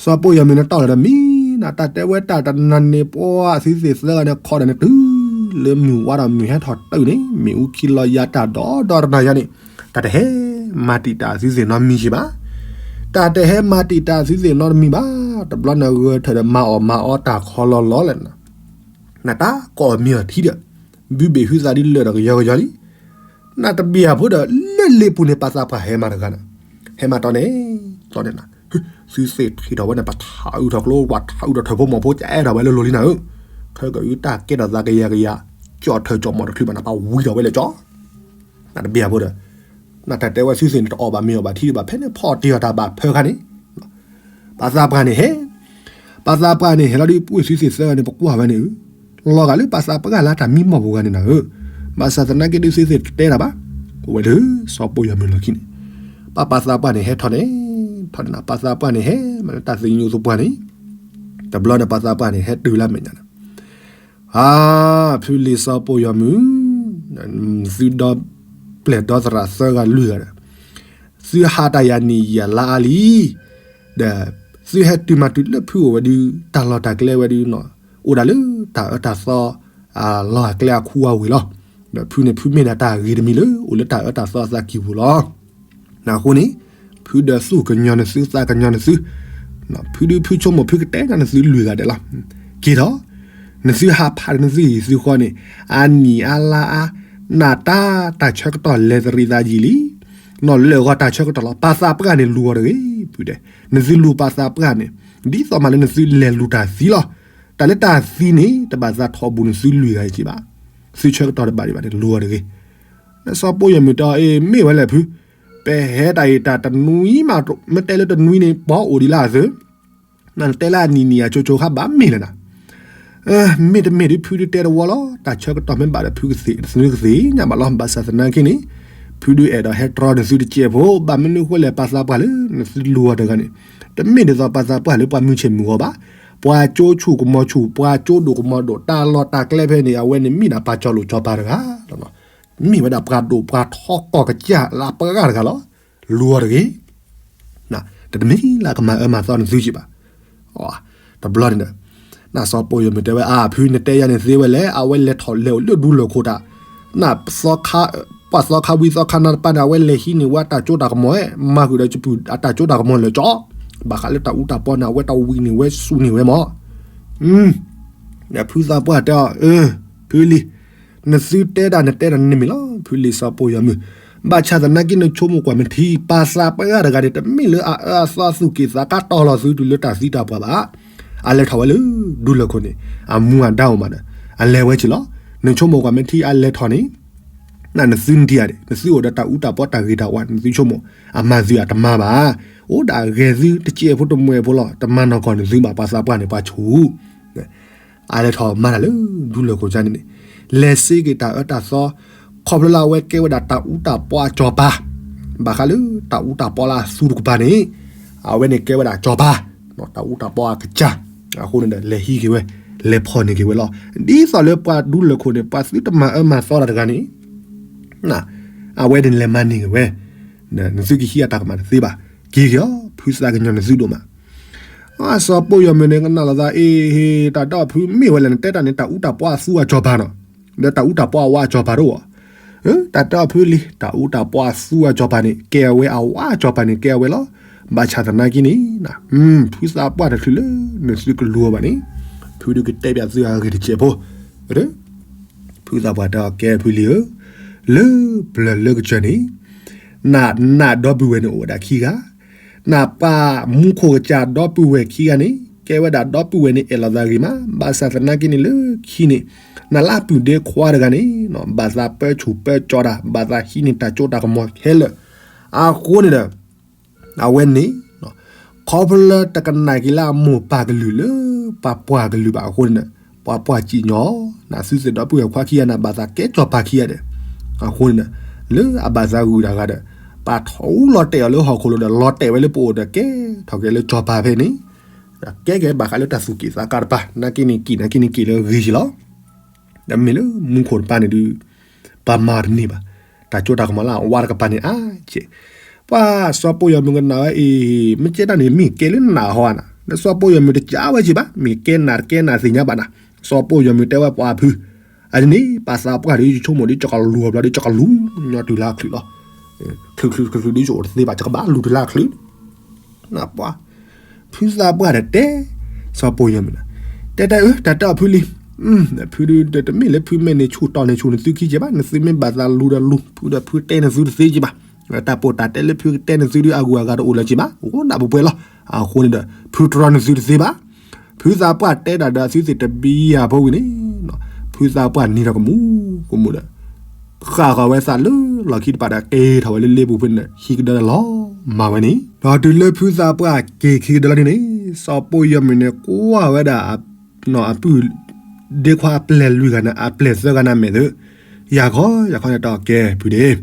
စီၤပိၢ်ယီၤမုၢ်န့ၣ်တီၢ်လီၤဒီးမံ, နတၢ်တဲဝဲတၢ်တနၤန့ၣ်ပှၤအသုသ့ၣ်သၢဂၤန့ၣ်ခီဒီးန့ၣ်တုၤလၢမုၢ်ဝါဒီးမုၢ်ဟဲထီၣ်တုၤန့ၣ် မ့ၣ်အူခံလီၤယါတၢ်ဒီဒီတနၤယါန့ၣ်, တၢ်တဟဲမၤတံာ်တာ်အသုသ့ၣ်နီတမံၤက့ၤဘၣ်. တၢ်တဟဲမၤတံာ်တာ်အသုသ့ၣ်နီတမံၤဘၣ်. တဘျီန့ၣ်ဂဲၤထၢၣ်ဒီးမၤအီၣ်မၤအီတၢ်ခီလီၤလီၤလဲၣ် နတၢ်ကိးမံၤအီၤထံဒီး ဘုဘ့ၣ်ဟုသးဒ်လၢာ်ဒီးကယီကယီလံ. နတဘၣ်အဖိဒီး လၢလ့ပူၤန့ၣ် ပှၤသးပှၢ်ဟဲမးတဂၤနၤ, ဟဲမးတီန့ၣ်, တီန့ၣ်နၤ, သုသ့ၣ်ထံၣ်ထီၣ်ဝဲန့ၣ် ပထးအုးထီၣ်ကျိ ပှၤထးအုးထီၣ်ထၢၣ်ဖိမီၤဖိ ကအဲၣ်ထီၣ်ဝဲလၢလိၤလံနၤဧၢ, ခဲကအုတၢ်ကဲထီၣ်သးကယၤကယၤ, ကၠီၣ်ထၢၣ်ကၠီၣ်မီၣ်တချုးဘၣ်နၤ ပှၤဝံထီၣ်ဝဲလၢကၠီ နတဘၣ်အဖိဒီး နတၢ်တဲဝဲသုသ့ၣ်န့ၣ် တအီၣ်ဘၣ်မ့ၤအီၣ်ဘၣ်ထံဒံးဘၣ် ဖဲန့ၣ်ဖီၣ်တ့ၢ်အီၤတၢ်ဘၣ်ဖၢခါန့ၣ်, ပှၤသးပှၢ်န့ၣ်ဟဲ, ပှၤသးပှၢ်န့ၣ်ဟဲလီၤဒုး ပှ့ၢ်သုသ့ၣ်သၢဂၤန့ၣ် ပကွၢ်ဝဲန့ၣ်ဧၢ, လီၤဂာ်လၢပှၤသးပှၢ်လၢတၢ်မံမီၢ်ပူၤဂၤန့ၣ်နၤဧၢ, ဘၣ်ဆၣ်သနာ်က့ဒုးသုသ့ၣ်တတဲတၢ်ဘၣ်, အိၣ်ဝဲလၢစီၤပိၢ်ယီၤမုၢ်လီၢ်ခံန့ၣ်, ပှၤပှၤသးပှၢ်န့ၣ်ဟဲထီၣ်န့ၣ်, ထီၣ်န့ၣ်နၤ ပှၤသးပှၢ်န့ၣ်ဟဲမးလၢတၢ်သ့ၣ်ညူသပှၢ်န့ၣ်, တဘျီန့ၣ်ပှၤသးပှၢ်န့ၣ် ဟဲတုၤလၢမဲာ်ညါန့ၣ် ဧါ, ဖုလံာ်စီၤပိၢ်ယီၤမုၢ်, သုဒီပျဲၢ်ဒီသရၣ်သၢဂၤလွံၢ်ဂၤဒီး, သုဟးတၢ်ယၤနံၣ်ယၤလါအါလံ, ဒီးသုဟဲတုၤမၤတုၤလၢဖုအိၣ်ဝဲဒုး တၢ်လီၢ်တၢ်ကျဲဝဲဒုး, အိၣ်ဒၣ်လၢတၢ်အၢတၢ်သီ အလီၢ်အကျဲအခူအဝ့ၢ်လီၤ. ဒီးဖုန့ၣ် ဖုမ့ၢ်ဒၣ်တၢ်ဂ့ၤတမံၤလၢ အိၣ်လၢတၢ်အၢတၢ်သီအသးကံၢ်ပူၤလီၤ. အဃိန့ၣ်, ဖုဒီးသူၣ်ကညီၤနသု သးကညီၤနသု, ဖုဒုးဖုဆိကမိၣ်ဖုကတဲနၤနသုလွံၢ်ဂၤဒဲးလီၤ. က့ၤထီၣ်, နသုဟးဖးဒီးနသုဟံၣ်သုဃီန့ၣ်, အနံၣ်အါလါအါ, နတၢ်တၢ်ဆၢကတီၢ်လဲၤတရံးသးယံာ်လံ, နီၢ်လၢအဂီၢ်တၢ်ဆၢကတီၢ်လီၤ. ပှၤသးပှၢ်န့ၣ်လူၤအီၤတဂ့ၤ, ဖုတဲ, နသုလူၤပာ်သးပှၢ်န့ၣ် ဒ်သိးမးလၢနသုလဲၤလူၤတၢ်သံလီၤ. တၢ်လၢတၢ်သံန့ၣ် တဘၣ်သးထီၣ်ဘူးနသုလွံၢ်ဂၤအံၤက့ဘၣ်. သုဆၢကတီၢ်တဘၣ်ဒံးဘၣ်န့ၣ် လူၤအီၤတဂ့ၤ. စီၤပိၢ်ယီၤမုၣ်တဲအီၤ အ့ မ့ၢ်ဝဲလဲၣ်ဖု, ပဟဲတၢ်အံၤတၢ်တနွံမး, မ့ၢ်တဲလၢတနွံန့ၣ် ပှၤအိၣ်ဒံးလၢအသု နတဲလၢအနံၤနံၤအကၠိကၠိခါဘၣ်မ့ၢ်လဲၣ်နၤ. မ့ၢ်တမ့ၢ်ဒ်ဖုဒုးတဲတဝီလီၤ. တၢ်ဆၢကတီၢ်မ့ၢ်ဘၣ်ဒီး ဖုကသ့ၣ်ညါဘၣ်လီၤ. ဘၣ်ဆၣ်သနာ်က့န့ၣ် ဖုဒုးအဲၣ်ဒိးဟဲတြီနသုတစဲးဖိ, ဘၣ်မနုၤဃိလဲၣ် ပာ်သးပှၢ်လၢ နသုလူၤအီၤတဂၤန့ၣ် တမ့ၢ်ဒ်သိးပာ်သးပှၢ်လၢပှၤမုၢ်ဆ့ၣ်မုၢ်ဂီၤဘၣ်. ပှၤကၠိဆူၣ်ကမီၤဆူၣ်, ပှၤကၠိဒိၣ်ကမီၤဒိၣ်, တၢ်လီၢ်တၢ်ကျဲဖဲန့ၣ် အဝဲန့ၣ်မ့ၢ်ဒၣ်ပှၤကၠီၤလိာ်ကၠီၤပၤတဂၤလီၤ. မ့ၢ်ဝဲဒၣ်ပှၤဒိၣ်ပှၤထီကီၢ်ကစၢ်လၢအပှၤဂၤတဂၤလီၤ. လူၤအီၤတဂ့ၤ. တမ့ၢ်လၢအကမၤအၢမၤသီနသုက့ဘၣ်. တဘျီန့ၣ်ဒီး နစီၤပိၢ်ယီၤမုၣ်တဲဝဲ အါ ဖုနတဲယၤန့ၣ်သ့ဝဲလဲၣ်, အဝဲလဲၤထီၣ်လဲၤအိၣ်လၢဒူလၢၢ်ခိၣ်တၢ်, န ပှၤသီခါဝံသီခါနါတပၤန့ၣ် အဝဲလဲၤဟံးန့ၢ်ဝဲအတၢ်ကၠိတၢ်ကမီၤ, မၤဃုာ်ဒီးစပူၤအတၢ်ကၠိတၢ်ကမီၤလၢာ်ကၠီ, ဘၣ်ဃးလၢတၢ်အူတၢ်ပီန့ၣ် အဝဲတၢ်ဝံၤန့ၢ်ဝဲစူးန့ၢ်ဝဲမး. ဖုသးပှၢ်တဲအီၤ, ဖုလံၤ, နသုတဲဒၣ်နတဲဒၣ်န့ၣ်မ့ၢ်လီၤ, ဖုလံၤစီၤပိၢ်ယီၤမုၣ်. ဘၣ်ဆၣ်သနာ်က့ နဆိကမိၣ်ကွၢ်မ့ၢ်ထံ, ပာ်သးပှၢ်တဂၤန့ၣ် တမ့ၢ်လၢအအၢအသီသူၣ်က့ၣ်သးကါတီၢ်လီၤသုတုၤလၢတၢ်သံတၢ်ပှၢ်ဘၣ်. အလဲၤထီၣ်ဝဲလၢဒူလၢၢ်ခိၣ်န့ၣ် အမူအဒါအိၣ်မးဒီး အလဲၤဝဲက့ၤလီၤ. နဆိကမိၣ်ကွၢ်မ့ၢ်ထံအလဲၤထီၣ်န့ၣ် နသုနတံၤဧါ, နသုအိၣ်ဒီးတၢ်အူတၢ်ပီတၢ်ဂ့ၤတၢ်ဝါ နသုဆိကမိၣ် အမၤသုးအတမၤဘၣ်. အိၣ်ဒၣ်ဂဲၤသုတစဲးဖိတမှဲးဖိလီၤ, တမၤနီၢ်ကီၢ်နသုဘၣ်, ပှၤသးပှၢ်န့ၣ် ပှၤဆူၣ် အလဲၤထီၣ်မၤတၢ်လၢဒူလၢၢ်ခိၣ်ကန့ၣ်န့ၣ်, လဲၤစ့က့ၤတၢ်အၢတၢ်သီ, ခီဖျိလၢအဝဲကဲဝဲဒၣ်တၢ်အူတၢ်ပီအကၠီၤပၤ, ဘၣ်ဃးလၢတၢ်အူတၢ်ပီလၢအသူတကပၤန့ၣ်, အဝဲန့ၣ်ကဲဝဲဒၣ်ကၠီၤပၤ, တၢ်အူတၢ်ပီအကစၢ်, အဃိန့ၣ်ဒီး လဲၤဟံးက့ၤဝဲ, လဲၤဖီၣ်န့ၢ်က့ၤဝဲလီၤ. ဒ်သိးလၢပှၤဒူလၢၢ်ခိၣ်န့ၣ် ပှၤသုတမၤအၢမၤသီတၢ်တဂၤန့ၣ် အဝဲန့ၣ်လဲၤမၤန့ၢ်က့ၤဝဲ, နသုကဟံးအတၢ်ကမၣ်တသ့ဘၣ်, က့ၤက့ၤအီၤ, ဖုသးကညီၤနသုဒိၣ်မး. စီၤပိၢ်ယီၤမုၣ်န့ၣ် ကနၣ်လိာ်သး အ့ဟ့ တၢ်တဲအီၤဖုမ့ၢ်ဝဲလဲၣ်, နတဲတၢ်န့ၣ် တၢ်အူတၢ်ပီအသူအကၠီၤပၤနီၤ, ဒီးတၢ်အူတၢ်ပီအဝါအကၠီၤပၤတအိၣ်, တၢ်တဲအီၤဖုလံၤ, တၢ်အူတၢ်ပီအသူအကၠီၤပၤန့ၣ် ကဲအဝဲ, အဝါအကၠီၤပၤန့ၣ် ကဲအဝဲလီၤ. ဘၣ်ဆၣ်သနာ်က့န့ၣ် ဖုသးပှၢ်တချုးလၢ နသုကလူၤအီၤဘၣ်န့ၣ်, ဖုဒုးကတဲဘၣ်သုအဂ့ၢ်တစဲးဖိ, ဖုသးပှၢ်တဲအီၤ ကဲဖုလံၤဧၢ, လၢပျၢၤလၢကစၢၢ်န့ၣ်, နနးဒီပုၢ်ဝဲၢ်န့ၣ်အိၣ်ဝဲဒၣ်ခံဂၤ, နပၢ်မူခိၣ်ကစၢ်ဒီပုၢ်ဝဲၢ်ခံဂၤန့ၣ် ကဲဝဲဒၣ်ဒီပုၢ်ဝဲၢ်န့ၣ် အဲၣ်လိာ်သးဂ့ၤမး, ဘၣ်ဆၣ်သနာ်က့န့ၣ်လၢခံန့ၣ်, နလၢပုၢ်ဒ့ခွါတဂၤန့ၣ် ဘၣ်သးပၢဆူၣ်ပၢကၠီတၢ်, ဘၣ်သးဟံးန့ၢ်တၢ်ကၠိတၢ်ကမီၤခဲလၢာ်, အဃိန့ၣ်ဒီး အဝဲန့ၣ် ခီဖျိလၢတကနၣ်က့ၤလၢအမိၢ်ပၢ်ကလုၢ်လၢ ပှၤပှၢ်ကလုၢ်ဘၣ်အဃိန့ၣ်ဒီး ပှၤပှၢ်စံၣ်ညီၣ်, နသုသ့ၣ်ဒီပုၢ်ဝဲၢ်ခွါခံဂၤန့ၣ် ဘၣ်သးကဲကၠီၤပၤခံဂၤဒီး, အဃိန့ၣ်ဒီး လၢအဘၣ်သးဂုာ်တၢ်ဂၤဒီး ပာ်ထီၣ်အူလီၤတဲာ်အီၤလၢဟီၣ်ခိၣ်လိၤဒီး လီၤတဲာ်ဝဲလၢပအိၣ်ဒီး ကဲထီၣ်က့ၤလၢကၠီၤပၤဖဲန့ၣ်, ကဲက့ၤဘၣ်ဃးလၢတၢ်သူၣ်က့ၣ်သးကါတပၤ, နာ်က့န့ၣ်က့ၣ် နာ်က့န့ၣ်က့ၣ်လၢအဂ့ၤက့ၤလီၤ. ဒီးမ့ၢ်လၢမူခိၣ်တပၤန့ၣ်ဒုး ပမၤတန့ၢ်ဘၣ်, တၢ်ကၠိတၢ်ကမီၤလၢအဝါတကပၤန့ၣ်အါကဲး, ပှၤစီၤပိၢ်ယီၤမုၣ်ကနၣ်ဝဲအံၤ, မ့ၢ်ကဲတၢ်န့ၣ် မ့ၢ်ကဲလၢနးဟီဧါနၤ, ဒီးစီၤပိၢ်ယီၤမုၣ်တကးဝဲက့ၤဘၣ်, မ့ၢ်ကဲနးတကဲနးသ့ၣ်ညါဘၣ်နၤ, စီၤပိၢ်ယီၤမုၣ်တဲဝဲပှၤဖု, အန့ၣ် ပာ်သးပှၢ်ဒီး ယဆိကမိၣ်ဒီး ယကလူၤအီၤဘျီဒီး ယကလူၤညီတုၤလၢအချုးလီၤ, ချုးချုးချုးချုးဒ်ယအိၣ်တသ့ဘၣ် ယကဘၣ်လူၤတုၤလၢအချုး နပှၤ, ဖုသးပှၢ်ဒီးတဲ, စီၤပိၢ်ယီၤမုၣ်, တဲတဲအၢ တၢ်တဲအီၤဖုလံ, ဖုဒုးတမ့ၢ်လၢဖုမ့ၢ်န့ၣ်ဆူၣ်တီၢ်န့ၣ်ဆူၣ်န့ၣ်သုခံကဲဘၣ်, နသုမ့ၢ်ဘၣ်သးလူၤဒီးလူၤ, ဖုဒီးဖုတဲနသုတသ့ကဲဘၣ်, တၢ်ပိာ်တၢ်တဲလၢဖုကတဲနသုဒုးအဂုၤအဂၤတအိၣ်လၢၤကဲဘၣ်, အိၣ်နၢ်ပှဲၤပှဲၤလီၤ, အဃိန့ၣ်ဒီး ဖုတြီနသုတသ့ဘၣ်, ဖုသးပှၢ်တဲတၢ်ဒီးအသုသ့ၣ်တဘံယၤဖိဝံၤန့ၣ်, ဖုသးပှၢ်နံၤဒီးကမူၤကမူၤဒီး ဃၣ်ဃီၤဝဲသးလၢလီၢ်ခံတပၤဒီး က့ၤထီၣ်ဝဲလၢလ့ပူၤဖဲန့ၣ် ဟံးကဒါလီၤမၤဝဲန့ၣ်, ဒီးတုၤလၢဖုသးပှၢ်က့ၤခံကဒါလီၤန့ၣ်န့ၣ်, စီၤပိၢ်ယီၤမုၣ်န့ၣ် ကွၢ်ဝဲဒၣ် အပုၢ်ဒ့ခွါအပျဲၢ်လွံၢ်ဂၤန့ၣ် အပျဲၢ်သၢဂၤန့ၣ်မဲာ်သု, ယၤခီ ယၤခီန့ၣ်တၢ်ကဲဖုဒ့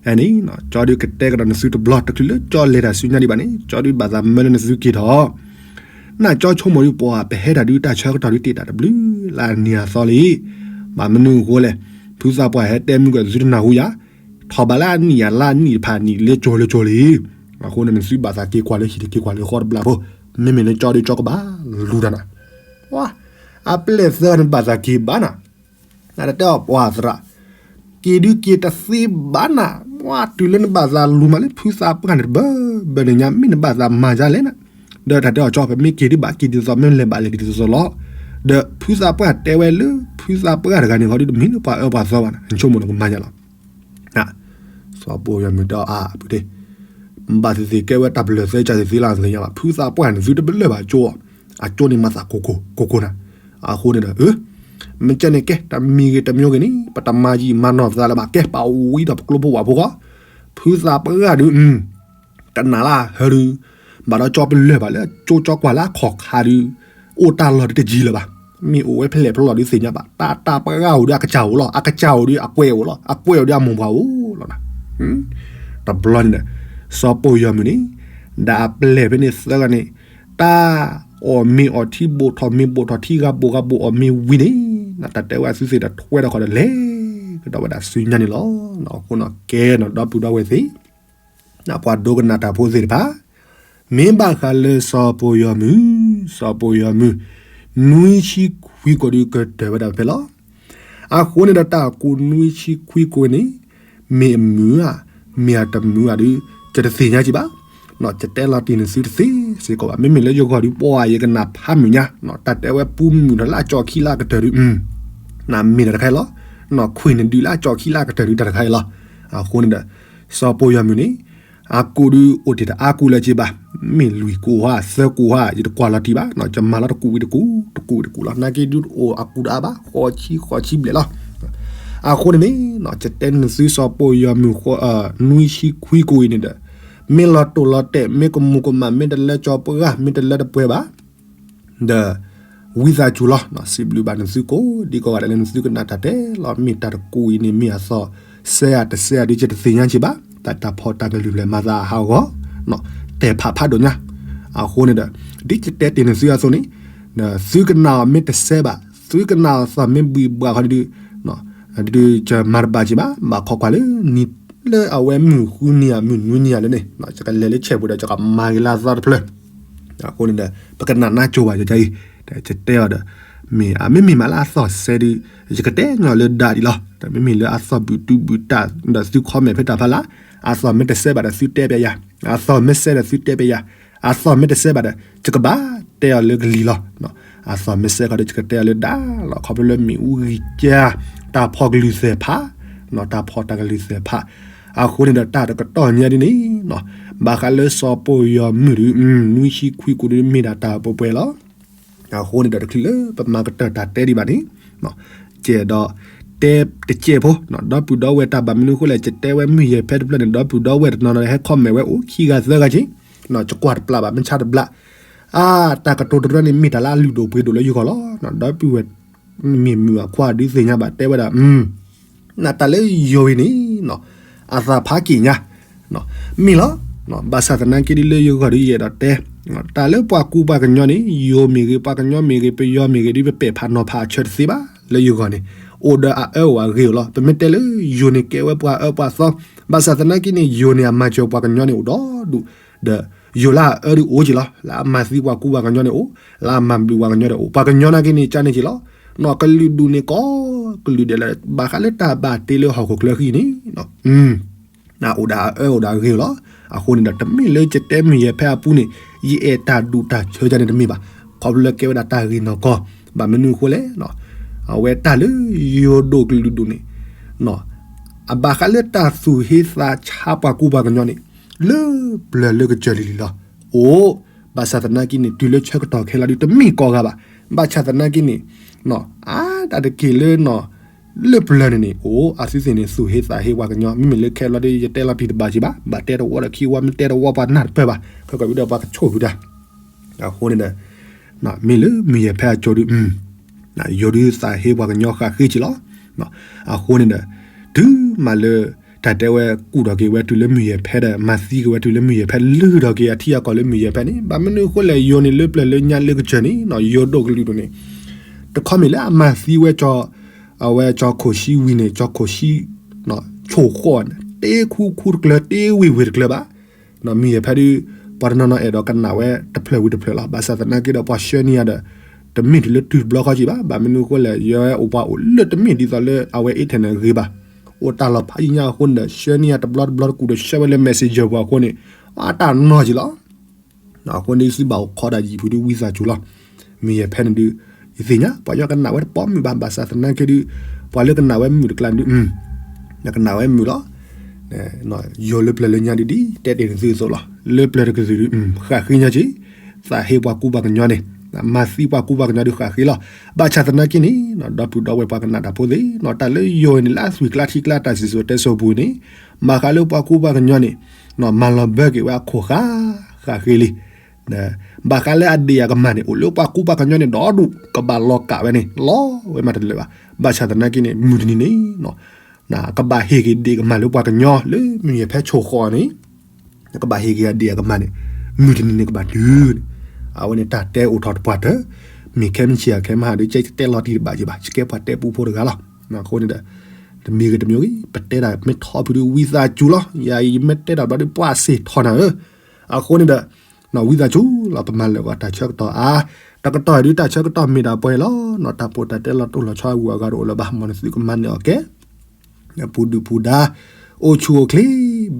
အဲန့ၣ် ကၠီဒုးကတဲကဒီးနသုတဘျီ တချုးလၢကၠီလဲၤတၢ်ဆူညါဒံးဘၣ်န့ၣ် ကၠီဒုးဘၣ်သးမၢလၢနသုက့ၤထီၣ်, နကၠီဆိကမိၣ်ဒုးပှၤ ပဟဲတၢ်ဒုးတၢ်ဆၢကတီၢ်ဒုးတ့ၢ်တၢ်တဘျုးလၢအနံၤအသီလံ, ဘၣ်မနုၤအဃိလဲၣ်, ဖုသးပှၢ်ဟဲတဲမုၢ်ကီၢ်သုတနၢ်ဟူယၤ, ထီၣ်ဘးလၢအနံၣ်ယၤလါအနံၣ်တဖၣ်နံၣ်လၢကၠိၤလၢကၠိၤလံ, အဃိန့ၣ် နသုဘၣ်သးက့ၤကွၢ်လၢဟံၣ်တက့ၤကွၢ်လၢဃီတဘျီဖိ, မ့မ့ၢ်လၢကၠီဒုးကၠီကဘၣ်လူၤတၢ်နၤ, အပျဲၢ်သၢဂၤန့ၣ်ဘၣ်သးက့ၤဘၣ်နၤ နတတဲအီၤပှၤသရၣ်, က့ၤဒုးက့ၤတသ့ဘၣ်နၤ, ပှၤတုၤလၢနဘၣ်သးလူၤမးလၢဖုသးပှၢ်န့ၣ်တဘၣ်ဘၣ်န့ၣ်ညါ မ့ၢ်နဘၣ်သးမၤယါလဲၣ်နၤ, ဒီးတၢ်တဲအီၤကၠီ ပမ့ၢ်က့ၤဒုးဘၣ်က့ၤဒ်သိး မ့ၢ်လဲၤဘၣ်လဲၤဒ်သိးသိးလီၤ, ဒီးဖုသးပှၢ်တဲဝဲလၢ ဖုသးပှၢ်တဂၤန့ၣ် ဃီဒုးတမ့ၢ်လၢပှၤအၢပှၤသီဘၣ်နၤ နဆိကမိၣ်နကမၤယါလီၤ စီၤပိၢ်ယီၤမုၢ်တဲအီၤ အါ ဖုဒ့, ဘၣ်သ့ၣ်သ့ၣ်ကဲဝဲတၢ်ပလၢၢ်သၢကၢ်သ့ၣ်သ့လၢအသ့ၣ်ညါဘၣ် ဖုသးပှၢ်န့ၣ်သုတပလၢၢ်ဘၣ်ကၠိ, အကၠိန့ၣ်မၤသးကိၢ်ကိၢ်ကိၢ်ကိၢ်နၤ, အဃိန့ၣ်ဒီး မ့ၢ်ကဲန့ၣ်ကဲ တမံၤဂ့ၤတမံၤဂ့ၤန့ၣ် ပတမၤယံာ်မၤနီၢ်သးလၢၤဘၣ် ကဲပာ်ဝံဒီးပကျိဖိဝဲဖိဃီ, ဖုသးပှၢ်ဒုး ကနၣ်လၢဟၢဒုး ဘၣ်ဒီးကၠီပလၢၢ်ဘၣ်လၢကၠိကၠီကွၢ်လၢအခီၣ်ခါဒုး အိၣ်တၢ်လီၢ်ဒုးတယံၤလၢၤဘၣ်, မ့ၢ်အိၣ်ဝဲဖဲလဲၣ်ဖဲလဲၣ်ဒုးသ့ၣ်ညါဘၣ်, တၢ်တၢ်ပှၢ်အိၣ်ဒုးအကစၢ်အိၣ်လီၤ, အကစၢ်အိၣ်ဒုးအကွဲးအိၣ်လီၤ, အကွဲးအိၣ်ဒုးအမိၢ်ပှၢ်အိၣ်လီၤ, တဘျီန့ၣ်ဒီး စီၤပိၢ်ယီၤမုၢ်န့ၣ် ဒီးအပျဲၢ်ဖဲန့ၣ်သၢဂၤန့ၣ် တၢ်အီၣ်မ့ၤအီထံ ဘိၣ်ထီၣ်မ့ၤဘိၣ်ထီၣ်ထံ ဂၤဘိၣ်ဂၤဘိၣ်အီၣ်မ့ၤဝံၤန့ၣ် တၢ်တဲဝဲအသုသ့ၣ်ဒီးထွဲထီၣ်ဃီဒီးလဲၤ ကဒီးဝဲဒၣ်ဆူညါန့ၣ်လီၤ. အဃိန့ၣ်ကဲနီၤ ဒီပုၢ်ဒီဝဲၢ်သ့ၣ် ပှၤဒိကနၣ်တၢ်ဖိသ့ၣ်တဖၣ် မ့ၢ်ဘၣ်ဃးလၢစီၤပိၢ်ယီၤမုၢ်, စီၤပိၢ်ယီၤမုၢ် နွံဆံခွံကိးဒုးကတၢၢ်ဝဲဒၣ်ဖဲလီၤ. အဃိန့ၣ်ဒီးတၢ်ကူးနွံဆံခွံကိးန့ၣ် မ့ၢ်အမုာ်ဧါ, မ့ၢ်အတမုာ်ဧါဒုး ယတသ့ၣ်ညါက့ဘၣ်. ယတဲလီၤတံၢ်န့ၣ်သုတသ့စ့ၢ်ကီးဘၣ်. မ့မ့ၢ်လၢယဂီၢ်ဒုး ပှၤယကနၣ်ဖးမုာ်ညါ, တၢ်တဲဝဲပူမုာ်ထီၣ်လၢအကၠီခံလၢအကတၢၢ်ဒုး နမ့ၢ်တၢ်တခါအံၤလီၤ, ခွံၣ်န့ၣ်ဒုးလၢအကၠီခံလၢအကတၢၢ်ဒုးတၢ်တခါအံၤလီၤ. အဃိန့ၣ်ဒီး စီၤပိၢ်ယီၤမုၢ်န့ၣ် အကူးဒုးအိၣ်တ့ၢ်တအါကူးလၢၤက့ဘၣ်. မ့ၢ်လွံၢ်ကူးဧါ သၢကူးဧါ ယတကွၢ်လီၤတံၢ်ဘၣ်, ယမၤလီၤတကူးဝံၤတကူး တကူးဝံၤတကူးလီၤ. နာ်က့ဒုးတအိၣ်အကူးတအါဘၣ် ဃိးဆံ ဃိးဆံဘျဲၣ်လီၤ. အဃိန့ၣ်မ့ၢ် ယတဲနသုစီၤပိၢ်ယီၤမုၢ် နွံဆံခွံကိးအံၤန့ၣ်ဒီး မ့ၢ်လီၤတိၢ်လီၤတဲာ် မ့ၢ်ကမူၤကမၣ် မ့ၢ်တလၢကၠီပှၢ် မ့ၢ်တလၢတပှဲၤဘၣ် ဒီး ဝံသးစူၤလီၤ. စံးဘျုးဘၣ်နသုကိးဒံကိးဂၤဒဲးလၢနသုကနၣ်တၢ်တဲလီၤ မ့ၢ်တၢ်တကူးအံၤန့ၣ် မ့ၢ်အသီၣ်စဲအတစဲအဒုး ယတသ့ၣ်ညါက့ဘၣ်. တၢ်တၢ်ဖီၣ်တၢ်ကလုၢ်ဖျဲၣ်မၤသးအဟးဂီၤ တဲာ်ဖးဖးဒိၣ်ညါ. အဃိန့ၣ်ဒီး ဒ်ယတဲတ့ၢ်နသုအသိးန့ၣ် သုကနၣ်အီၤမ့ၢ်တစဲဘၣ် သုကနၣ်အီၤသီၣ်မ့ၢ်ဘှံးဘှးဃီဒုး ဒုးယမၤတဘၣ်က့ဘၣ်. ဘၣ်ခိးကွၢ်လၢ နံၤလၢအဝဲမုၢ်ဃုနံၤဧါ မုၢ်နွံနံၤဧါလၢန့ၣ် ယကလဲၤလၢဆဲးပူၤဒီး ယကမၤက့ၤလၢအသီတဖျၢၣ်. အဃိန့ၣ်ဒီး ပကနၣ်နါကၠိဘၣ်ယကအံၤ ယတဲအီၤဒီး မ့ၢ်အမ့မ့ၢ်မးလၢအသီၣ်စဲဒုး ယကတဲညီလၢဒၣ်ဒံးလီၤ. မ့မ့ၢ်လၢအသီၣ်ဘုးတူဘုးတၢ်ဒီးသု comment ဖဲတၢ်ဖးလၢ အသီၣ်မ့ၢ်တစဲဘၣ်ဒီးသုတဲပျးယၤ, အသီၣ်မ့ၢ်စဲဒီးသုတဲပျးယၤ, အသီၣ်မ့ၢ်တစဲဘၣ်ဒီး ယကဘၣ်တဲအီၤလၢကလံၤလီၤ. အသီၣ်မ့ၢ်စဲခီဒီး ယကတဲအီၤလၢဒၣ်လီၤ. ခီဖျိလၢမ့ၣ်အူဂံၢ်ကၠါ တၢ်ဖီၣ်ကလုၢ်သဲၣ်ဖး တၢ်ဖီၣ်တၢ်ကလုၢ်သဲၣ်ဖး. အဃိန့ၣ်ဒီးတၢ်တကတီၢ်ညါဒ်န့ၣ် ဘၣ်ဃးလၢစီၤပိၢ်ယီၤမုၢ်ဒုး နွံဆံခွံကိးဒုးမ့ၢ်ဒၣ်တၢ်ပှဲၤပှဲၤလီၤ. အဃိန့ၣ်ဒီးတချုးလၢပမၤကတၢၢ်တၢ်တဲဒံးဘၣ်န့ၣ် ကဲဒီး တဲတကဲးဖိ ဒီပုၢ်ဒီဝဲၢ်တၢ်ဘၣ်မနုၤအဃိလဲၣ် ယတဲဝဲမုၢ်ယဲၢ်ဖဲတဖျၢၣ်န့ၣ် ဒီပုၢ်ဒီဝဲၢ်တနီၤနီၤဟဲ comment ဝဲအိၣ်ခံဂၤသၢဂၤက့ ယကွၢ်တပျၢ်ဘၣ် မ့ၢ်ဆါတဘျၣ် အါ တၢ်ကတိၤတရၢန့ၣ် မ့ၢ်တၢ်လၢအလုၢ်ဒိၣ်ပှ့ၤဒိၣ်လၢယဂီၢ်လီၤ. ဒီပုၢ်ဝဲၢ် မ့ၢ်မုၢ်အခွါဒုးသ့ၣ်ညါဘၣ်တဲဝဲဒၣ် နတၢ်လၢယိၤအံၤန့ၣ် အသးဖးက့ၤညါ မ့ၢ်လီၤ. ဘၣ်ဆၣ်သနာ်က့ဒ်လၢယဂီၢ်ဒုးယအဲၣ်ဒိးတဲ တၢ်လၢပှၤကူပှၤကညီန့ၣ် ယိၤမ့ၢ်ဂ့ၤ ပှၤကညီမ့ၢ်ဂ့ၤ ပယီၤမ့ၢ်ဂ့ၤဒုး ပပဲာ်ဖးနီၤဖးအဆၢတသ့ဘၣ် လၢယဂီၢ်န့ၣ် အိၣ်ဒီးအအၢအိၣ်အဂ့ၤအိၣ်လီၤ. ပမ့ၢ်တဲလၢယိၤန့ၣ်ကဲဝဲပှၤအၢပှၤသီ ဘၣ်ဆၣ်သနာ်က့န့ၣ် ယိၤန့ၣ်အမၤစၢၤပှၤကညီန့ၣ်အိၣ်ဒီဒူၣ် ဒီး ယိၤလၢအအၢဒုးအိၣ်က့ၤလီၤ. လၢအမၤသံပှၤကူပှၤကညီန့ၣ်အိၣ် လၢအမၤဘျုးပှၤကညီန့ၣ်အိၣ် ပှၤကညီနာ်က့န့ၣ် ကန့ၣ်က့ၤလီၤ. နီၢ်ကလုာ်ဒူၣ်န့ၣ်ကိးကလုာ်ဒဲးလၢ ဘၣ်ဃးလၢတၢ်ဘၣ်တ့လၢဟီၣ်ခိၣ်ချၢဃံန့ၣ် အိၣ်ဒီးအအၢအိၣ်ဒီးအဂ့ၤလီၤ. အဃိန့ၣ်ဒီး တမ့ၢ်လၢယတဲမုၢ်ယဲၢ်ဖဲအပူၤန့ၣ် ယအဲၣ်တၢ်ဒူၣ်တၢ်ဆၢယၤန့ၣ်တမ့ၢ်ဘၣ်. ခီဖျိလၢကဲဝဲဒၣ်တၢ်ဂ့ၢ်နီၢ်ကီၢ် ဘၣ်မနုၤအဃိလဲၣ် အဝဲတၢ်လၢယိၤဒိၣ်ကလုာ်ဒူၣ်န့ၣ် အဘၣ်ဃးလၢတၢ်သူၣ်ဟ့သးဆါပှၤကူပှၤကညီန့ၣ် လၢပျၢၤလၢကစၢၢ်လံၤလံၤလီၤ. အိၣ် ဘၣ်ဆၣ်သနာ်က့န့ၣ် တုၤလၢဆၢကတီၢ်ခဲလၢာ်ဒုး တမ့ၢ်ကိးဂၤဘၣ်. ဘၣ်ဆၣ်သနာ်က့န့ၣ် အါတၢ်တက့ၢ်လၢ လၢပျၢၤန့ၣ်န့ၣ် အိၣ် အသုသ့ၣ်န့ၣ် သူၣ်ဟ့သးဟ့ပှၤကညီ မ့မ့ၢ်လၢခဲလၢာ်ဒုး ယတဲလီၤတံၢ်တဘၣ်က့ဘၣ် ဘၣ်တဲတဝီဒီးခံဝီ မ့ၢ်တဲတဝီပှၤနၢ်တပၢၢ်ဘၣ် ခဲကီၢ်ဝံၤဒီးပှၤကဆိၣ်ဖုးတၢ် အဃိန့ၣ်ဒီး မ့ၢ်လၢမုၢ်ယဲၢ်ဖဲအကၠိဒုး ယိၤဒုးသးဟ့ပှၤကညီဃာ်ဃ့က့ၤလီၤ. အဃိန့ၣ်ဒီး တုၤမးလၢ တၢ်တဲဝဲကူၣ်ထီၣ်က့ၤဝဲတုၤလၢမုၢ်ယဲၢ်ဖဲဒီး မၤသံက့ၤဝဲတုၤလၢမုၢ်ယဲၢ်ဖဲ လုၢ်ထီၣ်က့ၤအထံအကီၢ်လၢမုၢ်ယဲၢ်ဖဲန့ၣ် ဘၣ်မနုၤအဃိလဲၣ် ယိၤန့ၣ်လၢပျၢၤလၢညါလၢကစၢၢ်န့ၣ် ယိၤဒိၣ်ကလုာ်ဒိၣ်န့ၣ် တခီမ့ၢ်လၢအမၤသံဝဲကၠီ အဝဲကၠီခိၣ်ဆံဝံၤန့ၣ် ကၠီခိၣ်ဆံ ဆိၣ်ဃီၣ်န့ၣ် တ့ခူခူတကျၢၤ တ့ဝ့ၢ်ဝ့ၢ်တကျၢၤဘၣ် မုၢ်ယဲၢ်ဖဲဒုး ပှၤတနီၤနီၤအဲၣ်ဒိးကနၣ်ဝဲတဖျၢၣ်ဝံၤတဖျၢၣ်လီၤ. ဘၣ်ဆၣ်သနာ်က့ဒီး ပှၤဆှၢန့ၢ်ယၤဒီး တမ့ၢ်တုၤလၢတုၤတဘျီဃီက့ဘၣ်. ဘၣ်မနုၤအဃိလဲၣ် ယွၤအိၣ်ပှၤအိၣ်လၢတမ့ၢ်ဒ်သိးလၢအဝဲ internet ဂ့ၤဘၣ်. အိၣ်တၢ်လီၤဖးယံာ်ညါအဃိန့ၣ်ဒီး ဆှၢန့ၢ်ယၤတဘျီတဘျီတကူၣ်ဒီး ဆှၢဝဲလၢ messenger ပူၤအဃိန့ၣ် အတၢ်နီၢ်က့လီၤ. အဃိန့ၣ်သုဘၣ်အိၣ်ခိးဒၣ်ယံာ်ဖုဒုးဝံသးစူၤလီၤ. မုၢ်ယဲၢ်ဖဲန့ၣ်ဒုး ယသ့ၣ်ညါ ပှၤကညီကနၣ်ဝဲတပိာ်မုၣ်ဘၣ်. ဘၣ်ဆၣ်သနာ်က့ဒုး ပှၤလၢကနၣ်ဝဲမုၣ်တကျါန့ၣ်ဒုး ကနၣ်ဝဲမုၣ်လီၤ. ယိၤလၢပျၢၤလၢညါဒ်ဒ် တဲတ့ၢ်နသုအသိးလီၤ. လၢပျၢၤတကသုးဒုး ဃၣ်ဃ့ညီက့ၤ, သးဟ့ပှၤကူပှၤကညီန့ၣ်, မၤသံပှၤကူပှၤကညီဒုးဃၣ်ဃ့လီၤ. ဘၣ်ဆၣ်သနာ်က့န့ၣ် ဒီပုၢ်ဒီဝဲၢ်ပှၤကနၣ်တၢ်ဖိသ့ၣ်, တၢ်လၢယိၤန့ၣ် လၢအသွံၣ်ကျါထံကျါတၢ်စံၣ်စိၤတဲစိၤပူၤန့ၣ်, ဘၣ်ဃးလၢပှၤကူပှၤကညီန့ၣ် မၤလီၤဘၢက့ၤဝဲအခိၣ်ဃၣ်, ဃၣ်ဃ့လံ. ဘၣ်ဃးလၢအဒ့ၣ်အကမၢ်န့ၣ် အိၣ်လၢပှၤကူပှၤကညီန့ၣ် ဒီဒူၣ်ကဘၣ်လီၤကးဝဲန့ၣ် လီၤဝဲမးတလၢာ်ဘၣ်. ဘၣ်ဆၣ်သနာ်က့န့ၣ် မုၢ်တနံၤန့ၣ် ကဘၣ်ဟ့ၣ်က့ၤဒ့ၣ်ကမၢ်လၢပှၤကညီလၢမုၢ်ယဲၢ်ဖဲဆိၣ်ဃီန့ၣ်, ကဘၣ်ဟ့ၣ်က့ၤအဒ့ၣ်အကမၢ်န့ၣ် မုၢ်တနံၤန့ၣ်ကဘၣ်တုၤန့ၣ်, အဝဲန့ၣ်တၢ်တဲအိၣ်ထီၣ်တပှၢ်တၢၢ်, မ့ၢ်ခဲမုၢ်ဆ့ၣ်အခဲမုၢ်ဟါဒီး ကဲတဲလီၤတံၢ်တဘၣ်က့ၤဘၣ်, ယကဲပှၤတဲပူဖိတဂၤလီၤ. အဃိန့ၣ်ဒီး တမံၤဂ့ၤတမံၤဂ့ၤ ပတဲတၢ်မ့ၢ်ထီၣ်ဖုးဒုး ဝံသးစူၤလီၤ. ယၤအံၤ ယမ့ၢ်တဲတၢ်ဘျီဒုး ပှၤစ့ၢ်ထီၣ်နၤဧၢ. အဃိန့ၣ်ဒီး ဝံသးစူၤလီၤ ပမၤလၢာ်ဂီၤတၢ်ဆၢကတီၢ်အါ, တကတီၢ်အံၤဒုး တၢ်ဆၢကတီၢ်မ့ၢ်ဒၣ်ပှဲၤလီၤ. တၢ်ပိာ်တၢ်တဲလီၤတိၢ်လီၤဆီအဂုၤအဂၤတအိၣ်လၢၤဘၣ်, မ်နသုကမၤန့ၢ်အီၤကဲ ပူၤဒုၣ်ပူၤဒါ အိၣ်ဆူၣ်အိၣ်ချ့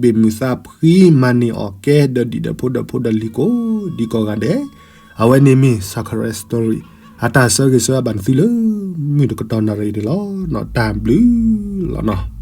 ဘ့ၣ်မုၢ်သးဖှံ မၤန့ၢ်အီၤကဲ ဒီးဒံၣ်ဒီးဖိဒီးဖိဒီးလံၤကိးဒံကိးဂၤဒဲး, အဝဲန့ၣ်မ့ၢ် Sakura Story အတၢ်ဆၢဂ့ၤဆၢဝါဘၣ်နသုလၢ မုၢ်တကတီၢ်နၣ်ရံၣ်န့ၣ်လီၤ. တၢ်ဘျုးလီၤနီၤ.